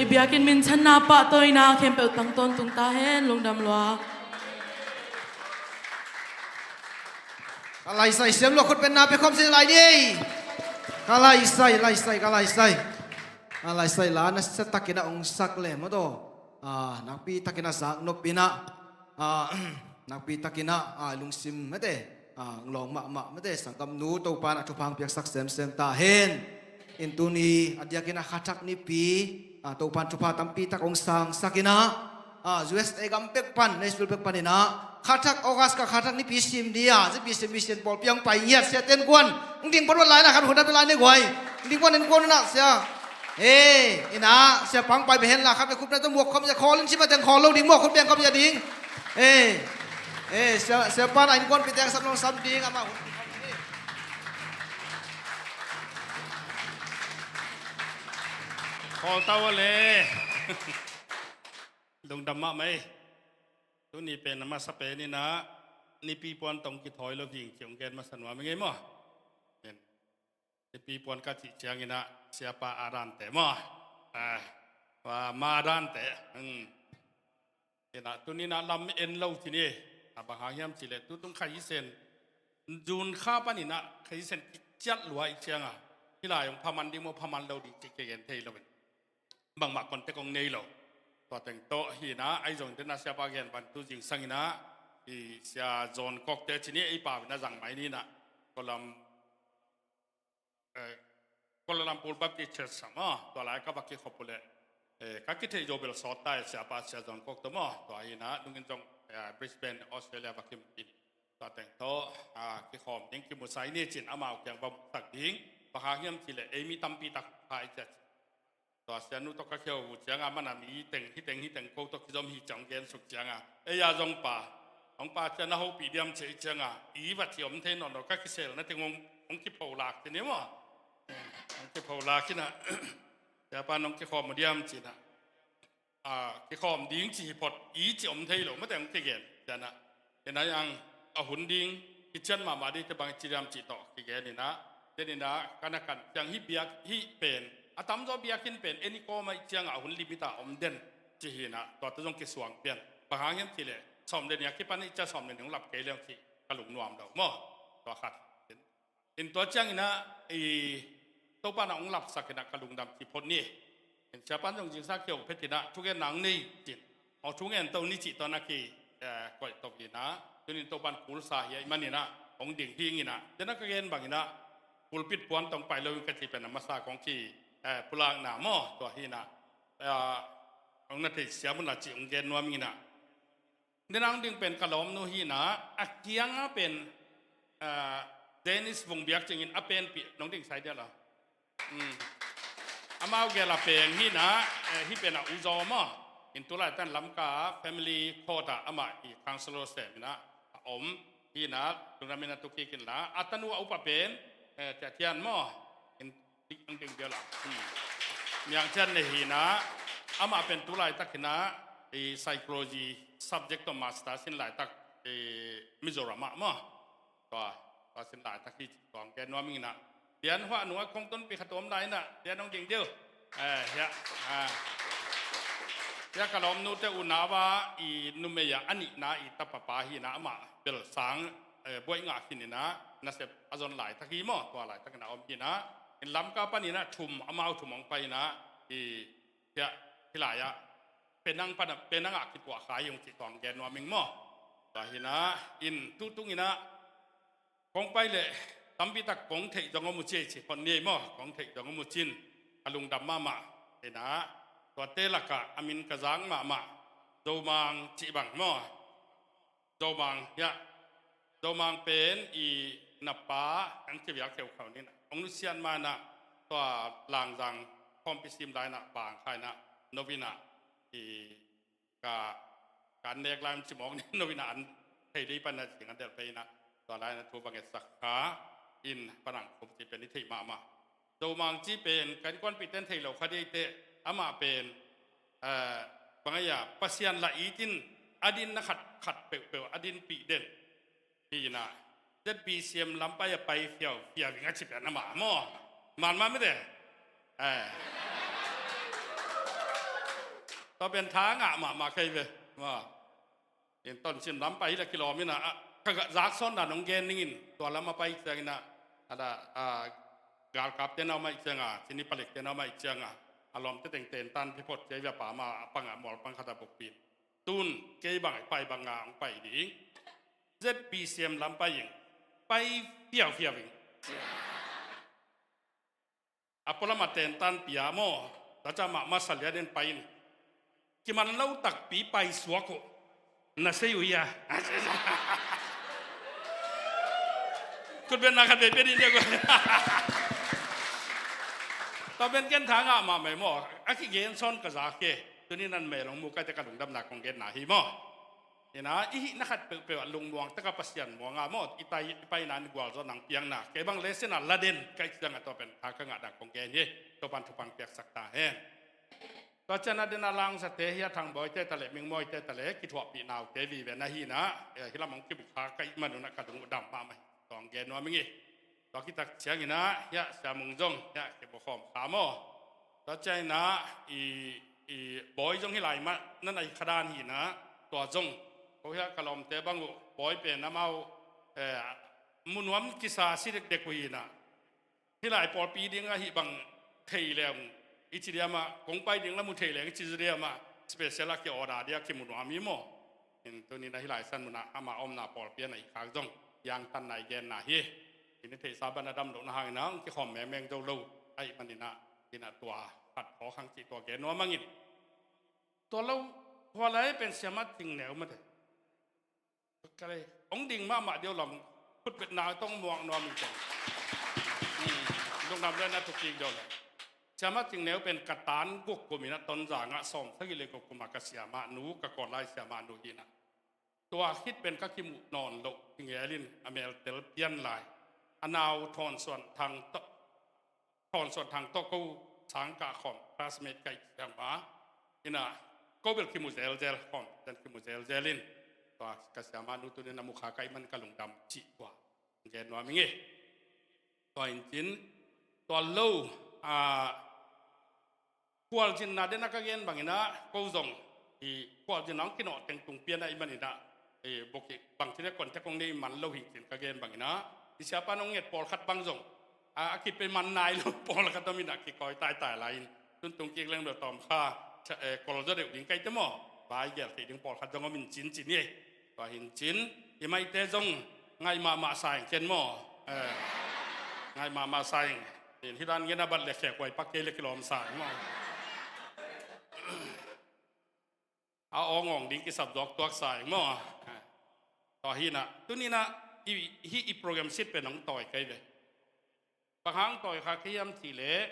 Biakinn min channa pahtawina khempeuh tang tawntung ta hen, lungdam lua. Ka laisai siam lo khut penna pia khawm sin lai ni. Ka laisai, laisai, ka laisai. Ka laisai la na sa takin a ong sak le maw taw. Ah, nakpi takin a zak nop in a. Ah, nakpi takin a, ah, lungsim mate, ah, lawng mahmah mate, sanggamnu Topa'n a thupha piaksak semsem ta hen. In tuni a diakin a khathak nipi, ah, Topa'n thupha tampi tak ong sangsak in a, ah, U S A gam pek pan, Nashville pek pan in a, khathak August ka khathak nipi sim dia, zipi sim mission pawl piang pai ngiat sia ten kuan, ong ding pon wat lai na khat hun a pe lai ne guai, ong ding pon in kuan na sia. Eh, ina, sia pang pai behen la khat be khup na tu muak khom ya kholin sima teng khol lo ding muak khut beng khom ya ding. Eh, eh, sia, sia pan a in kuan pi teng sam long sam ding ama hun. Khol tau le. Lungdam mahmah ei. Tuni pen a masa pen ina, nipi puan tong kithawi lo ging kiong gen masa nuam i ngei maw. Nipi puan ka cih ciangin a, siapa a dante maw. Ah, ma dante. Hmm. Ina, tuni na lam en lo ci ni. A bang hang hiam ci le, tutung kha hi sen. Jun kha pan ina, kha hi sen kiciat lua i cianga. Hi lai ong phaman ding maw, phaman lo ding ci ke gen thei lo in. Bangmah kontek ong nei lo. Tua teng tawh hi ina, ai zong tena siapa gen ban tu zingsang ina, i sia zon kok te ci ni, i pau ina zang mai ni ina. Kolam eh, Kuala Lumpur Baptist Church sang maw, tua lai ka va kikhop uh leh, eh, ka kithei zo bel sawt ta e, siapa sia zong kok to maw, tua hi na, nungin zong, eh, Brisbane, Australia va kimu in. Tua teng tawh, ah, kikhawm ding kimu sai ni cin amau kiang va mu tak ding, va kha hiam ci leh, ei mi tampi tak kha i cia ci. Tua sianu tawh ka kheu uh cianga mana mi teng, hi teng, hi teng ko tawh kizom hi ciang gen suk cianga. Ei a zong pa, hong pa cia na hopih diam cia i cianga. I va ci om thei nawn lo ka kiselna teng hong, hong kipho lak ci ni maw. Hong kipho lak ci na. Siapa nong kikhawm uh diam ci na. Ah, kikhawm ding ci hi phot i ci om thei lo, mate hong kigen. Ciana. Ina yang a hun ding, kician mahmah ding te bang ci diam ci tawh kigen ina. Ten ina, kana kan, ciang hi biak, hi pen. A tamzaw biakinn pen, eni kawm a i cianga a hun limit a om den, ci hi ina, tua te zong kisuang pian. Bang hang hiam ci le, sawm den ia kipan i cia sawm den hong lap kei leng ci, ka lungnuam lo maw. Tua khat. In tua ciang ina, i Topa na hong lapsak ina ka lungdam ci phot ni. In siapan zong zingsa kiau phet ina, thugen nang nei cin. Aw thungen to ni cih tawh na ki, eh, koih tok ina. Tunin Topan kulsa hi a i man ina, hong ding hing ina. Tena ka gen bang ina, pulpit puan tong pai lo in ka ci pen a masa kong ki, eh, pulakna maw, tua hi ina. Eh, hong na thei siam un la ci hong gen nuam ina. Nidang ding pen ka lawmnu hi na, a kianga pen, ah, Dennis Vung Biak Cing in a penpih nong ding sai dia lo. Hmm. Amau gel a peng hi na, eh, hi pen a uzaw maw. In tulai tan Lamka Family Court a amah i counselor sem hi na, a om hi na, tuna min a tukikin la. A tanu a upa pen, eh, Tia Thian maw. In Dik ang ding dia la. Hmm. Miang Thian ne hi na, amah pen tu laitak hi na, i psychology subject tawh master sin laitak, i Mizoram ah maw. Tua, tua sin laitak hi, tua ang gen nuam ing na. Pian hua nunga kong tun pi khat om lai na, pian ong ding diu. Eh, ya. Ah. Ya ka lawmnu te u na va, i numei a, a nihna i tapa pa hi na, amah bel sang, eh, buai ngah khin hi na, nasep a zon laitak hi maw, tua laitak hi na om hi na. In Lamka pan ina thum, amau thum ong pai ina, i, hia, hilai ah, Penang pan a, Penang ah kituah khai ong ci tuang gen nuam ing maw. Tua hi na, in tutung ina, kong pai leh, tampi tak kong theih zong om uh ci ei ci, hon ni ei maw, kong theih zong om uh cin, a lungdam mahmah, ina, tuate lakah, a min ka zak mahmah, Zomang cih bang maw. Zomang, ya. Zomang pen i napa, ang ci viak keu khau ni na. Ong nusian ma na, tua Langzang khawmpi sim lai na, bang khai na, novena, i ka, ka nek lai ci mawk ni, novena an thei dei pan na, ci ngan del pei na, tua lai na thu bang et sak kha, in panang khum ci pen i thei mahmah. Zomang ci pen, kan kuanpih ten thei lo kha dei te, amah pen, eh, bang a ia, Pasian la it in, a din na khat, khat peuhpeuh, a din pih den. Hi na, Z B C M lam pai a pai fiau, fiau ving a ci pen amah maw. Man ma mi de. Eh. Tua pen tha ngah mahmah kei ve. Ma. In Tonzang lam pai hi leh kilawm in ah, ka gah zaksawnna nong gen ning in, tua lam a pai ciangin ah, a da, a, galkapte na om ahih ciangin, cini palekte na om ahih ciangin, a lawmte teng tentan pia phot ci a, i va pa ma a pang a mual pang khat a bukpi in. Tun kei bang pai bang a hong pai ding. ZBCM lam pai ing. Pai fiaufiau ing. A pualam a tentan pia maw, tua ciang amah masa lian in pai in. Kiman lo takpi pai suak uh. Na sei uh hia? Khutbetna khat vei pia dih nia. Tua pen ken tha ngah mahmah hi maw. A kigen sawn ka zak hi. Tuni in a mel hong mu kei teh ka lungdamna kong genna hi maw. Ina, i hihna khat peuhpeuh ah lungmuang tak a Pasian muang a maw, i tai, i paina in gualzawhna hong piakna. Kei bang lesson a la den, ka hih ciangin tua pen tha ka ngah dan kong gen hi. Topa'n thupha hong piaksak ta hen. Tua ciang a den a Langzate, hia Thang Bawi te ta leh, Ming Mawi te ta leh, kithuahpih naute vive na hi na, eh, hih lam hong kibukha ka hih man un ah ka lung uh dam mahmah hi. Tua hong gen nuam ing ei. Tua khit tak ciangin ah, hia Sia Mung zong, hia kibukhawm kha maw. Tua ciangin ah, i, i Bawi zong hih lai mah, na na hi kha dan hi na, tua zong. Ko hia ka lawmte bang uh, Bawi pen amau, eh, mu nuam kisa si dekdek uh hi na. Hih lai pawlpi ding ahih bang thei leng, i ci diam ah, kong pai ding la mu thei leng, i ci zaw diam ah, special a ki-order dia kimu nuam hi maw. In tuni in ah hih lai san mun ah, ama omna pawlpi ah na i khak zong, piangtanna i genna hi. In i theihsa bang a dam lohna hangin ah, hong kikhawm mengmeng zo lo, ahih manin ah, in ah tua, khat phawk hang cih tua gen nuam ing in. Tua lo, hua lai pen Siamah Cing Neu mate. Ka lei, hong ding mahmah deuh lam, khutbetna tawh muak nuam ing teng. Hmm, lungdam le na thukik deuh le. Siamah Cing Neu pen ka tan guk kum in ah Tonzang ah sawmsagih le guk kum a ka siamah nu, ka Kawllai siamah nu hi na. Tua khit pen ka kimuh nawn loh, kingel in a meltel pian lai. A nau Thawn Suan Thang tawh, Thawn Suan Thang tawh ko sang kah khawm, classmate ka hih ciang mah. In ah, ko bel kimu zelzel khawm, tua kimu zelzel in. Tua ka siamah nu tuni in a mu kha ka hih man ka lungdam cih tua. Gen nuam ing ei. Tua in cin, tua lo, ah, khualzinna den a ka gen bangin ah, ko zong, i khualzinna hong kinawh teng tung pian ahih manin ah, i bukik bangci le contact hong nei man lo hi cin ka gen bangin ah, i siapa in hong nget pawlkhat bang zong, a, a kipia man nai lo pawlkhat om in ah kikawi taitai lai in, tun tung kik leng bel tawm kha, ca-, eh, kol zaw deuh ding ka hih teh maw, vai gel theih ding pawlkhat zong om in cincin hi ei. Tua hi in cin, i maite zong ngaih mahmah sa ing ken maw. Eh, ngaih mahmah sa ing. In hih dan gen a bat le khekhuai pak kei le kilawm sa ing maw. A awngawng ding kisap zuak tuak sa ing maw. Eh, tua hi na. Tuni in ah, i, hih i program sit pen hong tawi kei ve. Bang hang tawi kha ka hiam cih leh,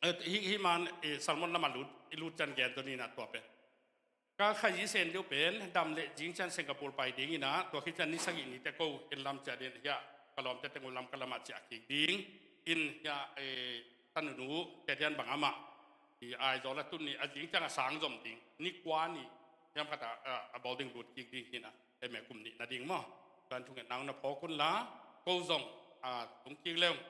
eh, hih, hih man, eh, sermon lam a lut, i lut ciang gen tuni in ah tua pen. Ka Khazi Sen deuh pen, dam le zing ciang Singapore pai ding in ah, tua khit ciang ni sagih ni teh ko, inn lam ciah ding, hia, ka lawmte teng uh Lamka lam ah ciah kik ding, in hia, eh, tanunu, Tetian bang amah, i Aizawl a tun ni, a zing ciang a sang zom ding, ni kua ni, hiam khat a, a, a boarding lut kik ding hi na, M A kum nih na ding maw. Tua in thungetna hong na phawk un la, ko zong, a, tung kik le ung.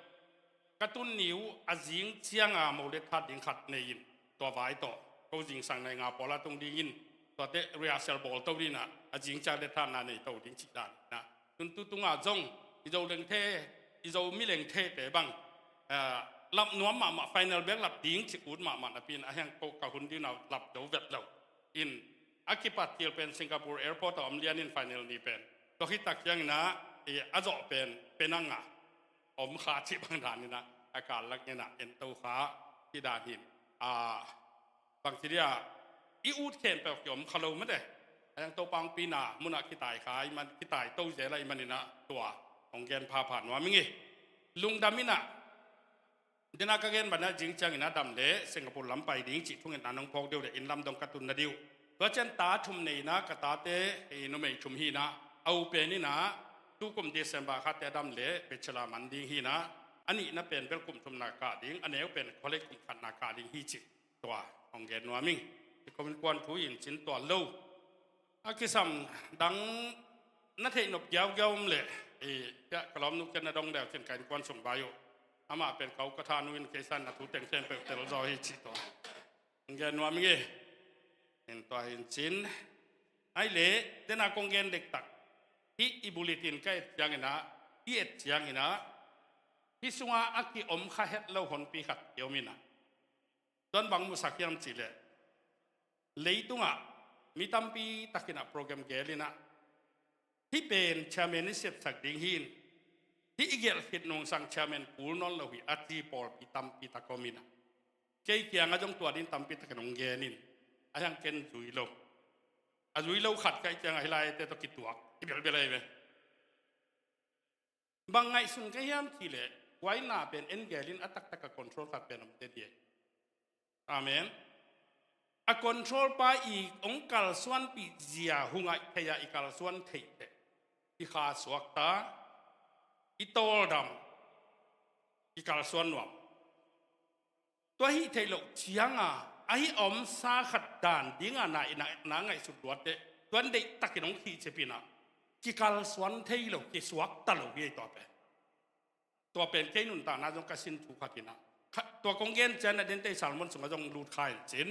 Ka tun ni uh a zing ciang a mo le that ding khat nei in, tua vai tawh, ko zingsang nai nga pawl a tung ding in, tuate rehearsal bawl to ding in ah, a zing ciang le thatna nei to ding cih dan in ah. Tun tu tung ah zong, i Zo lengthe, i Zomi lengthe te bang, eh, lap nuam mahmah final bek lap ding cih ut mahmah napi in a hiang ko ka hun ding in ah lap zo vet lo. In, a kipat kil pen Singapore airport a om lian in final ni pen. Tua khit tak ciang in ah, i a zawh pen, Penang ah om kha cih bang dan in ah, a kal lak in ah en to kha, cih dan hi in. A, bangci dia, i ut khempeuh ki om kha lo mate. A hiang Topa hong pina, mun ah kitai kha, i man, kitai to zel ahih manin ah tua, hong gen phapha nuam ing ei. Lungdam in ah, den a ka gen bang a zing ciang in ah dam le, Singapore lam pai ding cih thungetna nong phawk deuh le, inn lam dong ka tun na ding uh. Tua ciang ta thum nei in ah, ka tate, i numei thum hi in ah, a u pen in ah, tu kum December kha teh a dam le, bachelor man ding hi in ah, a nihna pen bel kum thumna kah ding, a neu pen college kum khatna kah ding hi cih. Tua, hong gen nuam ing. I ko innkuan thu in cin tua lo. A kisam dang na theih nop giaugiau om leh, i, pia, ka lawmnu kiang na dong deuh cin ka innkuan sung vai uh. Amah pen ka u ka tha nu in kei san a thu teng khempeuh tel zaw hi cih tua. Hong gen nuam ing ei. En tua hi in cin. Ai le, tena kong gen dektak. Hih i bulletin ka et ciangin ah, i et ciangin ah, hih sungah a kiom kha het lo honpi khat kiom in ah. Tuan bang musak hiam cih leh, leitungah mi tampi takin ah program gel in ah, hih pen chairman i sepsak ding hi in, hih i gelh khit nungsang chairman kul nawn lo hi a ci pawlpi tampi tak om in ah. Kei kiangah zong tua ding tampi takin hong gen in, a hiang ken zui lo. A zui lo khat ka hih ciangah hih laite tawh kituak hi belbel ahi ve. Bang ngaihsun ka hiam cih leh, guaina pen en gel in, a taktak a control khat pen om teh dih. Amen. A control pa i hong kalsuanpih zia hu ngaih thei a, i kalsuan theih teh, i kha suakta, i tawldam, i kalsuan nuam. Tua hih theih loh cianga, a hih a omsa khat dan dinga na i na, na ngaihsut luat teh, tuan deihtakin hong khih ciapin ah, kikalsuan thei lo, kisuakta lo hi ei tua pen. Tua pen kei nuntakna zong ka sin thu khat in ah, kha, tua kong gen ciang a dente i sermon sungah zong lut kha in cin.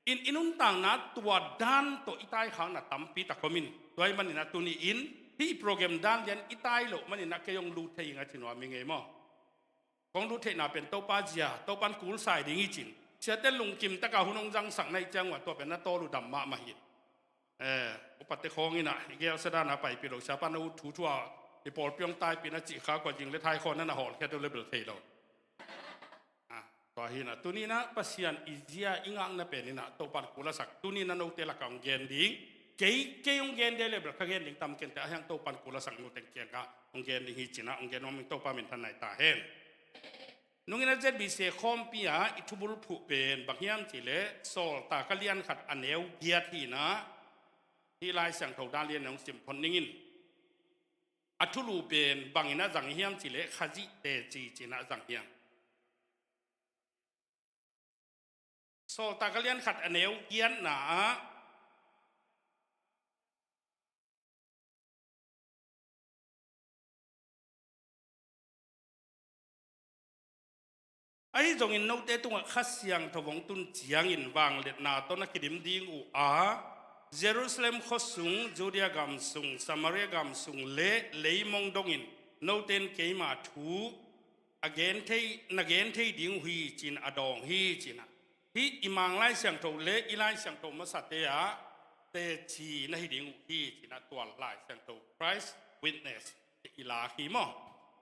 In i nuntakna tua dan tawh i taikhakna tampi tak om in, tua ahih manin ah tuni in, hih program dan lian i tai loh manin ah kei hong lut thei ing a ci nuam ing ei maw. Kong lut theihna pen Topa zia, Topan kulsai ding hi cin. Siate lungkim taka hun hong zangsak na hih ciang uh ah tua pen na tawl uh dam mahmah hi. Eh, upate khawng in ah, i gelsia dan a paipih lo, siapa na ut thu thu a, i pawlpi hong taipih na cih kha kua zing le thai khaw na na hawlkhia deuh le bel thei lo. Ah, tua hi in ah, tuni in ah Pasian i zia i ngakna pen in ah, Topan kul a sak, tuni in ah note lakah hong gen ding. Kei, kei hong gen ding le bel ka gen ding tam ken teh, a hiang Topan kul a sak nu teng kiangah hong gen ding hi cin ah, hong gen nuam ing, Topa minthan nai ta hen. Nungin a Z B C khawmpi ah i thubulphuh pen bang hiam cih leh Sawltak a lian khat a neu giat hi in ah, hih Lai Siangtho dan lian in hong sim phot ning in. A thulu pen bang in ah zang hiam cih leh Khazih teci ci in ah zang hiam. Sawltak a lian khat a neu giatna ah, ahi zongin note tungah Kha Siangtho hong tun ciangin vangliatna tawh na kidim ding uh a, Jerusalem khuasung, Judea gamsung, Samaria gamsung le leimong dongin note in keima thu a gen thei, na gen thei ding uh hi ci in a dawng hi ci in ah. Hih i Mang Lai Siangtho le i Lai Siangtho masate ah teci na hi ding uh hi ci in ah, tua Lai Siangtho Christ Witness i lak hi maw.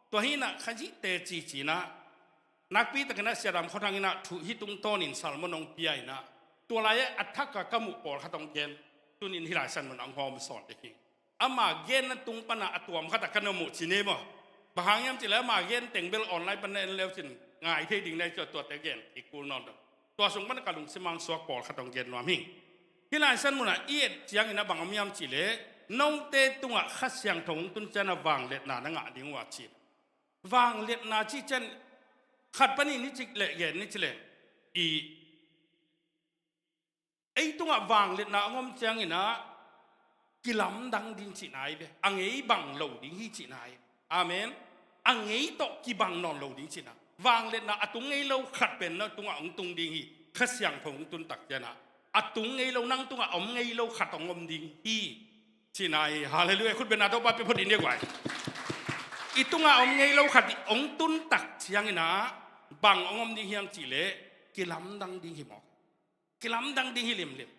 Tua hi in ah Khazih teci ci in ah, nakpi takin ah Sia Dam Khua Thang in ah thu hih tungtawnin sermon hong pia in ah, tua lai-ah a thak a ka muh pawlkhat hong gen, tuni in hih Lai Siangtho mun ah hong hawm sawn ding hi. Ama genna tung pan ah a tuam khat ah ka na muh ci ni maw. Bang hang hiam cih leh ama gen teng bel online pan na en le uh cin, ngai thei ding na hi ci a, tuate gen kik kul nawn lo. Tua sung pan ah ka lungsim ah hong suak pawlkhat hong gen nuam hi. Hih Lai Siangtho mun ah i et ciangin ah bang om hiam cih leh, note tungah Kha Siangtho hong tun ciangin ah vangliatna na ngah ding uh a ci. Vangliatna cih ciang khat panin i cih leh, gen ni cih leh, i ei tungah vangliatna hong om ciangin ah kilamdang ding cihna hi ve. A ngei bang lo ding hi cihna hi. Amen. A ngei tawh kibang nawn lo ding cihna. Vangliatna a tung ngei lo khat pen na tungah hong tung ding hi. Kha Siangtho hong tun tak ciangin ah, a tung ngei lo, nang tungah om ngei lo khat hong om ding hi cihna hi. Halleluiah. Khut bengna Topa pia phot in, i guai. I tungah om ngei lo khat hong tun tak ciangin ah bang hong om ding hiam cih leh, kilamdang ding hi mawk. Kilamdang ding hi limlim.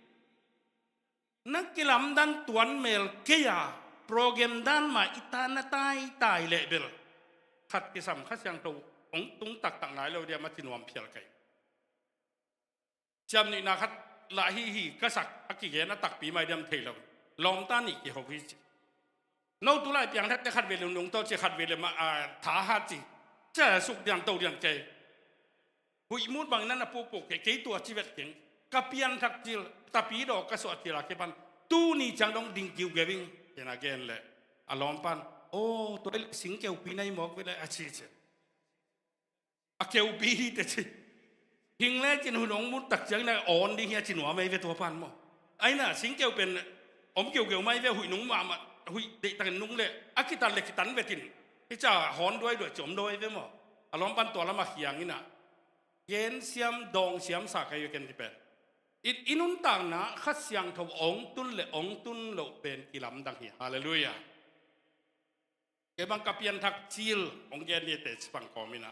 Na kilamdang tuan mel kei a, program dan mah i ta na taitai leh bel, khat kisam Kha Siangtho hong tung taktak nai lo diam a ci nuam phial ka hi. Ciamnuihna khat lah hi hi ka sak a kigen a takpi mai diam thei lo. Lawmta nih kihop hi ci. No tu lai piangthakte khat vei le nungto ci, khat vei le ma, a, thahat ci. Cia suk diam to diam kei. Huih mut bangin na pukpuk kei, kei tua ci vet keng. Ka pianthak cil, tapi daw ka suah cil a kipan, tuni ciang dong ding kiu geving. Ci-in a gen leh a lawmpan, aw, tua i singkeupi na hi mawk ve leh a ci ci. A keupi hi teh ci. Hing lecin hun hong mut tak ciangin a awn ding hi a ci nuam ei ve tua pan maw. Aina singkeu pen om keukeu mai ve, huih nung mahmah, huih deihtakin nung leh a kitan leh kitan vetin, hi ca hawn duaiduai ci om duai ve maw. A lawmpan tua lamah khiang in a gen siam dawng siam sa ka hi ve ken ti pen. I, i nuntakna Kha Siangtho hong tun le hong tun loh pen kilamdang hi. Halleluiah. Kei bang ka pianthak cil hong gen ni te cipang kawm inah,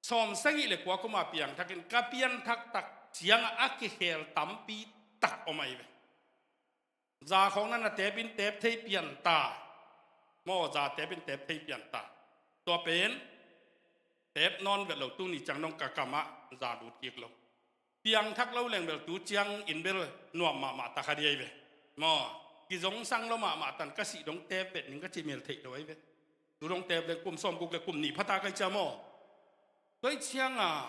sawm sagih le kua kuma piangthakin ka pianthak tak ciangah a kikhel tampi tak om ahi ve. Za khawng na na tep in tep thei pian ta. Maw, za tep in tep thei pian ta. Tua pen tep nawn vet lo, tuni ciang dong ka kamah za lut kik lo. Piangthak lo leng bel tu ciang in bel nuam mahmah ta kha di ahi ve. Maw, kizongsang lo mahmah tan ka sih dong tep vet ning ka cih mel theih lo ahi ve. Tu dong tep leng kum sawmguk le kum nih phata kai cia maw. Tua ih cianga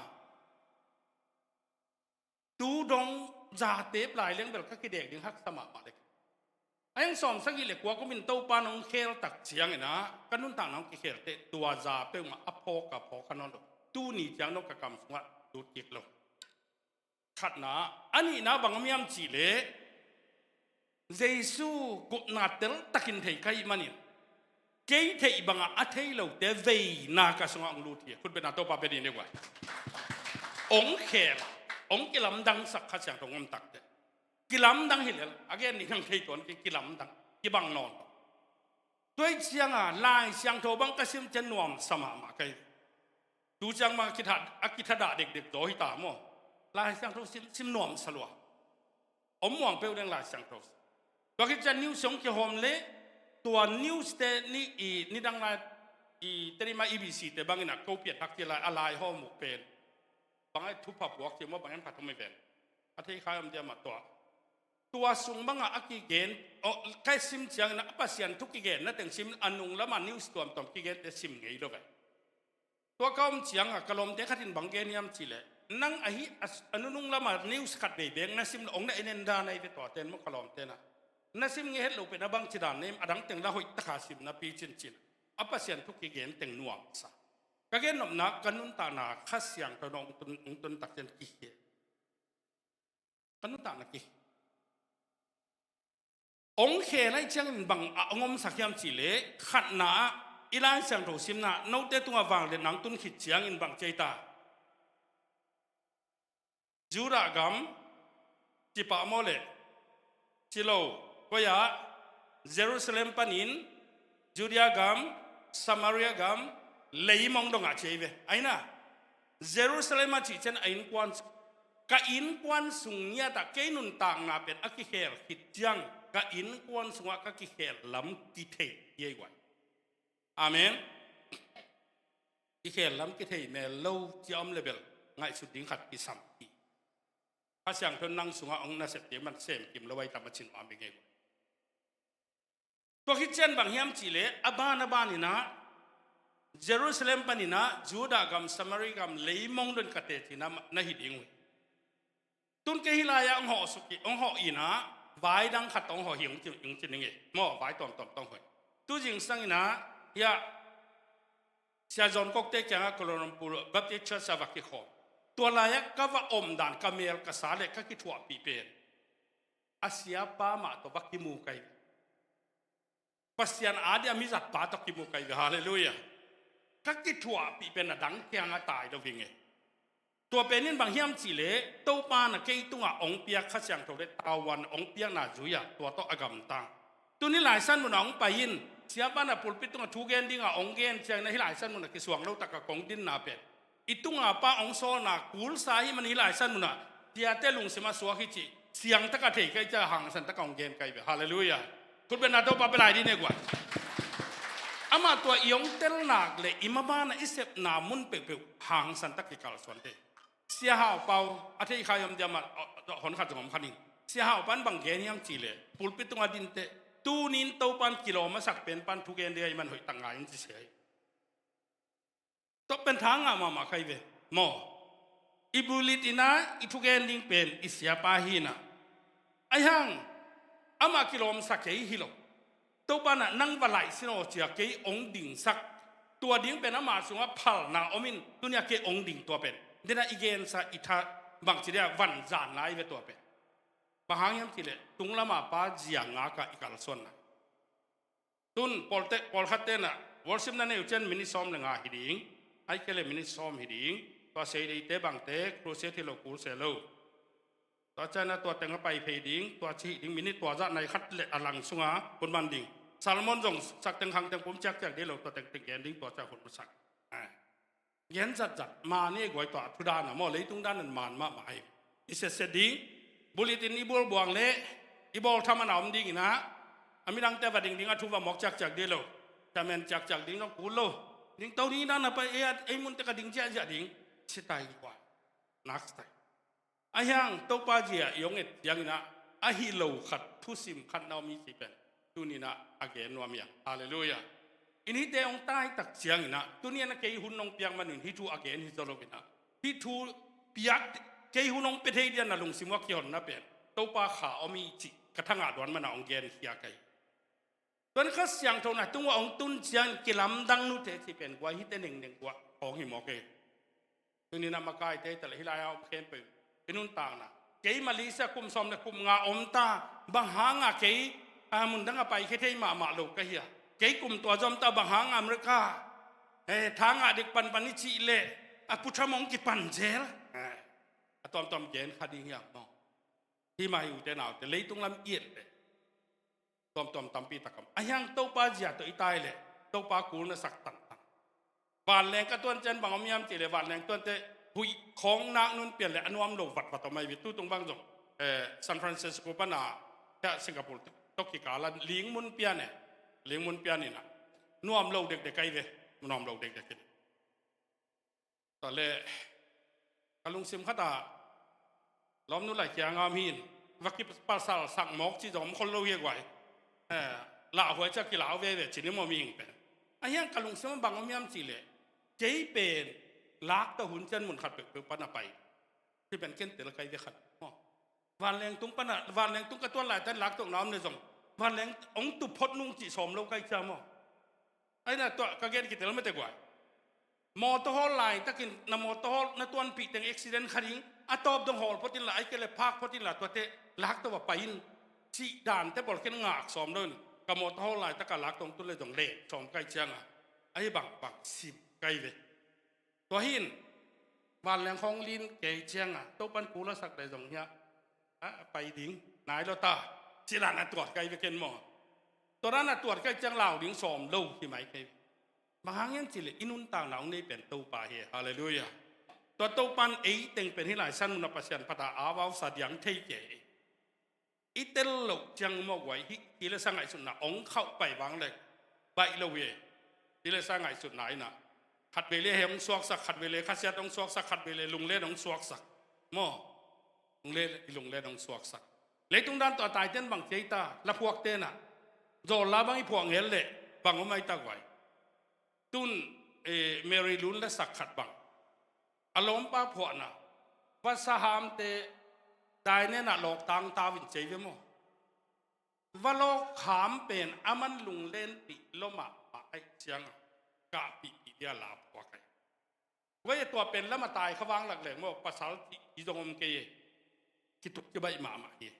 tu dong za tep lai leng bel ka kidek ding haksa mahmah le. A hiang sawm sagih le kua kumin Topa nong khel tak ciangin ah ka nuntakna hong kikhel teh tua za peuhmah a phawk a phawk kha nawn lo. Tuni ciang dong ka kam sungah lut kik lo. Khatna, a nihna bang om hiam cih leh Jesu gupna teltakin thei ka hih manin kei theih bangah a thei lote veina ka sungah hong lut hi. Khut beng a Topa bia dih ni guai. Hong khel, hong kilamdangsak Kha Siangtho hong om takteh. Kilamdang hi lel, a gen nih hang thei tuan ki, kilamdang, kibang nawn. Tua ih cianga Lai Siangtho bang ka sim ciang nuamsa mahmah ka hi. Tu ciang bang a kitha, a kithadah dekdek zaw hi ta maw. Lai Siangtho sim, sim nuamsa lua. Om muang peuh leng Lai Siangtho. Tua khit ciang news hong kihawm leh tua news te ni i nidang lai i Tedim a E B C te bangin a ko pianthak ci lai a lai hawm uh pen. Bang a thupha puak ci maw, bang a phat hong mi ven. A thei khai om dia mah tua. Tua sung bangah a kigen, oh, ka sim ciangin a Pasian thu kigen na teng sim, a nung lama news tuamtuam kigen te sim ngei lo ve. Tua ka om cianga ka lawmte khat in bang gen hiam cih leh, nang ahi a, a nunung lama news khat vei beng na sim lo, ong na en en dan ahi ve tua ten maw ka lawmte na. Na sim ngei het lo pen a bang ci dan nem, a dang teng la hoih taka sim na pi cincin. A Pasian thu kigen teng nuamsa. Ka gen nopna ka nuntakna Kha Siangtho na ong tun, ong tun tak ciang kihi. Ka nuntakna ki. Ong khel lai ciangin bang a ong omsak hiam cih leh, khatna ah i Lai Siangtho simna note tungah vangliatna ong tun khit ciangin bang ci ta. Judah gam ci pah maw leh, ci lo, koi ah Jerusalem panin Judea gam, Samaria gam, leimong dongah ci ahi ve. Aina, Jerusalem a cih ciang a innkuan, ka innkuan sung ngiatah kei nuntakna pen a kikhel khit ciang ka innkuan sungah ka kikhel lam kithei hi ei guai. Amen. Kikhel lam kithei mel lo cia om le bel ngaihsut ding khat kisam hi. Kha Siangtho nang sungah ong na sep ding man sem kim lo ai tam a cin om a mi ngei guai. Tua khit ciang bang hiam cih leh a ban a ban inah Jerusalem paninah Judah gam, Samaria gam leimong don ka teci na, na hi ding uh hi. Tun kei hih lai-ah hong hawh suk hi, hong hawh inah vai dang khat tawh hong hawh hi ong ci, ong ci ning e. Maw, vai tuamtuam tawh hong hawh hi. Tu zingsang inah hiah Sia John Kokte kiangah Kuala Lumpur Baptist Church ah va kikhawm. Tua lai-ah ka va om dan, ka mel ka sa le ka kithuahpih pen a siapa mah tawh va kimu ka hi. Pasian a dia mizatpa tawh kimu ka hi ve. Halleluiah. Ka kithuahpih pen a dang kiangah tai lo hi nge. Tua pen in bang hiam cih leh Topa na kei tungah ong piak Kha Siangtho le tavuan ong piakna zui-ah tua tawh a gamtang. Tuni laisan munah ong pai in, siapa na pulpit tungah thu gen dingah ong gen ciangin ah hih laisan munah kisuang lo takah kong dinna pen i tunga pa ong sawlna kulsa hi man hih laisan munah tiate lungsim a suak hi cih siang taka thei ka hi ciah hangsan taka hong gen ka hi ve. Halleluiah. Khut beng a Topa bia lai dih ni guai. Amah tua i ong telnak le i maban a i sepna mun peuhpeuh hangsan tak kikalsuan te. Sia Hau Pau a thei khai om dia mah, hon khat zong om kha ning. Sia Hau Pau in bang gen hiam cih leh pulpit tungah dinteh, tuni in Topa in kilawm a sak pen pan thugen ding ahi man hoih tak ngai in ci sia hi. Tua pen tha ngah mahmah kha hi ve. Maw, i bulit inah i thugen ding pen i siapa hi inah. Ahi hang amah kilawmsa kei hi lo. Topa nah nang va laih sin aw cia kei ong dingsak. Tua ding pen amah sungah phalna om in tuni-ah kei ong ding tua pen. Dena i gensa i tha bangci dia vanzanna ahi ve tua pen. Bang hang hiam cih leh tung lama pa zia ngakah i kalsuanna. Tun pawlte, pawlkhat tenah worship na nei uh cian minute sawm le nga hi ding. Ahih kei leh minute sawm hi ding. Tua seideite bangte crusade hi lo kul se lo. Tua ciangin ah tua teng a pai phei ding, tua ci ding, minit tua zah nai khat le a lang sunga hun man ding. Sermon zong sak teng khang teng pum ciakciak ding lo, tua teng teng gen ding, tua ciang hun masak. Eh. Gen zatzat, maan e guai, tua thu dan a maw, leitung dan in maan mahmah hi. I setset ding, bulletin i bulbuang leh, i bawl tham a na om ding in ah, a midangte va ding ding a thu va mawk ciakciak ding lo. Thamen ciakciak ding zong kul lo. Ding to ding dan a pai, ei, ei munte ka ding ziahziah ding. Ci tai guai. Nak ci tai. Ahi hang Topa zia i hong et ciangin ah, a hi lo khat, thusim khat na om hi ci pen tuni in ah a gen nuam hi a. Halleluiah. I hihte hong taitak ciangin ah, tuni in ah kei hun hong piak manin hih thu a gen hi zaw lo in ah, hih thu piak, kei hun hong pia thei ding a na lungsim uah kihonna pen Topa kha om hi cih ka thangah duan man a hong gen khia ka hi. Tua in Kha Siangtho na tungah hong tun ciang kilamdang nute cih pen guai, hihte nengneng guah hong hi mawk e. Tuni in ah makaite hi ta leh hih lai-ah om khempeuh i nuntakna. Kei Malaysia kum sawm le kum nga om ta, bang hanga kei, a, mun dang a paikhia thei mahmah lo ka hi a. Kei kum tua zom ta, bang hanga America, eh, thangah dik panpan i cih leh, a, Pu Trump hong kipan zel. Eh, a tuamtuam gen kha ding hiam maw? Hih mah hi ute naute, leitung lam i et leh tuamtuam tampi tak om. Ahi hang Topa zia tawh i tai leh Topa kul na sak tangtang. Vanleng ka tuan ciang bang om hiam cih leh, vanleng tuante huih khawng nak nun pian leh a nuam lo vatvat om ahi ve. Tutung bang zong, eh, San Francisco pan a, hia Singapore tawh kikal a ling mun pian e. Ling mun pian in ah nuam lo dekdek ahi ve. Nuam lo dekdek in. Tua leh ka lungsim khat ah, lawmnu Lai Kia Ngam hi in, va kipasal sak mawk ci zong om khol lo hi a guai. Eh, lauhuai ciang kilau veve ci ni maw, mihing pen. Ahi hang ka lungsim ah bang om hiam cih leh, kei pen lak tawh hun ciang mun khat peuhpeuh pan a pai. Hih pen ken tel kai ve khat maw. Vanleng tung pan a, vanleng tung ka tuan laitak lak tawh na om leh zong, vanleng hong tup phot nung cih sawm lo kai cia maw. Ahi na tua ka gen kitel mate guai. Mawtaw hawl laitakin na mawtaw hawl na tuanpih teng accident kha ding, a tawp dong hawl phot inla, ahih kei leh phak phot inla, tuate lak tawh va pai in cih dante pawl ken ngak sawm lo in, ka mawtaw hawl laitak a lak tawh hong tun leh zong leng sawm kai ciang a, ahi bangbang sim kai ve. Tua hi in, vanleng khawng lin kei ciang a, Topan kul a sak leh zong hia, a, pai ding nai lo ta, ci la na tuat kai ve ken maw. Tua dan a tuat kai ciang lau ding sawm lo hi mai kai. Bang hang hiam cih leh i nuntakna hong nei pen Topa hi. Halleluiah. Tua Topan ei teng pen hih lai san mun a Pasian phat a, a vausa diang thei kei. I tel loh ciang maw guai, hih hi le sa ngaihsutna hong khauh pai vang leh baih lo hi. Hi le sa ngaihsutna in ah, khat vei leh heh hong suaksak, khat vei leh khasiat hong suaksak, khat vei leh lunglen hong suaksak. Maw, lunglen, i lunglen hong suaksak. Leitung dan tawh a taite in bang ci ei ta, la phuakte in ah, zawl la bang i phuak ngel leh bang om ei ta guai. Tun, eh, Mary Lun la sak khat bang, a lawmpa phuahna, va sa hamte dainen ah lawk tangtau in ci ei ve maw. Va lawk ham pen a man lunglenpih lua mahmah ahih ciang a, kahpihpih dia la phuak ai. Guai, tua pen lam a tai kha vang lak leng maw, pasal cih hi zong om kei e. Kituk kibaih mahmah hi.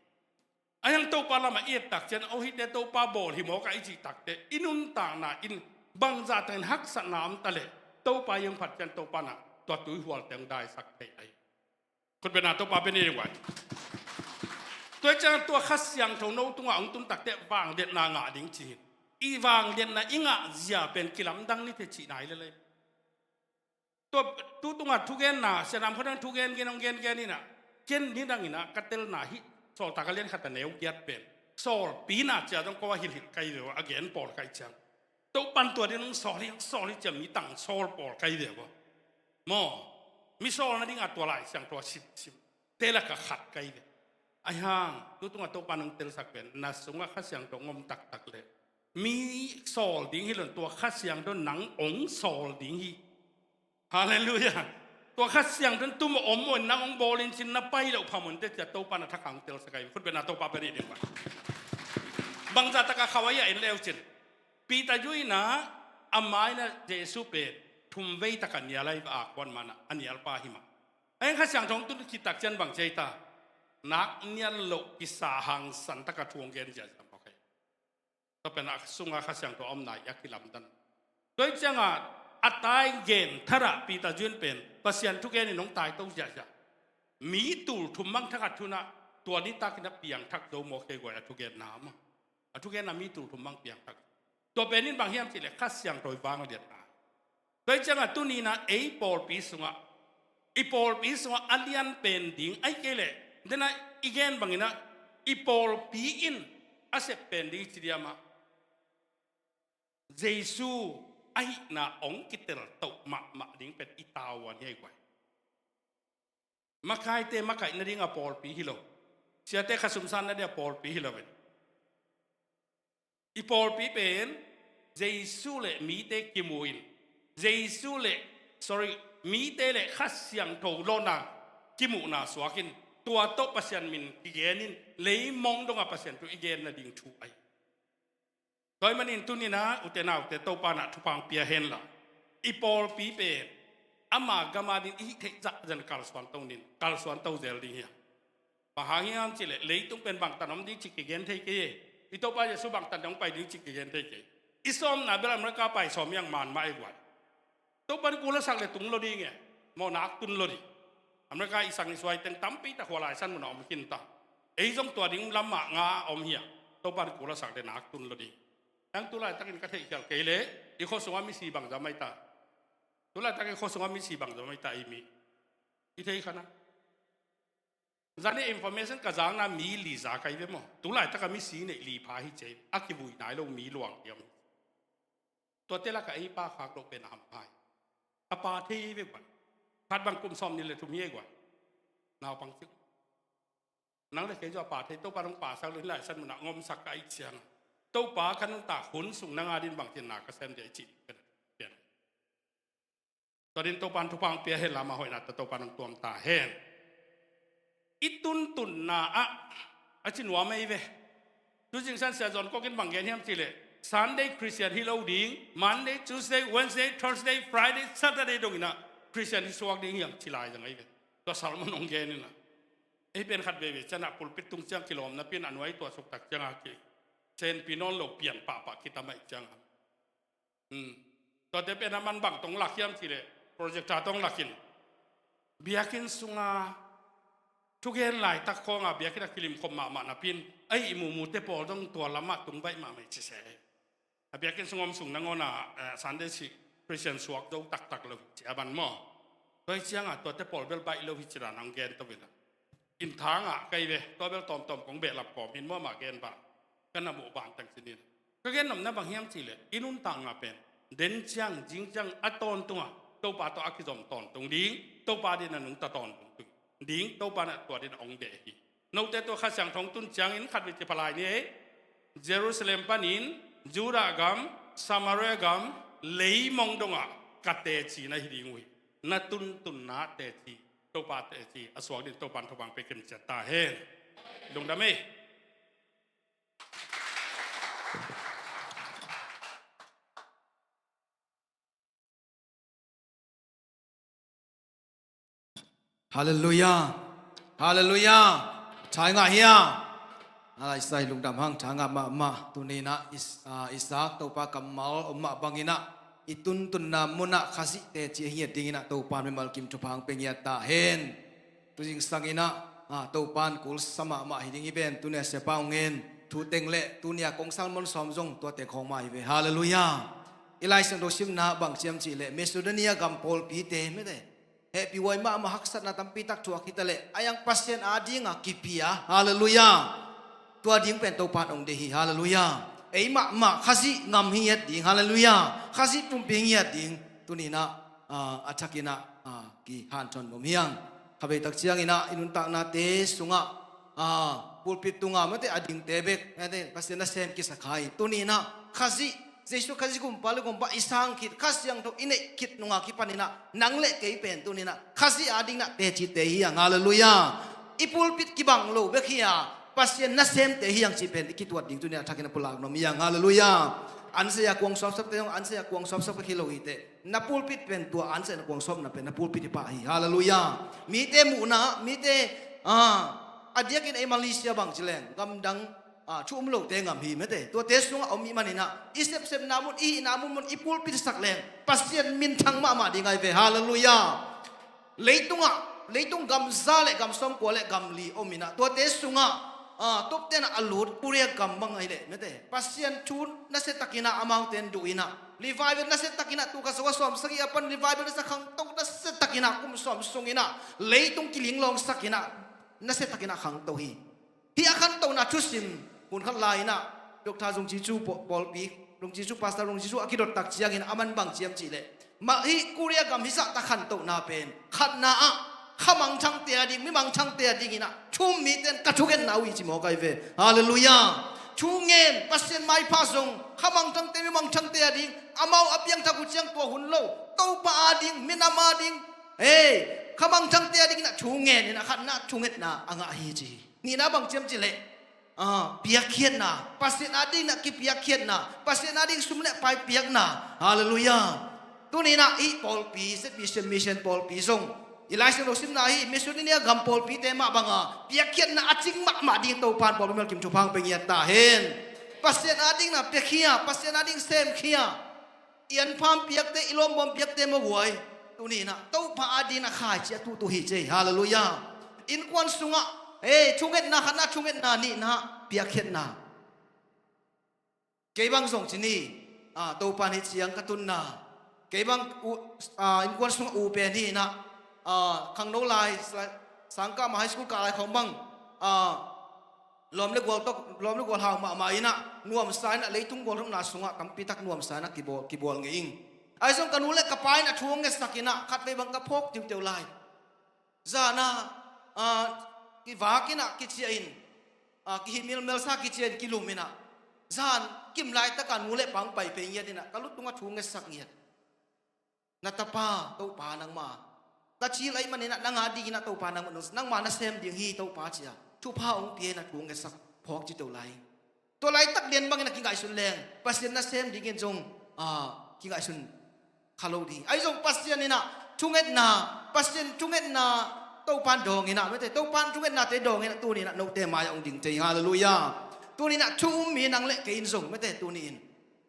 Ahi hang Topa lam a i et tak ciang, o, hihte Topa bawl hi mawk a i cih takteh, i nuntakna in bangzah takin haksatna om ta leh, Topa i hong phat ciang Topa in ah tua tuihualte hong daisak thei ahi. Khut beng a, Topa bia ni ding guai. Tua ciang tua Kha Siangtho no tungah hong tun takteh vangliatna ngah ding ci hi. I vangliatna i ngah zia pen kilamdang ni teh cihna hi lel ei. Tua, tu tungah thugenna, Sia Nam Khaw Thang thugen gen hong gengen in ah, ken nidang in ah ka telna hih Sawltak a lian khat a neu giat pen, sawlpina cia zong ko a hilhhilh kai ve ua, a gen pawl kai ciang. Topan tua din hong sawl hi, hong sawl hi cia mi tang sawl pawl kai ve ua. Maw, mi sawl nading a tua Lai Siangtho a simsim te lak a khat kai ve. Ahi hang, tu tungah Topan hong telsak pen, na sungah Kha Siangtho hong om taktak leh, mi sawl ding hi lo in, tua Kha Siangtho nang hong sawl ding hi. Halleluiah. Tua Kha Siangtho in tum om maw in, nang hong bawl in cin, na pai loh phamawh in teh cia Topan a thak hang telsak ai. Khut beng a, Topa bia ni ding guai. Bangzah tak a khauh ai a en leu cin, Peter Yu in ah, a mai in ah Jesu pen thum vei tak a nial ai, a kuan man ah a nial pa hi mah. Ahi hang Kha Siangtho hong tun khit tak ciang bang ci ei ta, nak nial loh kisa hangsan tak a thu hong gen ziahziah mawk hi. Tua pen a sungah Kha Siangtho a omna hi a kilamdan. Tua hi ciang a, a tai gen thar ah Peter Yu in pen Pasian thugen in hong taito ziahziah. Mi tul thum bang thakhat thu in ah Tua nitak in a piangthak zo mawk hi ei guai, a thugenna maw. A thugenna mi tul thum bang piangthak. Tua pen in bang hiam cih leh Kha Siangtho i vangliatna. Tua hi ciangah tuni in ah ei pawlpi sungah, i pawlpi sungah a lian pen ding, ahih kei leh, den ah i gen bangin ah, i pawlpi in a sep pen ding i ci diam ah, Jesu a hihna hong kitel toh mahmah ding pen i tavuan hi ei guai. Makaite makaih nading a pawlpi hi lo. Siate khasum san nading a pawlpi hi lo in. I pawlpi pen Jesu le mite kimu in, Jesu le, sorry, mite le Kha Siangtho lawhna kimuhna suak in, tua tawh Pasian min kigen in, leimong dongah Pasian thu i gen nading thu ahi. Tua ahih manin tuni in ah, ute naute, Topa in ah thupha hong pia hen la. I pawlpi pen ama gam ading i hih theih zahzah in kalsuan to ning, kalsuan to zel ding hi hang. Bang hang hiam cih leh leitung pen bangtan om ding cih kigen thei kei e. I Topa Jesu bangtan hong pai ding cih kigen thei kei. I sawmna bel America pai sawm hi hang, man mah ei guai. Topa in kul a sak leh tung lo ding e. Maw, nak tun lo ding. America i sang i suai teng tampi tak hua lai san mun ah om khin ta. Ei zong tua ding lam mah nga om hi a. Topa in kul a sak leh nak tun lo ding. Hang tu laitakin ka theihkhial kei leh, i khua sungah misi bangzah om ahi ta. Tu laitakin khua sungah misi bangzah om ahi ta i mi. I thei kha na. Zan ni information ka zak na mi li za ka hi ve maw. Tu laitak a misi neih li pha hi ci ei. A kivui nai lo mi luang hiam. Tuate lakah ei pa khak loh pen a hampha hi. A pa thei hi ve guai. Khat bang kum sawmnih le thum hi ei guai. Naupang cik. Nang le kei zong a pa thei, Topa in hong pasak lo, hih lai san mun ah hong omsak ka hih ciang. Topa ka nuntak hun sung nang ading bangci in na ka sem dia i cih ding pen. Tua ding Topa in thupha hong pia hen la, amah hoihna tawh Topa in hong tuam ta hen. I tuntunna ah, a ci nuam ei ve. Tu zingsang Sia John Coke in bang gen hiam cih leh, Sunday Christian hi lo ding, Monday, Tuesday, Wednesday, Thursday, Friday, Saturday dong in ah Christian hi suak ding hi hang ci lai zang ei ve. Tua sermon hong gen in ah. Ei pen khat veve ciang ah pulpit tung ciang kilawm napi in a nuai tuah suk tak ciang a ki, senpi nawn lo pian pahpah kitam ahih ciang a. Hmm. Tuate pen a man bang tawh hong lak hiam cih leh, projector tawh hong lak in. Biakinn sunga thugen laitak khawng a biakinn a kilim khop mahmah napi in, ei i mumute pawl zong tua lamah tung baih mahmah hi ci se. A biakinn sung om sung nangawn a, eh, Sunday si Christian suak zo taktak lo hi ci a ban maw. Tua hi ciang a tuate pawl bel baih lo hi ci dan hong gen to in ah. Inn thang ah ka hi ve, tua bel tawmtawm kong behlap kawm in, muamah gen bang, ka na muh bang teng ci ni. Ka gen nopna bang hiam cih leh, i nuntakna pen den ciang, zing ciang a tawntung a, Topa tawh a kizom tawntung ding, Topa ading a nungta tawntung ding, Topa in ah tua ding hong deih hi. Note tawh Kha Siangtho hong tun ciangin khat vei ci pha lai ni ei. Jerusalem panin Judah gam, Samaria gam, leimong dongah ka teci na hi ding uh hi. Na tuntunna teci, Topa teci a suak ding Topa in thupha hong pia kimciat ta hen. Lungdam ei. Halleluiah. Halleluiah. Tha i ngah hiam? A, i sai lungdam hang, tha ngah mahmah. Tuni in ah i s-, a, i sak Topa kammal om mah bangin ah, i tuntunna munah Khazih teci a hi ngiat dingin ah Topa in mimal kim thupha hong pia ngiat ta hen. Tu zingsang in ah, a, Topa in kul sa mahmah hi ding hi ven, tuni a siapa hong ngen thu teng le tuni a kong sermon sawm zong tua teng khawng mah hi ve. Halleluiah. I Lai Siangtho simna bang ci hiam cih leh, Macedonia gam pawlpite, mete, hehpihhuai mahmah, haksatna tampi tak thuak hi ta leh, a iang Pasian ading a kipia. Halleluiah. Tua ding pen Topa in hong deih hi. Halleluiah. Ei mahmah Khazih ngam hi ngiat ding. Halleluiah. Khazih pumpi hi ngiat ding. Tuni in ah, a, a thak in ah, a, kihanthawn nuam hi hang. Kha vei tak ciangin ah i nuntaknate sungah, a, pulpit tungah mate a dingte bek, mate, Pasian nasem kisa kha hi. Tuni in ah Khazih, Jesu Khazih gumpa le gumpa i sang khit, Kha Siangtho i neih khit nung a kipan in ah, nang le kei pen tuni in ah Khazih ading in ah tecite hi hang. Halleluiah. I pulpit kibang lo bek hi a, Pasian nasemte hi hang cih pen i kituat ding tuni in ah a thak in ah pulak nuam hi hang. Halleluiah. Ansia kuang suapsuapte zong ansia kuang suapsuap bek hi lo hi teh. Na pulpit pen tua ansia na kuang suapna pen na pulpit hi pah hi. Halleluiah. Mite muhna, mite, a, a diakin ei Malaysia bang ci leng, gamdang, a, thu um lote ngam hi, mete, tuate sungah om i hih manin ah, i sepsepna mun, i hihna munmun, i pulpit sak leng Pasian minthang mahmah ding ahi ve. Halleluiah. Leitungah leitung gam za le gam sawmkua le gam li om inah, tuate sungah, ah, topte inah a lut Korea gam bang ahih leh, mete, Pasian thu nasiatakin ah amaute in duh inah, revival nasiatakin ah, tul khat za kua sawmsagih a pan revival nasia khangto nasiatakin ah, kum sawm sung inah leitung kilinglawngsak inah, nasiatakin ah khangto hi. Hih a khantohna thusim, hun khat lai inah, Doctor Zung Ci Cu paw-, pawlpi, Zung Ci Cu, Pastor Zung Ci Cu a kidot tak ciangin a man bang ci hiam cih leh, mah hih Korea gam hih zahtak khantohna pen khatna ah kha mangthangte a ding, mi mangthangte a ding inah thu um mite in ka thungetna uh hi ci mawk ahi ve. Halleluiah. Thungen, Pasian maipha zong kha mangthangte, mi mangthangte a ding, amau a piangthak uh ciang tua hun lo, Topa a ding, minam a ding, hei, kha mangthangte a ding inah thungen inah khatna thungetna a ngah hi ci hi. Nihna bang ci hiam cih leh, ah, piakkhiatna, Pasian a ding inah kipiakkhiatna, Pasian a ding sum le pai piakna. Halleluiah. Tuni inah hih pawlpi, Z B C M mission pawlpi zong i Lai Siangtho simna hih mission in a gam pawlpite mah banga piakkhiatna a cing mahmah ding Topa in pawlpi malkim thupha hong pia ngiat ta hen. Pasian a ding inah piakhia, Pasian a ding semkhia, i anpham piakte, i lawmbawm piakte mawk huai. Tuni inah Topa a ding inah khaici a tuhtuh hi ci hi. Halleluiah. Innkuan sungah, hei, thungetna khatna, thungetna nihna, piakkhiatna. Kei bang zong ci ni, ah, Topa in hih ciang ka tunna, kei bang u, ah, innkuan sungah u pen hi inah, ah, khangno lai, sa-, sangkah mah high school kah lai khawng bang, ah, lawm le gual tawh, lawm le gual hau mahmah inah, nuamsa inah, leitung gualzawhna sungah tampi tak nuamsa inah kibawl, kibawl ngei ing. Ahi zong ka nu le ka pa inah thu hong ngetsak inah, khatvei bang ka phawk tiuteu lai. Zan ah, ah, kivak inah, kiciah in, ah, kihih milmelsa, kiciah in kilum inah, zan kim laitak a nu le pa hong pai phei ngiat inah, ka lu tungah thu hong ngetsak ngiat. Na tapa Topa nangmah, ka cil ahih man inah, nang a ding inah Topa nangmah, nangmah nasem ding hi Topa ci-a thupha hong pia inah thu hong ngetsak phawk citeu lai. Tua laitak lian bang inah kingaihsun leng Pasian nasem dingin zong, ah, kingaihsun kha lo ding. Ahi zong Pasian inah thungetna, Pasian thungetna Topa in dawng inah, mete, Topa in thungetnate dawng inah tuni inah note mai-ah hong ding thei hi. Halleluiah. Tuni inah thu um mi nang le kei in zong, mete, tuni in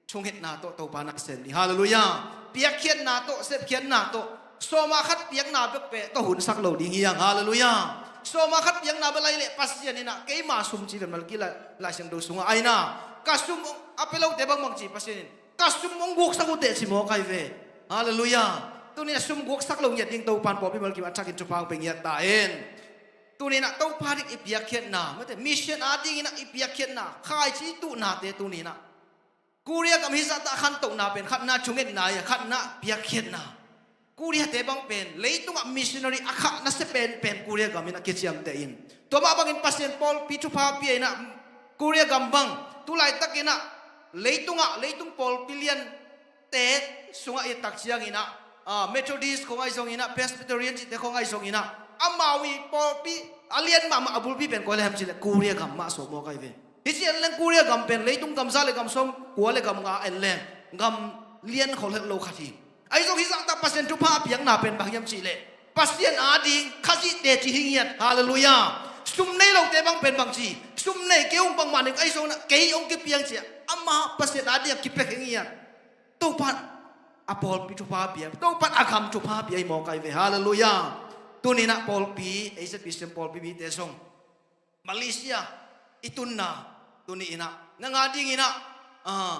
thungetna tawh Topa nasem ding. Halleluiah. Piakkhiatna tawh, sepkhiatna tawh, sawma khat piakna bekbek tawh hunsak lo ding hi hang. Halleluiah. Sawma khat piakna bek lai leh Pasian inah keima sum ci ve, Malki Lai, Lai Siangtho sungah a inah, ka sum a pia lote bangbang ci Pasian in, ka sum hong guaksak uh teh ci mawk ahi ve. Halleluiah. Tuni inah sum guaksak lo ngiat ding Topa in pawlpi malkim a thakin thupha hong pia ngiat ta hen. Tuni inah Topa ding i piakkhiatna, mete, mission a ding inah i piakkhiatna, khaici tuhnate tuni inah Korea gam hih zahtak a khantohna pen khatna thungetna hi a, khatna piakkhiatna. Koreate bang pen leitungah missionary a khah nasia penpen Korea gam inah kiciamteh in, tua mah bangin Pasian pawlpi thupha pia inah, Korea gam bang tu laitak inah leitungah, leitung pawlpi liante sungah i et tak ciang inah, ah, Methodist khawng ahi zong inah, Presbyterian cihte khawng ahi zong inah, amau i pawlpi a lian mahmah a bulpi pen koi lai hiam cih leh Korea gam mah sawm mawk ahi ve. Hih ci en leng Korea gam pen leitung gam za le gam sawmkua le gam nga en leng gam lian kholhelh lo khat hi. Ahi zong hih zahtak Pasian thupha a piakna pen bang hiam cih leh Pasian a ding Khazih teci hi ngiat. Halleluiah. Sum nei lote bang pen bang ci, sum nei kei ung bangmah ning, ahi zong inah kei hong kipiang ci-a, amah Pasian a ding a kipia hi ngiat. Topa in a pawlpi thupha pia, Topa in a gam thupha pia hi mawk ahi ve. Halleluiah. Tuni inah pawlpi, Asia Christian pawlpi mite zong Malaysia i tunna, tuni inah nang a ding inah, ah,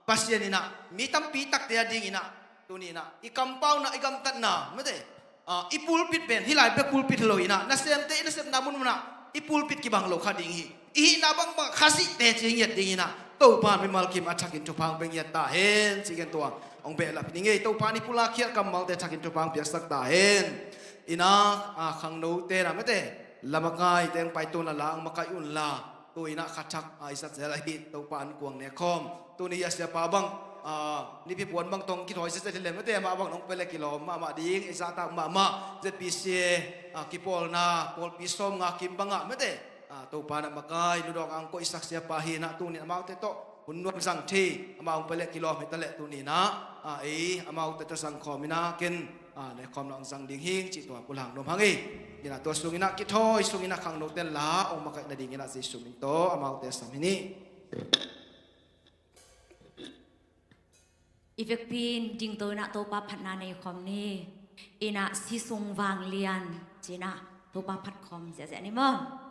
Pasian inah mi tampi takte a ding inah, tuni inah i kampauna, i gamtatna, mete, ah, i pulpit pen, hih lai pek pulpit hi lo inah, nasemte i nasepna munmun ah i pulpit kibang lo kha ding hi. I hihna bangbang Khazih teci ngiat ding inah Topa in mimal kim a thakin thupha hong pia ngiat ta hen. Ci gen tua hong behlap hi ning ei. Topa in i pulak khial kammalte thakin thupha hong piaksak ta hen. Inah, ah, khangnote na, mete, la makaite hong pai tun la, la hong makaih un la, tu inah kha thak, ah, i zat zel ahi Topa in kuang ne khawm. Tuni a siapa bang, ah, nipi puan bang tawh kithawi zet zet hi leh, mete, amah bang nong pia le kilawm mahmah ding, i zahtak mahmah Z B C A, ah, kipawlna pawlpi sawmnga kim bangah, mete, ah, Topa in a makai, ludawng ang koihsak siapa hi inah, tuni in amaute tawh hun nuam zang thei, amah hong pia le kilawm hi ta leh, tuni inah, ah, ei amaute tawh zang khawm inah ken, ah, nekhawm nong zang ding hing cih tua pulak nuam hang ei. Inah tua sung inah kithawi sung inah khangnote in la hong makaih nading inah Jesu min tawh amaute sam hi ni. I vekpi in dingto inah Topa phatna nei khawm ni. Inah si sung vanglian cinah Topa phat khawm ziahziah ni maw.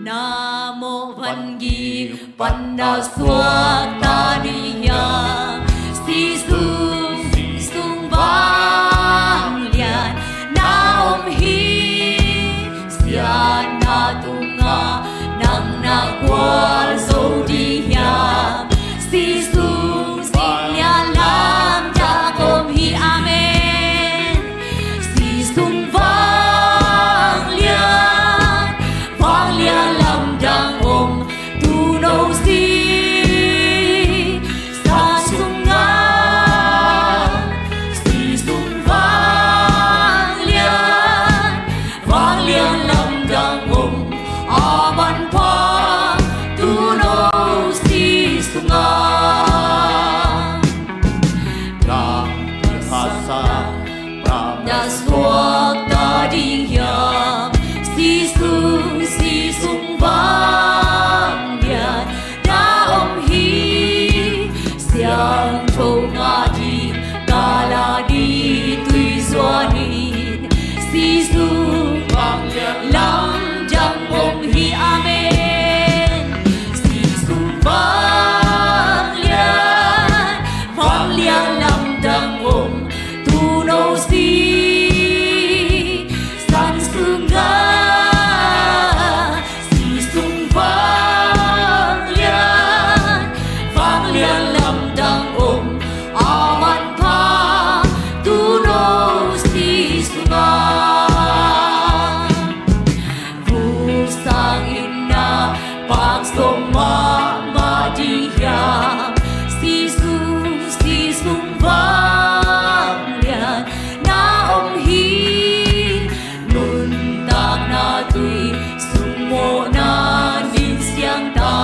Na mawh van gik pan na suakta ding hiam? Si sung, si sung vanglian na om hi. Siatna tungah nang na gualzo ding hiam? Si sung, si lian lamdang om hi. Amen. Si sung vanglian, vanglian lamdang om, tuuno si san sungah. Si sung vanglian, vanglian lamdang om, a manpha tuuno si sungah. Nang kihasa, nang na suakta ding hiam? Si sung, si sung vanglian na om hi. Siangtho ngah ding, gala ding tui zuan in, si sung vanglian lamdang om hi. Amen. Si sung vanglian, vanglian lamdang om, tuuno si san sungah. Si sung vanglian, vanglian lamdang om, a manpha tuuno si sungah. Vuk sangin na pakso mahmah ding hiam? Si sung, si sung vanglian na om hi. Nuntakna tui sung mawhna nin siangtha,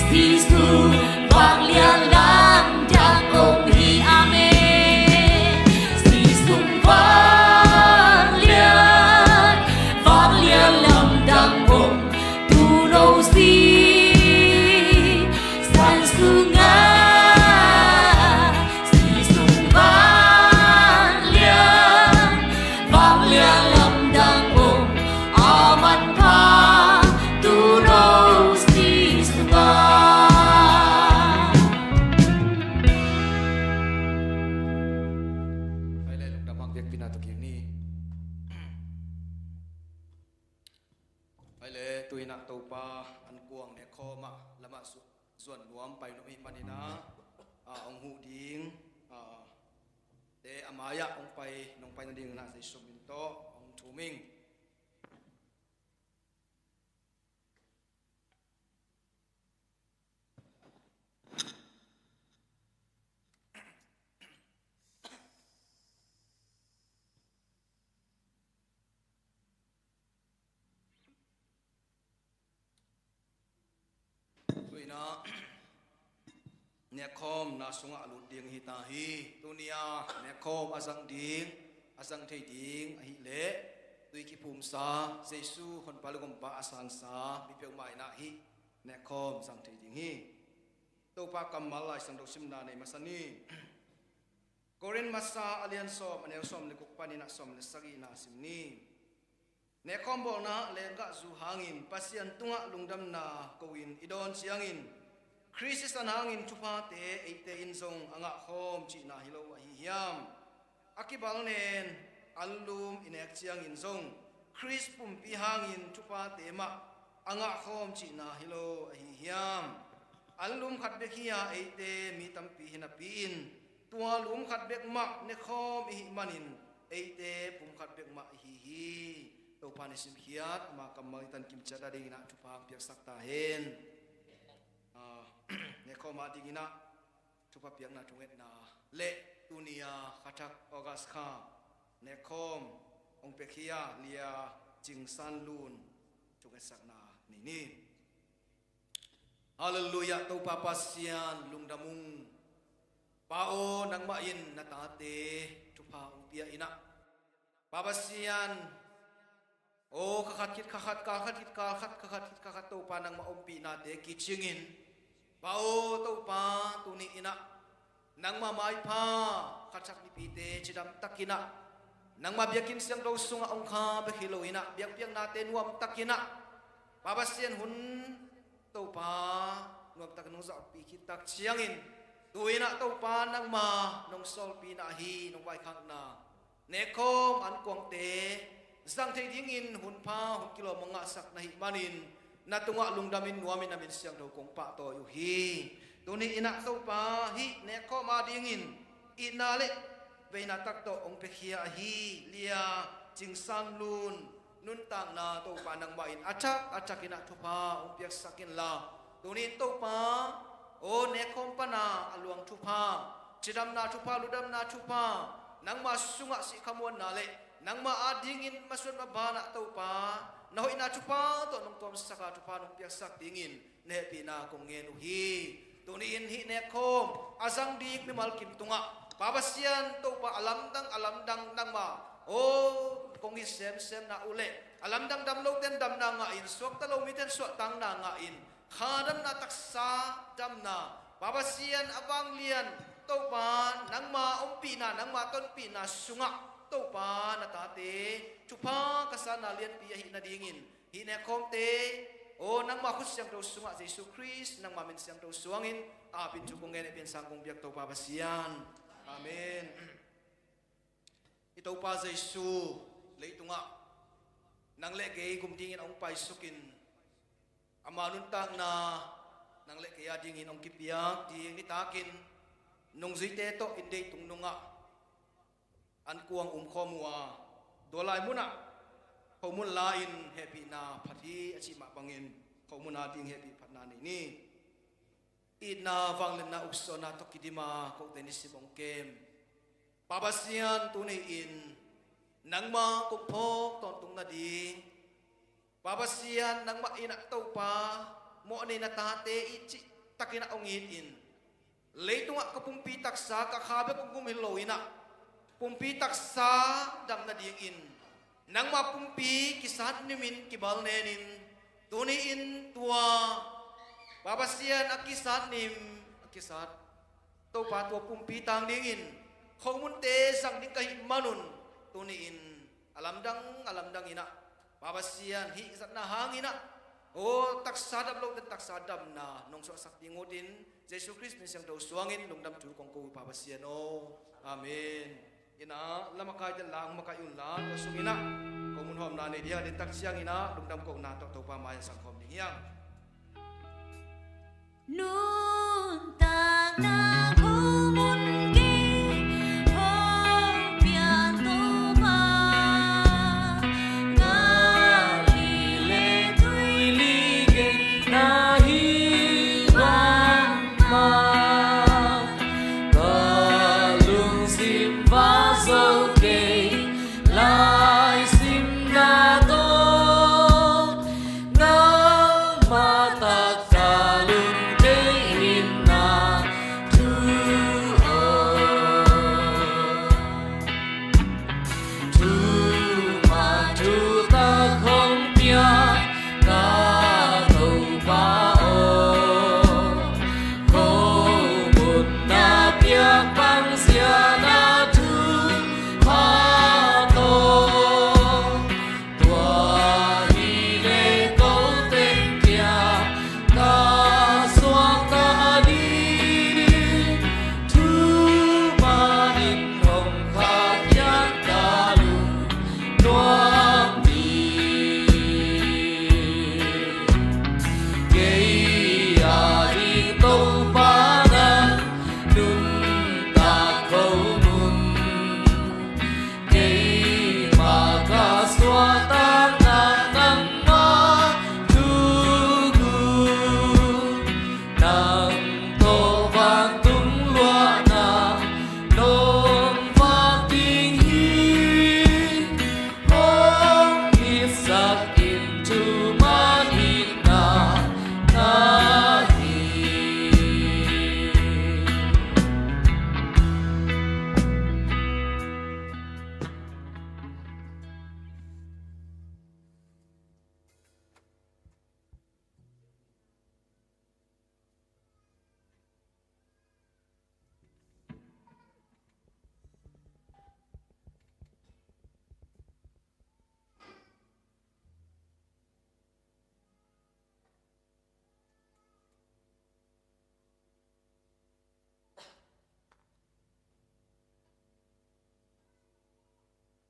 si sung vanglian lamdang om hi. Amen. Si sung vanglian, vanglian lamdang om, tuuno si san sungah. Si sung vanglian, vanglian lamdang om, a manpha tuuno si sungah. Ai le, lungdam hang biakpiakna tawh kik ni. Ai le, tu-in ah Topa an kuang nekhawm ah lamah su- zuan nuam pai nuam ahih manin ah, a hong huh ding, a, te a mai-ah hong pai, nong pai nading na Jesu min tawh hong thum ing. Tu-in ah nekhawmna sungah a lut ding hi ta hi. Tuni-a nekhawm a zang ding, a zang thei ding ahih leh tui kiphumsa Jesu honpa le gumpa a sansa mi peuhmah in ah hih nekhawm zang thei ding hi. Topa kammal Lai Siangtho simna nei masa ni. Korin masa a lian sawm, a neu sawm le guk panin ah sawm le sagihna sim ni. Nekhawm bawlna lenggahzu hangin Pasian tungah lungdamna ko-in i dawn ciangin Khrist i san hangin thuphate eite in zong a ngahkhawm cihna hi lo ahi hiam? A kibalnen anlum i nek ciangin zong Khrist pumpi hangin thuphate mah a ngahkhawm cihna hi lo ahi hiam? Anlum khat bek hi-a eite mi tampi hi napi-in tua lum khat bek mah nekhawm i hih manin eite pum khat bek mah i hi hi. Topa in i simkhiat ama kammal i tankim ciat a dingin ah thupha hong piaksak ta hen. Ah, nekhawm a dingin ah thupha piakna thungetna le tuni a kha thak August kha nekhawm hong piakhia Lia Cing San Lun thungetsakna nei ni. Halleluiah, Topa Pasian lungdam ung. Pa aw, nangmah in na tate thupha hong pia in ah, Pa Pasian, aw, kha khat khit kha khat, kal khat khit kal khat, kha khat khit kha khat, Topa nangmah ompihnate kicingin, Pa aw, Topa, tuni in ah nangmah maipha kha thak nipite cidam takin ah nangmah biakinn siangtho sungah hong kha bek hi lo in ah biakpiaknate nuam takin ah, Pa Pasian, hun Topa nuam takin hong zahpih khit tak ciangin, tu in ah Topa nangmah nong sawlpihna ahi nong vaikhakna nekhawm ankuangte zang thei dingin hun pha hun kilawm hong ngahsak na hih manin na tungah lungdamin nuamin na min siangtho kong pahtawi uh hi. Tuni in ah Topa, hih nekhawm a dingin itna le veina tak tawh hong piakhia ahi Lia Cing San Lun nuntakna Topa nangmah in a thak a thak in ah thupha hong piaksak inla, tuni in Topa, aw, nekhawm pana a luang thupha, cidamna thupha, ludamna thupha, nangmah sungah sihkhamuanna le nangmah adingin masuan maban ah Topa na hoihna thupha tawh nong tuamsak a thupha nong piaksak dingin na hehpihna kong ngen uh hi. Tuni in hih nekhawm a zang ding mimal kim tungah, Pa Pasian, Topa, a lamdang a lamdang nangmah, aw, kong it semsemna uh le a lamdang damlote in damna ngah in, suakta lo mite in suahtangna ngah in, kha damna, taksa damna, Pa Pasian, a vanglian Topa nangmah ompihna, nangmah tonpihna sungah Topa na tate thupha ka sanna lianpi ahih nadingin hih nekhawmte, aw, nangmah khut siangtho sungah Jesu Khrist nangmah min siangtho suangin a pin thu kong ngen, a piansang kong biak Topa Pasian. Amen. I Topa Jesu leitungah nang le kei gum dingin a hong paisukin ama nuntakna nang le kei adingin hong kipiak ding nitakin nungzuite tawh inndei tung nungah ankuang umkhawm uh a, tua lai munah khomun la-in hehpihna phat hi a cih mah bangin khomun a ding hehpih phatna nei ni. Itna, vangliatna, uksuahna tawh kidima kote nisim hong kem Pa Pasian, tuni-in nangmah kong phawk tawntung nading, Pa Pasian, nangmah in ah Topa, mawhnei na tate i cihtakin ah hong it in, leitungah ka pumpi taksa ka kha bek kong gum hi lo in ah, pumpi taksa dam nadingin nangmah pumpi kisat nimin kibalnenin, tuni-in tua Pa Pasian a kisat nim, a kisat Topa, tua pumpi tang dingin khomunte zang ding ka hih manun, tuni-in a lamdang a lamdang in ah Pa Pasian, hih zatna hangin ah, aw, taksa dam lote taksa damna nong suahsak ding utin, Jesu Khrist min siangtho suangin lungdam thu kong ko uh, Pa Pasian aw. Amen. In ah lamakaite lang makaih unla, tua sungin ah khomun hawmna nei ding a, din tak ciangin ah lungdam kohna tawh Topa mai-ah sangkhawm ding hi hang. Nuntakna khomun kei hong pian Topa, ngal hi le tuili kei na hi bangmah, ka lungsim va zo kei, laisimna tawh nangmah taktak lum kei in ah, thu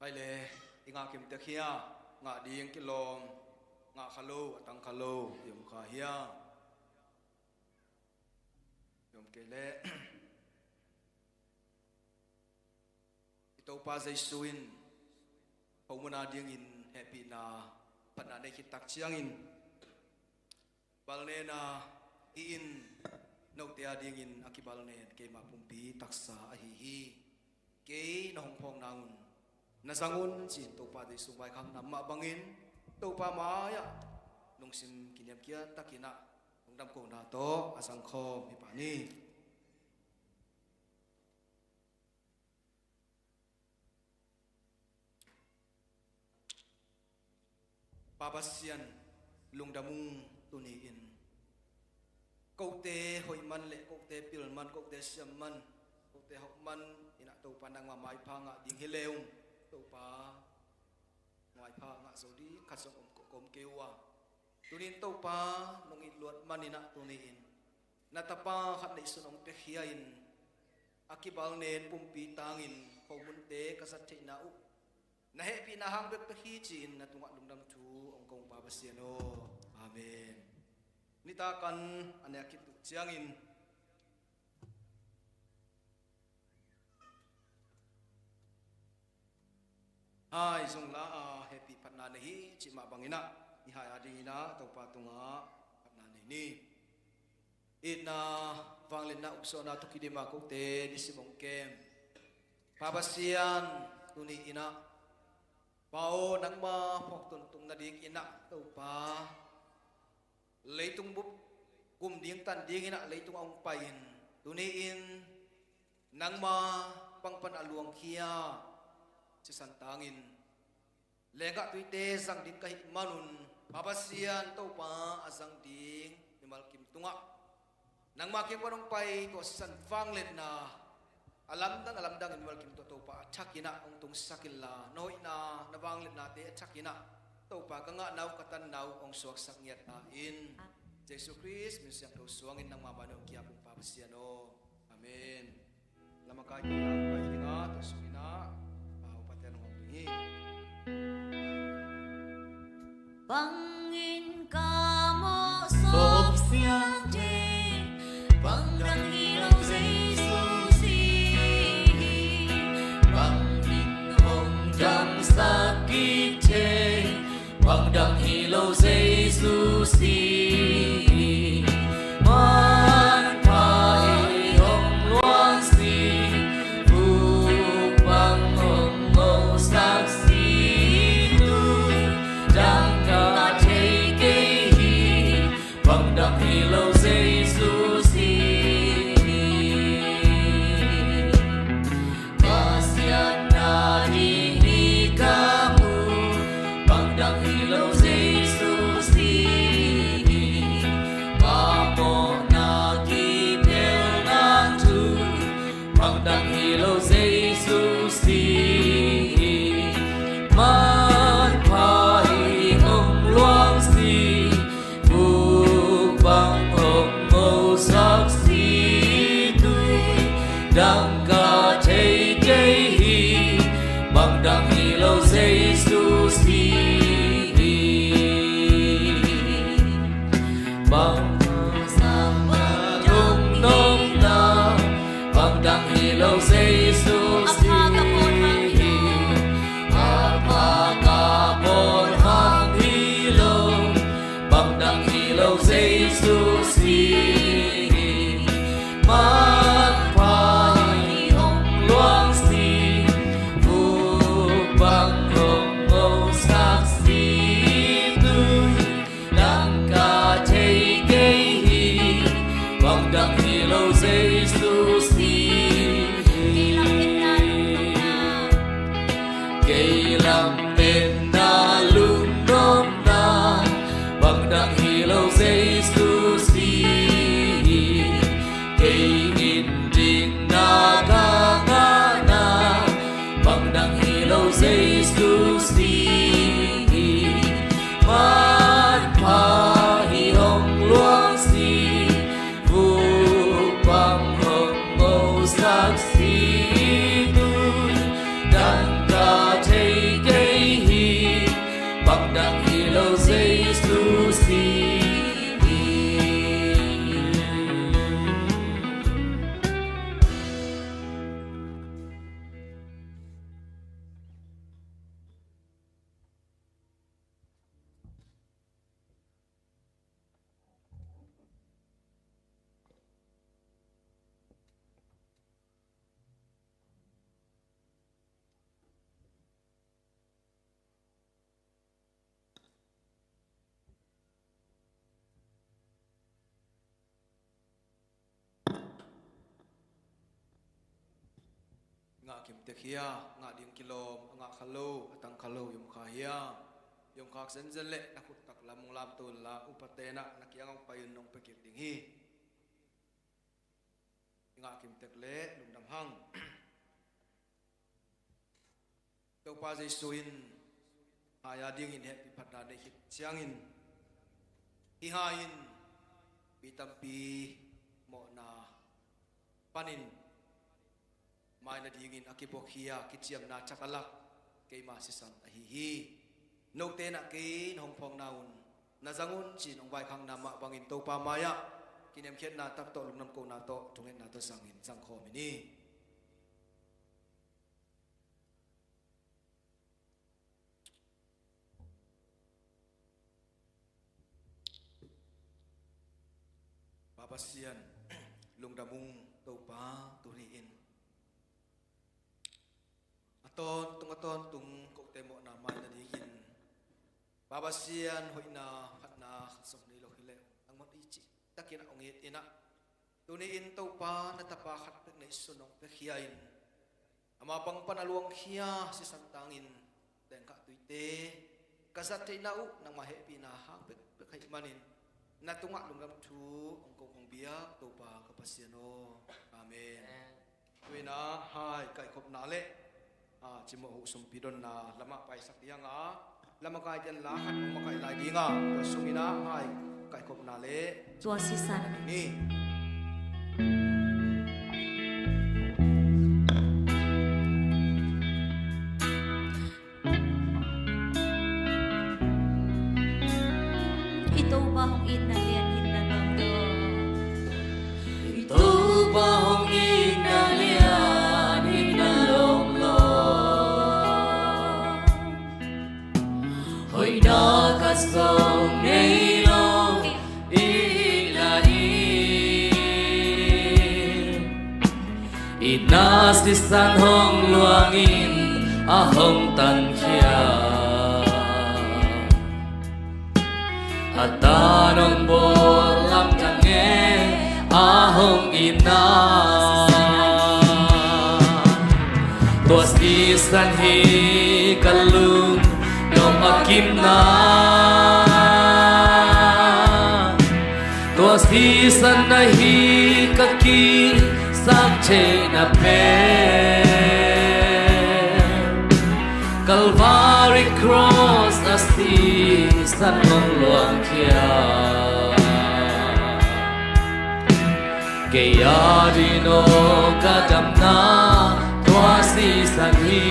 Pai le, i ngah kim tek hia? Ngah ding kilawm, ngah kha lo, a tang kha lo i om kha hia? I om kei le, i Topa Jesu in khomun a dingin hehpihna, phatna nei khit tak ciangin, balnena hi in, note a dingin a kibalnen keima pumpi taksa ahi hi. Kei na hong phawk nang un, na zang un, ci-in Topa Jesu vaikhakna mah bangin Topa mai-ah lungsim kiniamkhiat takin ah lungdam kohna tawh a zangkhawm hi pah ni. Pa Pasian, lungdam ung. Tuni-in kote hoih man le kote pil man, kote siam man, kote hauh man in ah Topa nangma maipha ngah ding hi le ung. Topa, maipha ngah zo ding khat zong om, om kei uh a, tuni-in Topa nong it luat man in ah tuni-in na tapa khat neihsun hong piakhia in, a kibalnen pumpi tangin khomunte ka zat theihna uh na hehpihna hang bekbek hi, ci-in na tungah lungdam thu hong ko ung, Pa Pasian aw. Amen. Nitak an a nek khit uh ciangin, hai zong la a, hehpih phatna nei hi cih mah bangin ah, i hai a dingin ah Topa tungah phatna nei ni. Itna, vangliatna, uksuahna tawh kidim a kote nisim hong kem Pa Pasian, tuni-in ah Pa aw, nangma phawk tuntung nadingin ah Topa, leitung bup gum ding tan dingin ah leitung a hong pai-in, tuni-in nangma pangpan a luangkhia sisan tangin lenggah tuite zang ding ka hih manun, Pa Pasian, Topa a zang ding mimal kim tungah nangma kiang pan hong pai tua sisan vangliatna a lamdang a lamdangin mimal kim tawh Topa a thakin ah hong tungsak inla, na hoihna, na vangliatnate a thakin ah Topa ka ngahna uh, ka tanna uh hong suaksak ngiat ta in. Jesu Khrist min siangtho suangin nangma mai-ah hong ki-ap ung, Pa Pasian aw. Amen. Lamakai tawh pai ding a, tua sungin ah, ah, upate nong hong ding hi. Bangin ka mawh sawp siate, bang dang hi lo Jesu si hi. Bangin hong damsak kik thei, bang dang hi lo Jesu si hi. Manpha hi hong luang si, vuk bang hong ngosak si, tu dang ka thei kei hi, bang dang hi lo Jesu si hi. Pasian na ding hi ka mu, bang dang hi lo Jesu si hi. Ka mawhna kipelna thu, bang dang hi lo Jesu si hi. Manpha hi hong luang si, vuk bang hong ngosak si, tu dang ka thei kei hi, bang dang hi lo Jesu si hi. Bang sang bang dong nopna, bang dang hi lo Jesu si hi. A pha ka bawl hang hi lo, bang dang hi lo Jesu si hi. Manpha hi hong luang si, vuk bang hong ngosak si, tu dang ka thei kei hi, bang dang hi lo Jesu si hi. Kei lametna lungnopna, bang dang hi lo Jesu si hi. Kei in dikna ka ngahna, bang dang hi lo Jesu si hi. Manpha hi hong luang si, vuk bang hong ngosak si, tu dang ka thei Kimtek hia, ngah ding kilawm, a ngah kha lo, a tang kha lo i om kha hia? I om khak zenzen leh na khut tak lam hong lamto inla, upa tenah na kiang hong pai un, nong pia kik ding hi. I ngah kimtek leh lungdam hang. Topa Jesu in hai a dingin hehpihphatna nei khit ciangin, hih hai in mi tampi mawhna panin mai nadingin a kibuak hi a, kiciamna thak a lak keima sisan ahi hi. Note in ah kei na hong phawkna un na zang un ci-in hong vaikhakna mah bangin Topa mai-ah kiniamkhiatna tak tawh, lungdam kohna tawh, thungetna tawh zangin zangkhawm in hi. Pa Pasian, lungdam ung Topa, tuni-in a tawntung a tawntung kote mawhna mai nadingin, Pa Pasian, hoihna phatna khat zong nei lo hi leh, nangmah i cih takin a hong it in ah, tuni-in Topa, na tapa khat bek neihsun hong piakhia in, ama pang pan a luangkhia sisan tangin tengkhah tuite ka zat theihna uh nangmah hehpihna hang bekbek ahih manin, na tungah lungdam thu hong ko hong biak Topa ka Pasian aw. Amen. Amen. Tu-in ah hai kaihkhopna leh, ah, cimawh huh sumpi donna lamah paisak ding a, lam a kai ten la khat hong makaih lai ding a, tua sungin ah hai kaihkhopna leh tua sisan ni. I Topa hong itna lian hi na lawm lo. I Topa hong itna lian hi na lawm lo. Hoihna khat zong nei lo i la hi. Itna sisan hong luangin a hong tankhia, a tan hong bawl lamdang e a hong itna. Tua sisan hi ka lung nop a kimna. Tua sisan ahi ka kisak theihna pen, Calvary cross a sisan hong luangkhia. Kei a ding aw ka damna tua sisan hi.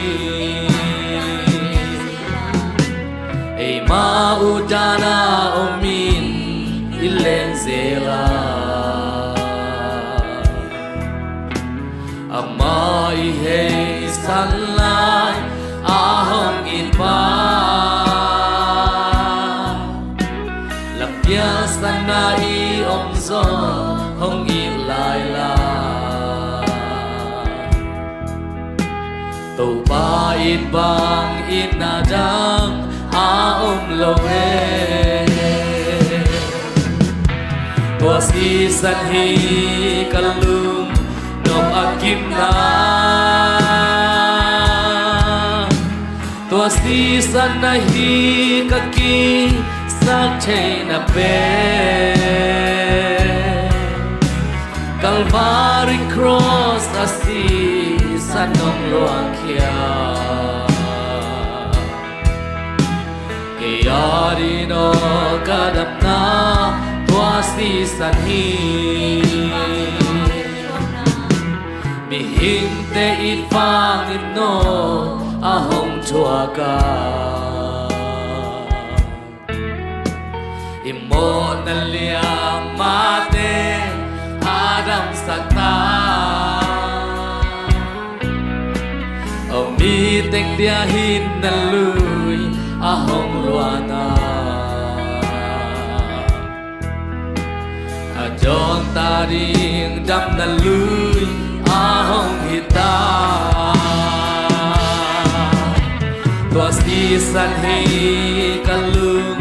Eima utdan a om in i len zel a, ama i heisan lai a hong it pa. Lampial san a i om zong hong it lai lai. Topa it bang itna dang a om lo e. Tua sisan hi ka lung nop a kimna. Tua sisan ahi ka kisak theihna pen, Calvary cross a sisan hong luangkhia. Kei a ding aw ka damna tua sisan hi. Mihingte it vangin aw a hong thuak a, i mawhna liang mahte a damsak ta. Aw mi teng dia hin na lui a hong luang a, a dawn ta ding damna lui a hong hi ta. Tua sisan hi ka lung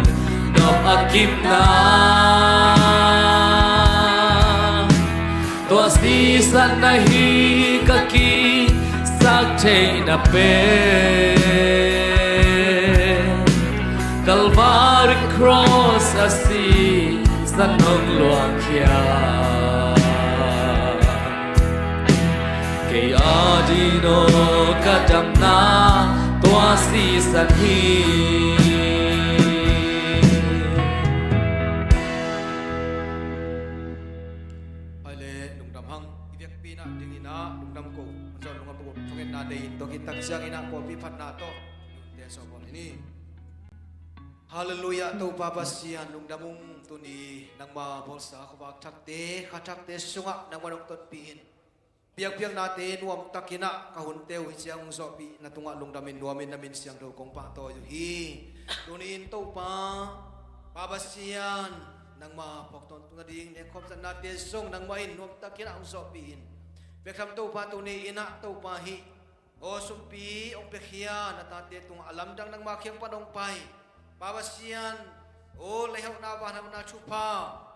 nop a kimna. Tua sisan ahi ka kisak theihna pen Calvary cross a sisan hong luangkhia. Kei adingin aw ka damna tua sisan hi. Ai le lungdam hang, i vekpi-in ah dingin ah lungdam ko, hong zawh lungdam ko, thungetna nei-in tawh khit tak ciangin ah pawlpi phatna tawh te sawhbawl ni. Halleluiah, Topa Pasian lungdam ung. Tuni nangma bawlsa khuavak thakte, kha thakte sungah nangma nong tonpih in, biakpiaknate nuamtakin ah ka hunte uh hih ciang hong zawhpih na tungah lungdamin nuamin na min siangtho kong pahtawi uh hi. Tuni-in Topa, Pa Pasian, nangma phawk tawntung nading nekkhawm zatnate zong nangmah in nuamtakin ah hong zawhpih in. Biaktham Topa, tuni-in ah Topa hih aw sumpi hong piakhia na tate tungah a lamdang nangma kiang pan hong pai Pa Pasian, aw leihauhna vanhauhna thupha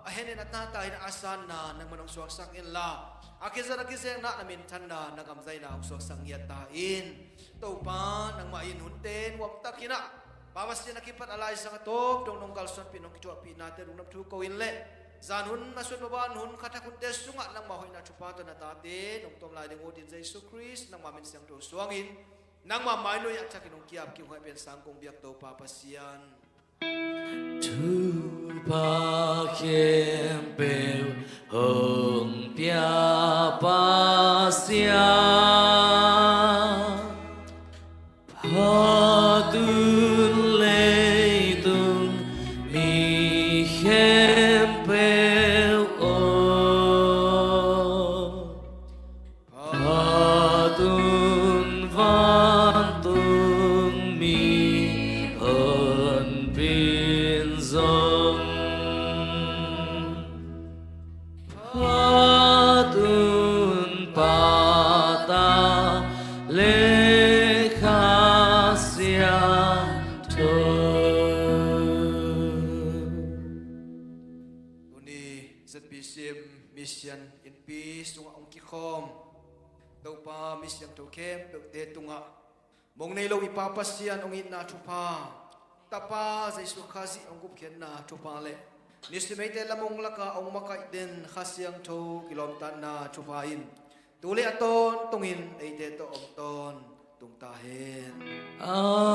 a henin a tata in a sanna nangman hong suaksak inla, a kizat a kizekna na minthanna na gamzaina hong suaksak ngiat ta in. Topa, nangmah in hunte nuamtakin ah Pa Pasian a kipat a laizang a tawp dong nong kalsuanpih nong kithuahpihnate lungdam thu ko in leh, zan hun a sut maban hun kha thak hunte sungah nangma hoihna thupha tawh na tate nong tawm lai ding uh din Jesu Khrist nangma min siangtho suangin nangma mainuai ah thakin hong ki-ap kik hong heh pen sang kong biak Topa Pasian. Thupha khempeuh hong pia Pasian, phat un leitung mi khempeuh aw, phat un vantung mi honpi in zong, phat un Pa, Ta le Kha Siangtho. Tuni Z B C M Mission Innpi sungah hong kikhawm Topa mi siangtho khempeuhte tungah mong nei lo i Pa Pasian hong itna thupha, Tapa Jesu Khazih hong gupkhiatna thupha le nisim eite lam hong laka hong makaih den Kha Siangtho kilawmtatna thupha in tu le a tawntungin eite tawh hong tawntung ta hen. Amen.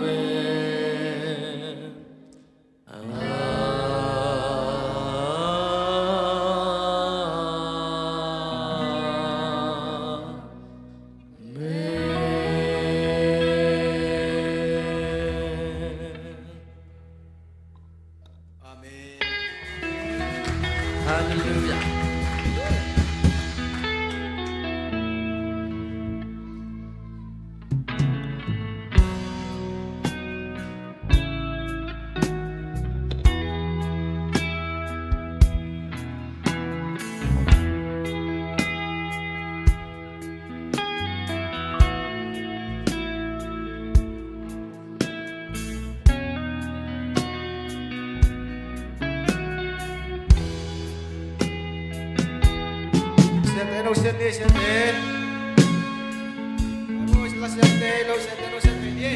Amen. Amen. Amen. Halleluiah. Siate, lo siate, siate. Lo siate, lo siate, lo siate.